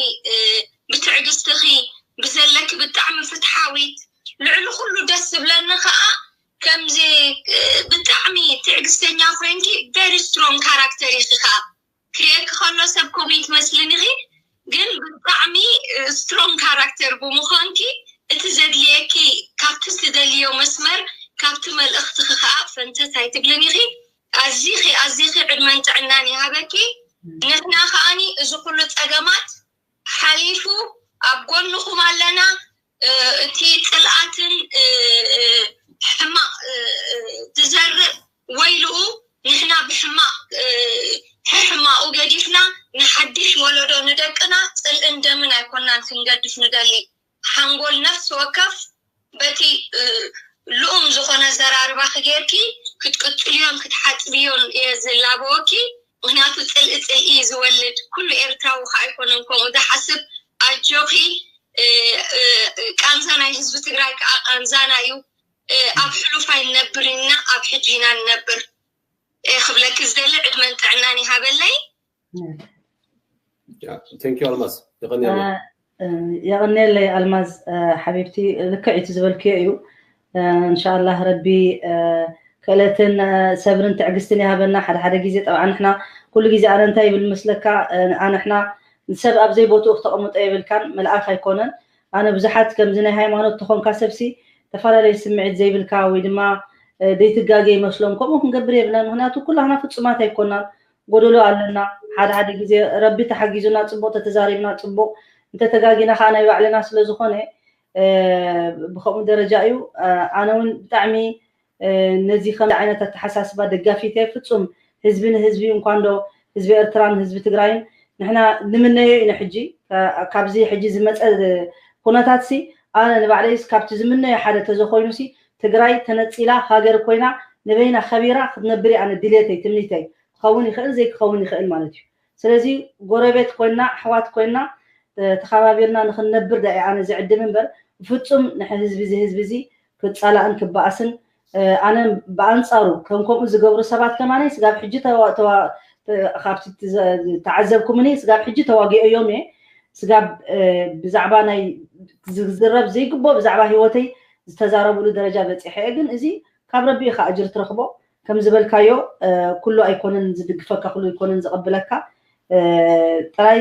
ብትዕግስትኺ ብዘለኪ ብጣዕሚ ፍትሓዊት፣ ልዕሊ ኩሉ ደስ ዝብለኒ ከዓ ከምዚ ብጣዕሚ ትዕግስተኛ ኮይንኪ very strong character ኢኺ ከዓ ክርእየኪ ከሎ ሰብ ከምኡ ትመስልኒ ኢኺ፣ ግን ብጣዕሚ strong character ብምዃንኪ እቲ ዘድልየኪ ካብቲ ትደልዮ መስመር ካብቲ መልእኽትኺ ከዓ ፈንተት ኣይትብልን ኢኺ። ኣዚኺ ኣዚኺ ዕድመን ጥዕናን ይሃበኪ። ንሕና ከዓኒ እዚ ኩሉ ፀገማት ሓሊፉ ኣብ ጎንኹም ኣለና። እቲ ፅልኣትን ሕማቕ ዝዘርእ ወይልኡ ንሕና ብሕማቕ ሕሕማቑ ገዲፍና ንሓድሽ ወለዶ ንደቅና ፅልእን ደምን ኣይኮናን ክንገድፍ ንደሊ። ሓንጎል ነፍሲ ወከፍ በቲ ልኡም ዝኾነ ዘራርባኺ ጌርኪ ክትቅፅልዮን ክትሓፅብዮን እየ ዝላበወኪ። ምክንያቱ ፅልኢ ፅልኢ እዩ ዝወልድ። ኩሉ ኤርትራዊ ከ ኣይኮነን ከምኡ ዝሓስብ። ኣጆኺ፣ ቃንዛ ናይ ህዝቢ ትግራይ ከዓ ቃንዛና እዩ። ኣብ ሕሉፍ ኣይንነብርና፣ ኣብ ሕጂ ኢና ንነብር። ክብለኪ ዝደሊ ዕድመን ጥዕናን ይሃበለይ። Thank you ኣልማዝ፣ የቐንየለይ። የቐንየለይ ኣልማዝ ሓቢብቲ፣ ልክዕ እቲ ዝበልክዮ እዩ። እንሻላህ ረቢ ክእለትን ሰብርን ትዕግስትን ይሃበና። ሓደ ሓደ ግዜ ጠብዓ ንሕና ኩሉ ግዜ ኣነ እንታይ ይብል መስለካ፣ ኣነ ንሕና ንሰብ ኣብ ዘይቦትኡ ክተቐምጦ የብልካን፣ መልኣኽ ኣይኮነን። ኣነ ብዙሓት ከምዚ ናይ ሃይማኖት ተኾንካ ሰብሲ ተፈላለየ ስምዒት ዘይብልካ ወይ ድማ ዘይትጋገ ይመስሎም። ከምኡ ክንገብር የብልናን፣ ምክንያቱ ኩላህና ፍጹማት ኣይኮናን። ጎደሎ ኣለና። ሓደ ሓደ ግዜ ረቢ ተሓጊዙና ጽቡቕ ተተዛሪብና ጽቡቕ፣ እንተተጋጊና ከዓ ናይ ባዕልና ስለ ዝኾነ ብከምኡ ደረጃ እዩ። ኣነ እውን ብጣዕሚ ነዚ ከምዚ ዓይነት ኣተሓሳስባ ደጋፊት እየ። ፍጹም ህዝቢ ንህዝቢ እንኳን ዶ ህዝቢ ኤርትራን ህዝቢ ትግራይን ንሕና ንምነዮ ኢና። ሕጂ ካብዚ ሕጂ ዝመፀ ኩነታት ሲ ኣነ ንባዕለይስ ካብቲ ዝምነዮ ሓደ ተዘኮይኑ ሲ ትግራይ ተነፂላ ሃገር ኮይና ንበይና ከቢራ ክትነብር እየ ኣነ ድሌተይ ትምኒተይ። ክኸውን ይኽእል ዘይክኸውን ይኽእል ማለት እዩ። ስለዚ ጎረቤት ኮይና ኣሕዋት ኮይና ተኸባቢርና ንክንነብር ዳ እየ ኣነ ዝዕድም እምበር ብፍፁም ንሕዝቢ እዚ ህዝቢ እዚ ክፃላእን ክበኣስን ኣነ ብኣንፃሩ ከም ከምኡ ዝገብሩ ሰባት ከማነይ ስጋብ ሕጂ ካብቲ ተዓዘብኩምኒ ስጋብ ሕጂ ተዋጊኦዮም እየ። ስጋብ ብዛዕባ ናይ ዝዝረብ ዘይግቦ ብዛዕባ ህይወተይ ዝተዛረብሉ ደረጃ በፂሐ እየ። ግን እዚ ካብ ረቢ ኢኻ ኣጅር ትረኽቦ። ከም ዝበልካዮ ኩሉ ኣይኮነን ዝድግፈካ፣ ኩሉ ኣይኮነን ዝቕብለካ። ጥራይ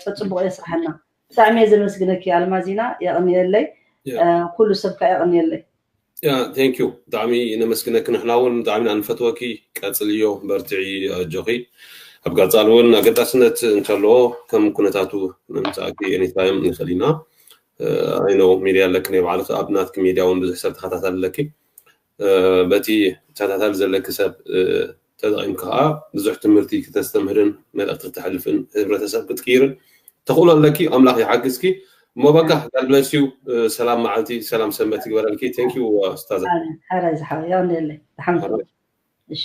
ፀፅቡቕ እየ ስራሕና። ብጣዕሚ እየ ዘመስግነኪ ኣልማዚና፣ የቕንየለይ። ኩሉ ሰብ ከዓ የቕንየለይ። ያ thank you፣ ብጣዕሚ ነመስግነኪ። ንሕና እውን ብጣዕሚ ኢና ንፈትወኪ። ቀፅልዮ፣ በርትዒ፣ ኣጆኺ። ኣብ ቀፃሊ እውን ኣገዳስነት እንተለዎ ከም ኩነታቱ ንምፃእኪ anytime ንኽእል ኢና። I know ሚድያ ኣለኪ፣ ናይ ባዕልኺ ኣብ ናትኪ ሚድያ እውን ብዙሕ ሰብ ተኸታታሊ ኣለኪ። በቲ ተኸታታሊ ዘለኪ ሰብ ተጠቒምኪ ከዓ ብዙሕ ትምህርቲ ክተስተምህርን መልእኽቲ ክተሕልፍን ህብረተሰብ ክትቅይርን ተኽእሎ ኣለኪ። ኣምላኽ ይሓግዝኪ። እሞ በቃ God bless you። ሰላም መዓልቲ፣ ሰላም ሰንበት ይግበረልኪ። Thank you ኡስታዛ። ሓራይ ዝሓወ የቕንየለይ። ደሓን እሺ።